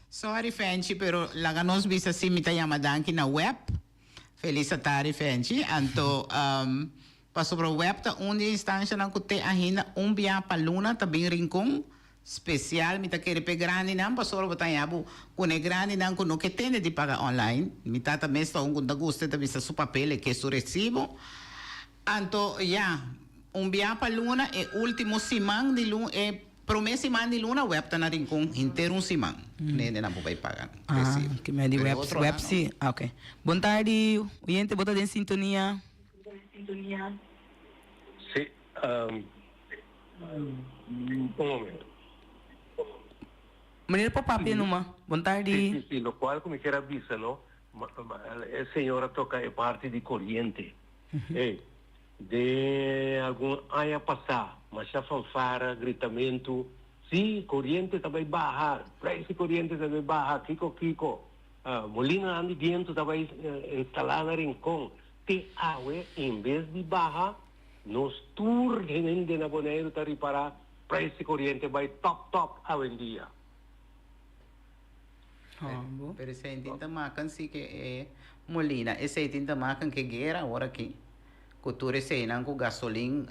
Sorry Fenchi pero laga nos bisa si mi ta yama danki na web. Feliz atari Fenchi. Anto pasobra web ta un di e instancianan cu te ainda un bia pa luna ta bin Rincon. Special mi ta kere p'e grandinan pasobra bo ta haña bo cu n'e grandinan cu no ke tende di paga online. Mi tata mes ta un cu no ta gusta e ta bisa su papel e ke su recibo. Anto ya, un bia pa luna, e ultimo siman di luna, e prome siman di luna web ta na Rincon henter un siman. Nende nan por bai paga recibo. Ah, ke di Pero e web, otro web nan no. si. Ah, ok. Bon tardi, oyente, bo ta den sintonia. Si, um, un momento. Meneer por papia numa. Bon Si, tardi. si, si, locual cu mi kier a bisa, no, e señor a toca e parti di coriente. Ey, den algun aña pasá, masha fanfara, gritamentu, Sí, koriente ta bai baha, prijs di koriente ta bai baha, kiko kiko. Molinanan di bientu ta bai instalá na Rincon. Te awe, en bes di baha, nos tur hende na Boneiru ta ripará prijs di koriente bai tòp tòp awendia. Pero esei tin ta makan si ke e molina, esei tin ta makan ke guera awor aki. Ku tur eseinan ku gasolin,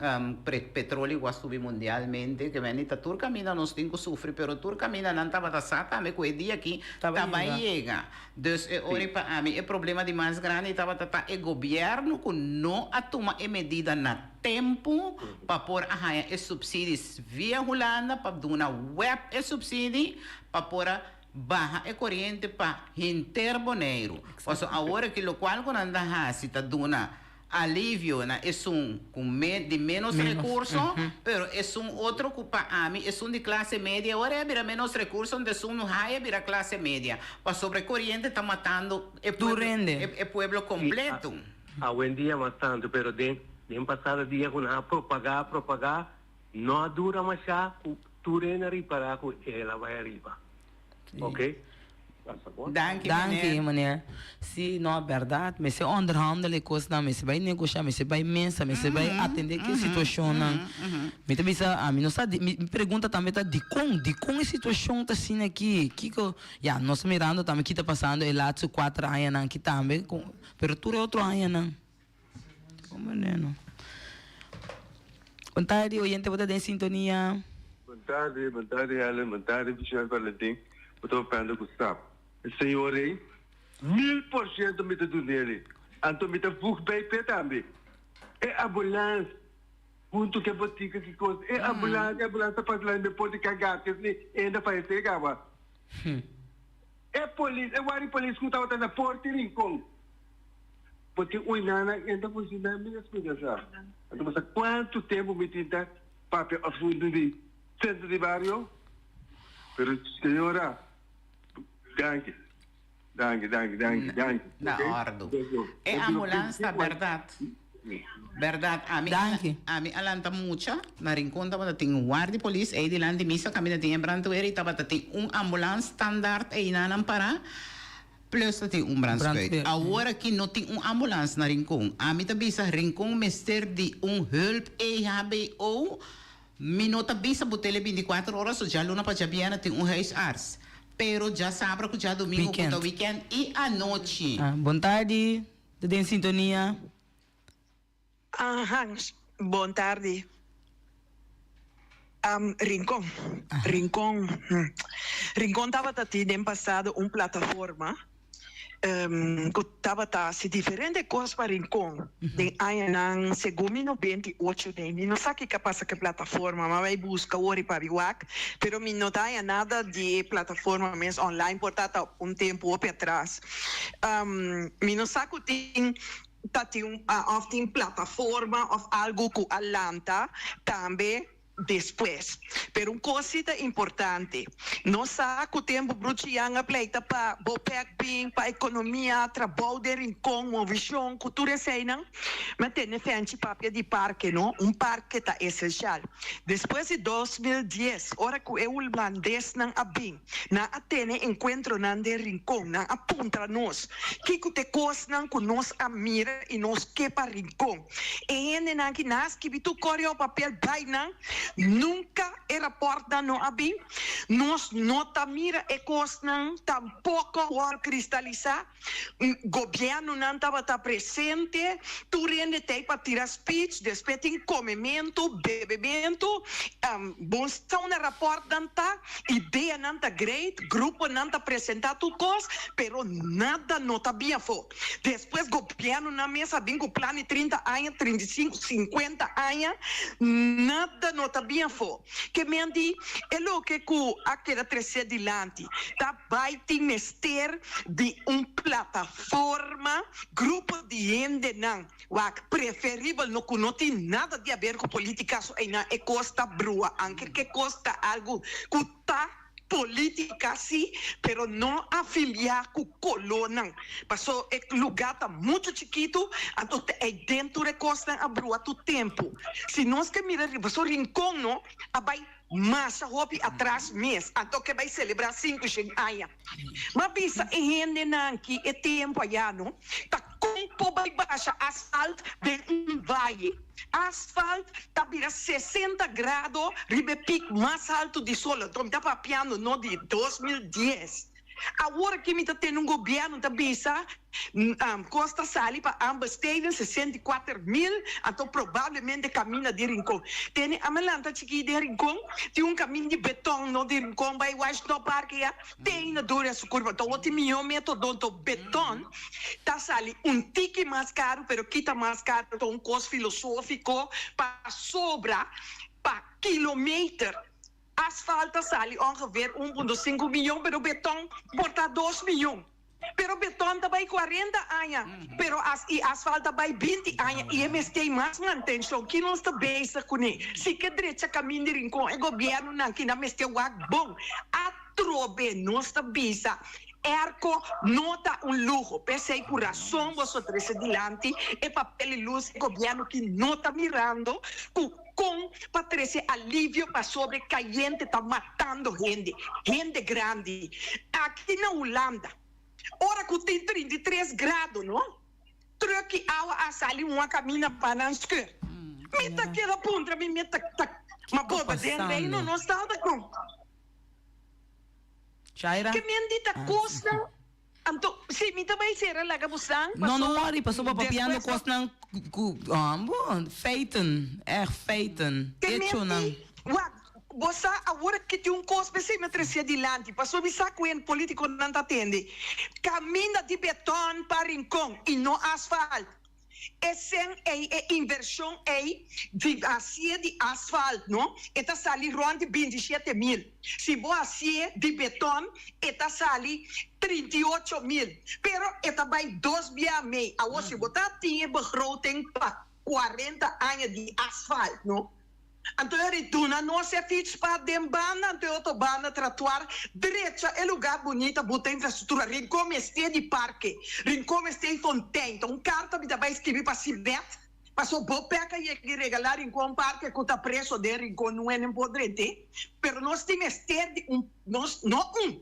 petrolio ku a subi mundialmente, ke meni ta tur kaminda nos tin ku sufri, pero tur kaminda nan tabata sa tambe ku e dia aki ta bai yega. Dus e ora pa ami e problema di mas grandi tabata ta e gobièrnu ku no a tuma e medida na tempu pa por a haña e supsidis via Hulanda pa duna web e supsidi pa por a baha e koriente pa henter Boneiru. Pasobra awor aki lokual ku nan ta hasi ta duna alivio na esun ku di ménos rekurso, pero esun otro ku pa ami esun di klase media awor e a bira ménos rekurso anto esun no haya bira klase media pasobra e koriente ta matando e pueblo e pueblo kompleto. Awendia mas tantu pero den den pasado dia ku nan a propagá propagá no a dura mashá ku tur hende a ripará ku el a bai ariba. Ok. Danki Danki meneer. meneer. Si no berdad mester onderhandel e cosnan mester bay negocia mester bay mesa mester bay atende ki situacionnan mi ta bisa ami no sa mi pregunta tambe ta dicon dicon e situacion ta asina aki kico ya nos ta mirando tambe ki ta pasando e laatste cuater añanan aki tambe pero tur e otro añanan como no Bon tardi oyente bo ta den sintonia. Bon tardi, bon tardi Helen, bon tardi Michelle Valentin, bo ta papendo ku sap. E señor ei, 1000% mi ta dun'el, anto mi ta voeg bij p'e tambe. E ambulans, hunto ku e botika ki kos, e ambulans, e ambulans ta pasa la hende por di kagates ni hende a fayesé kaba. E polis, e wari polis ku tabata na Forti Rincon. Bo tin un nana e ta funciona mes cu ya sa. Anto bo sa cuanto tempo mi tin ta papia asunto di centro di bario? Pero señora, danki, danki, danki, danki, danki. Na Ok? ordo. E ambulans ta berdad. Berdad, ami ami a lanta mucha na Rincon tabata tin un guardia polis ey dilanti misa caminda tin e brandweer y tabata tin un ambulans standaard ey na nan para plus ta tin un brandspuit. Awor aki no tin un ambulans na Rincon. Ami ta bisa Rincon mester di un hulp EHBO. Mi no ta bisa bo tele binticuater ora so djaluna pa djabièrnè tin un huisarts. Pero djasabra cu djadomingo cu ta weekend y anochi. Bon tardi, ta den sintonia. Hans, bon tardi. Rincon, Rincon, Rincon tabata tin den pasado un plataforma cu tabata haci diferente cos pa Rincon den añanan segun mi 98 den mi no sa kico a pasa cu e plataforma mi a bay busca wor y pabi wak pero mi no ta haya nada di e plataforma mes online por ta ta un tempo hopi atras mi no sa cu tin ta tin of tin plataforma of algo cu a lanta tambe despues. Pero un cos si ta importante, nos sa cu tempo Bruchi Jan a pleita pa Bopec bin, pa economia, trabou den Rincon, movicion, cu tur eseynan, mi a tene fenchi papia di parke, no? Un parke ta esencial. Despues di 2010, ora cu e Hulandesnan a bin, Nan a tene enkuentronan den Rincon. Nan a puntra nos kiko ta e kosnan ku nos a mira i nos ke pa Rincon. E hendenan ki nan a skibi tur kòreo papel bai nan. Nunka e rapòrtnan no a bin. Nos no ta mira e kosnan tampoko wòrdu kristalisá. Gobièrnunan tabata presente, tur hende t'ei pa tira speech, despues tin komementu, bebementu, bon sa una rapòrtnan ta, ideanan ta great, gruponan ta presentá tur kos, pero nada no ta bin afó. Despues gobièrnunan mes a bin ku plan di 30 aña, 35, 50 aña, nada no ta bin afó. Ke men di e loke ku a keda tresé dilanti ta bai tin mester di un plataforma, grupo di hendenan, wak, preferibel no ku no tin nada di haber ku politica so einan e kos ta brua, anke ke kos ta algu ku ta politica si, pero no afilia ku kolonan, paso e luga ta muchu chikitu, anto te ei den tur e kosnan a brua tur tempu. Si nos ke mira riba su rincon no a bai Masha hopi atras mes, anto ke bai selebrá 500 aña. M'a bisa e hendenan ki e tempu ayá no ta kon por bai basha asfalt den un vaye. Asfalt ta bira 60 grado riba e pik mas haltu di sol. Anto mi ta papiando no di 2010. Awor aki mi ta tene un gobierno ta bisa cos ta sali pa aanbesteding 64 mil, anto probablemente caminda di Rincon. Tene a mi lanta chiki den Rincon, tin un caminda di beton no di Rincon bay Washington Park ya, te na dura su curva. Anto awor tin miho metodo, anto beton ta sali un tiki mas caro, pero kita mas caro ta un cos filosofico pa sobra pa kilometer. Asfalt ta sali ongeveer 1.5 miyon, pero beton por ta 2 miyon. Pero beton ta bai 40 aña, pero as i asfalt ta bai 20 aña i e mester mas mantenshon. Ki nos ta bezig kuné? Si ke drecha kaminda di Rincon, e gobièrnunan ki nan mester wak bon. Atrobe nos ta bisa, airco no ta un luho. P'esei ku rason boso trese dilanti e papel i lus e gobièrnu ki no ta mirando ku kon pa trese alivio pasobra e kayente ta matando hende, hende grandi. Aki na Hulanda, ora ku tin 33 grado, no? Trùk i awa a sali un a kamina pa nan skùr. Mi ta keda puntra mi mi ta ta ma boba den Reino no sta ta kon. Shaira? Ke men di ta kosnan anto si mi ta bai sera laga busnan No, no paso worry, pasobra papiando despues kosnan ku bo feiten, echt feiten, Ke men echonan. di wak bo sa awor ke tin un kos p'esei mi a trese dilanti pasobra mi sa ku e politikonan ta tende kaminda di beton pa Rincon i no asfalt. E sen ei, e invershon ei di hasié di asfalt, no, e ta sali rònt di 27 mil. Si bo hasié di beton, e ta sali 38 mil. Pero e ta bai dos bia mei. Awor, si bo ta tin e begroting pa 40 aña di asfalt, no, anto e duna nos e fietspad den banda, anto e otro banda trottoir, drecha e lugá bunita, buta infrastruktura. Rincon mester di parke, Rincon mester di fontein. Un karta mi ta bai skibi pa Sibet. Paso bo peka yega i regalá Rincon Parke ku ta preso den Rincon nuenen por drent'é, pero nos tin mester di un, nos, no un,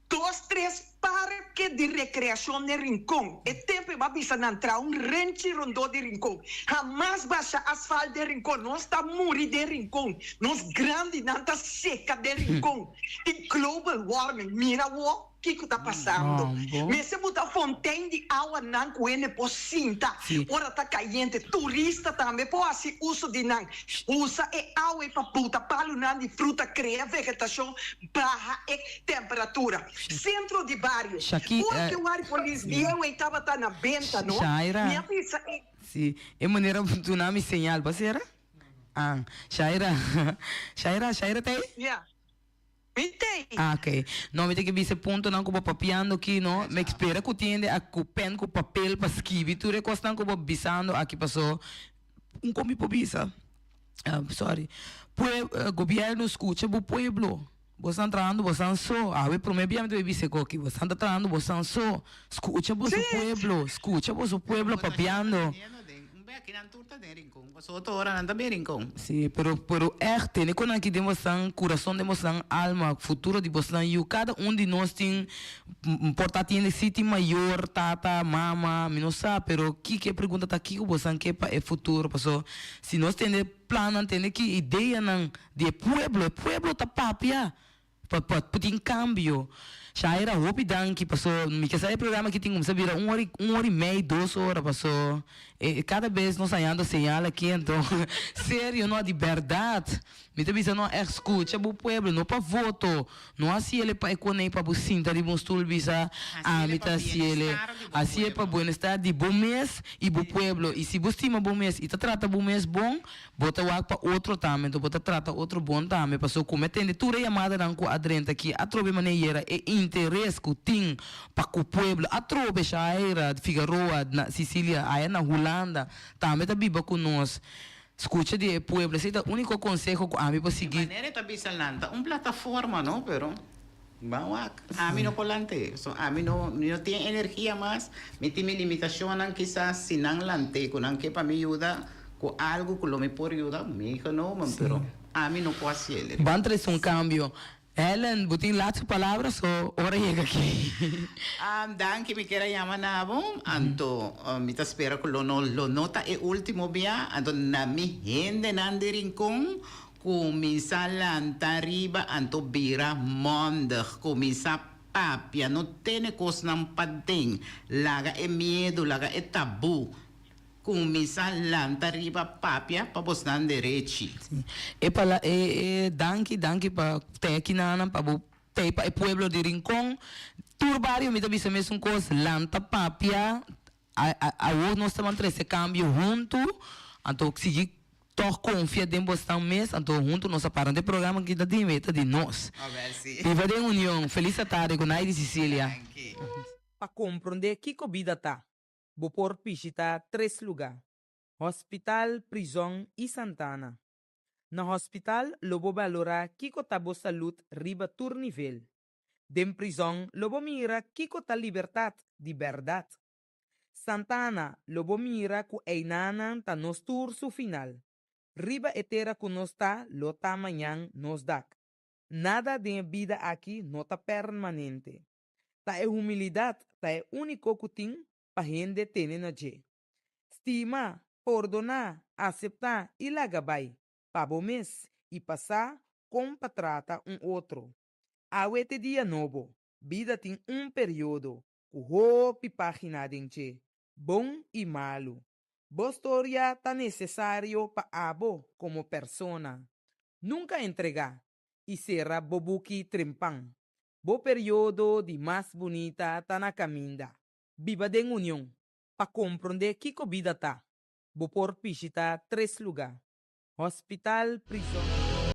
dos, tres parke di rekreashon den Rincon. E tempu e bo a bisa nan traha un renchi rondó di Rincon. Hamas basha asfalt den Rincon. Nos ta muri den Rincon. Nos grandinan ta seka den Rincon. Tin global warming. Mira awor. Kiko ta pasando? Mester buta fontein di awanan ku hende por sinta ora ta kayente. Turista tambe por hasi uso di nan. Usa e awa ei pa buta palunan di fruta, krea vegetashon, baha e temperatura. Sentro di bario. Ora ku e wari polis bieu ei tabata na benta, no? Mi a bisa e. Si, e manera duna mi señal, bo sera? Ah, Shaira, Shaira, Shaira ta ei? Ya. Mi tei. Ah, ok. No, mi ta ke bisa e puntonan ku bo papiando aki, no. Mi spera ku tin hende a ku pen ku papel pa skibi tur e kosnan ku bo bisando aki paso un kon mi por bisa? Sorry. Pue, gobierno skucha bo pueblo. Bosnan trahando bosnan so. Awe prome bia mi ta bisa e koki. Bosnan ta trahando bosnan so. Skucha boso pueblo. Skucha boso pueblo papiando. Un be aki nan tur ta den Rincon, pasobra otro ora nan ta bin Rincon. Sí, pero pero ègt tene ku nan aki den bosnan kurason, den bosnan alma, futuro di bosnan yu. Kada un di nos tin, por ta tin hende sí tin mayor, tata, mama, mi no sa, pero kiko e pregunta ta kiko bosnan ke pa e futuro? Paso si nos tende plannan, tende ki ideanan di e pueblo, e pueblo ta papia. Pa pa pa tin cambio. Shaira hopi danki paso mi ke sa e programa aki tin kumsa bira un ora un ora y mei dos ora paso e cada bes nos hañando señal aki anto serio no di berdad mi ta bisa no echt scucha bo pueblo no pa voto no haciele pa e coney pa bo sinta riba un stoel bisa ami ta haciele hacié pa buenestar di bo mes y bo pueblo y si bo stima bo mes y ta trata bo mes bon Bo ta wak pa otro tambe, enton bo ta trata otro bon tambe, pasobra ku mi a tende tur e yamadanan ku a drenta aki, atrobe manera yera e interes ku tin pa ku pueblo, atrobe Shaira Figaroa na Sicilia, aya na Hulanda, tambe ta biba ku nos. Skucha di e pueblo, esei ta uniko konseho ku ami por sigui. E manera e ta bisa nan ta un plataforma no, pero ban wak, ami no por lant'é, so ami no mi no tin energia mas, mi tin mi limitashonnan kisas si nan lant'é ku nan ke pa mi yuda, Ku algu ku lo mi por yuda mi genomen, pero ami no por hasiel. Ban trese un kambio. Helen, bo tin laatste palabra so ora yega aki. Danki, mi kier a yama na bo. Anto mi ta spera ku lo no lo no ta e ultimo bia. Anto na mi hendenan di Rincon kuminsá lanta riba anto bira mondig, kuminsá papia, no tene kosnan paden, laga e miedu, laga e tabú. Kuminsá lanta riba papia pa bosnan derechi. Sí. E pala e e danki danki pa te aki nanan pa bo tei pa e pueblo di Rincon. Tur bario mi ta bisa mesun kos lanta papia a a awor nos ta ban trese kambio huntu anto sigui tog konfia den bosnan mes anto huntu nos a para. Anto e programa aki ta di mi e ta di nos. Biba den union. Felis atardi ku Naidy Cicilia. Pa komprondé kiko bida ta. Bo por bishitá tres lugá, hospital, prizòn i santana. Na hospital lo bo balorá kiko ta bo salud riba tur nivel. Den prizòn lo bo mira kiko ta libertat di bèrdat. Santana lo bo mira ku einanan ta nos tur su final. Riba e tera ku nos ta lo ta mañan nos dak. Nada den e bida aki no ta permanente. Ta e humilidat ta e úniko ku tin pa hende tene na dje. Stima, pordoná, aseptá i laga bai, pa bo mes i pa sa kon pa trata un otro. Awe t'e dia nobo, bida tin un periodo ku hopi página den dje, bon i malu. Bo storia ta nesesario pa abo komo persona. Nunka entregá i sera bo buki trempan. Bo periodo di mas bunita ta na kaminda. Biba den union. Pa komprondé kiko bida ta, bo por bishitá tres lugá, hospital, prizòn.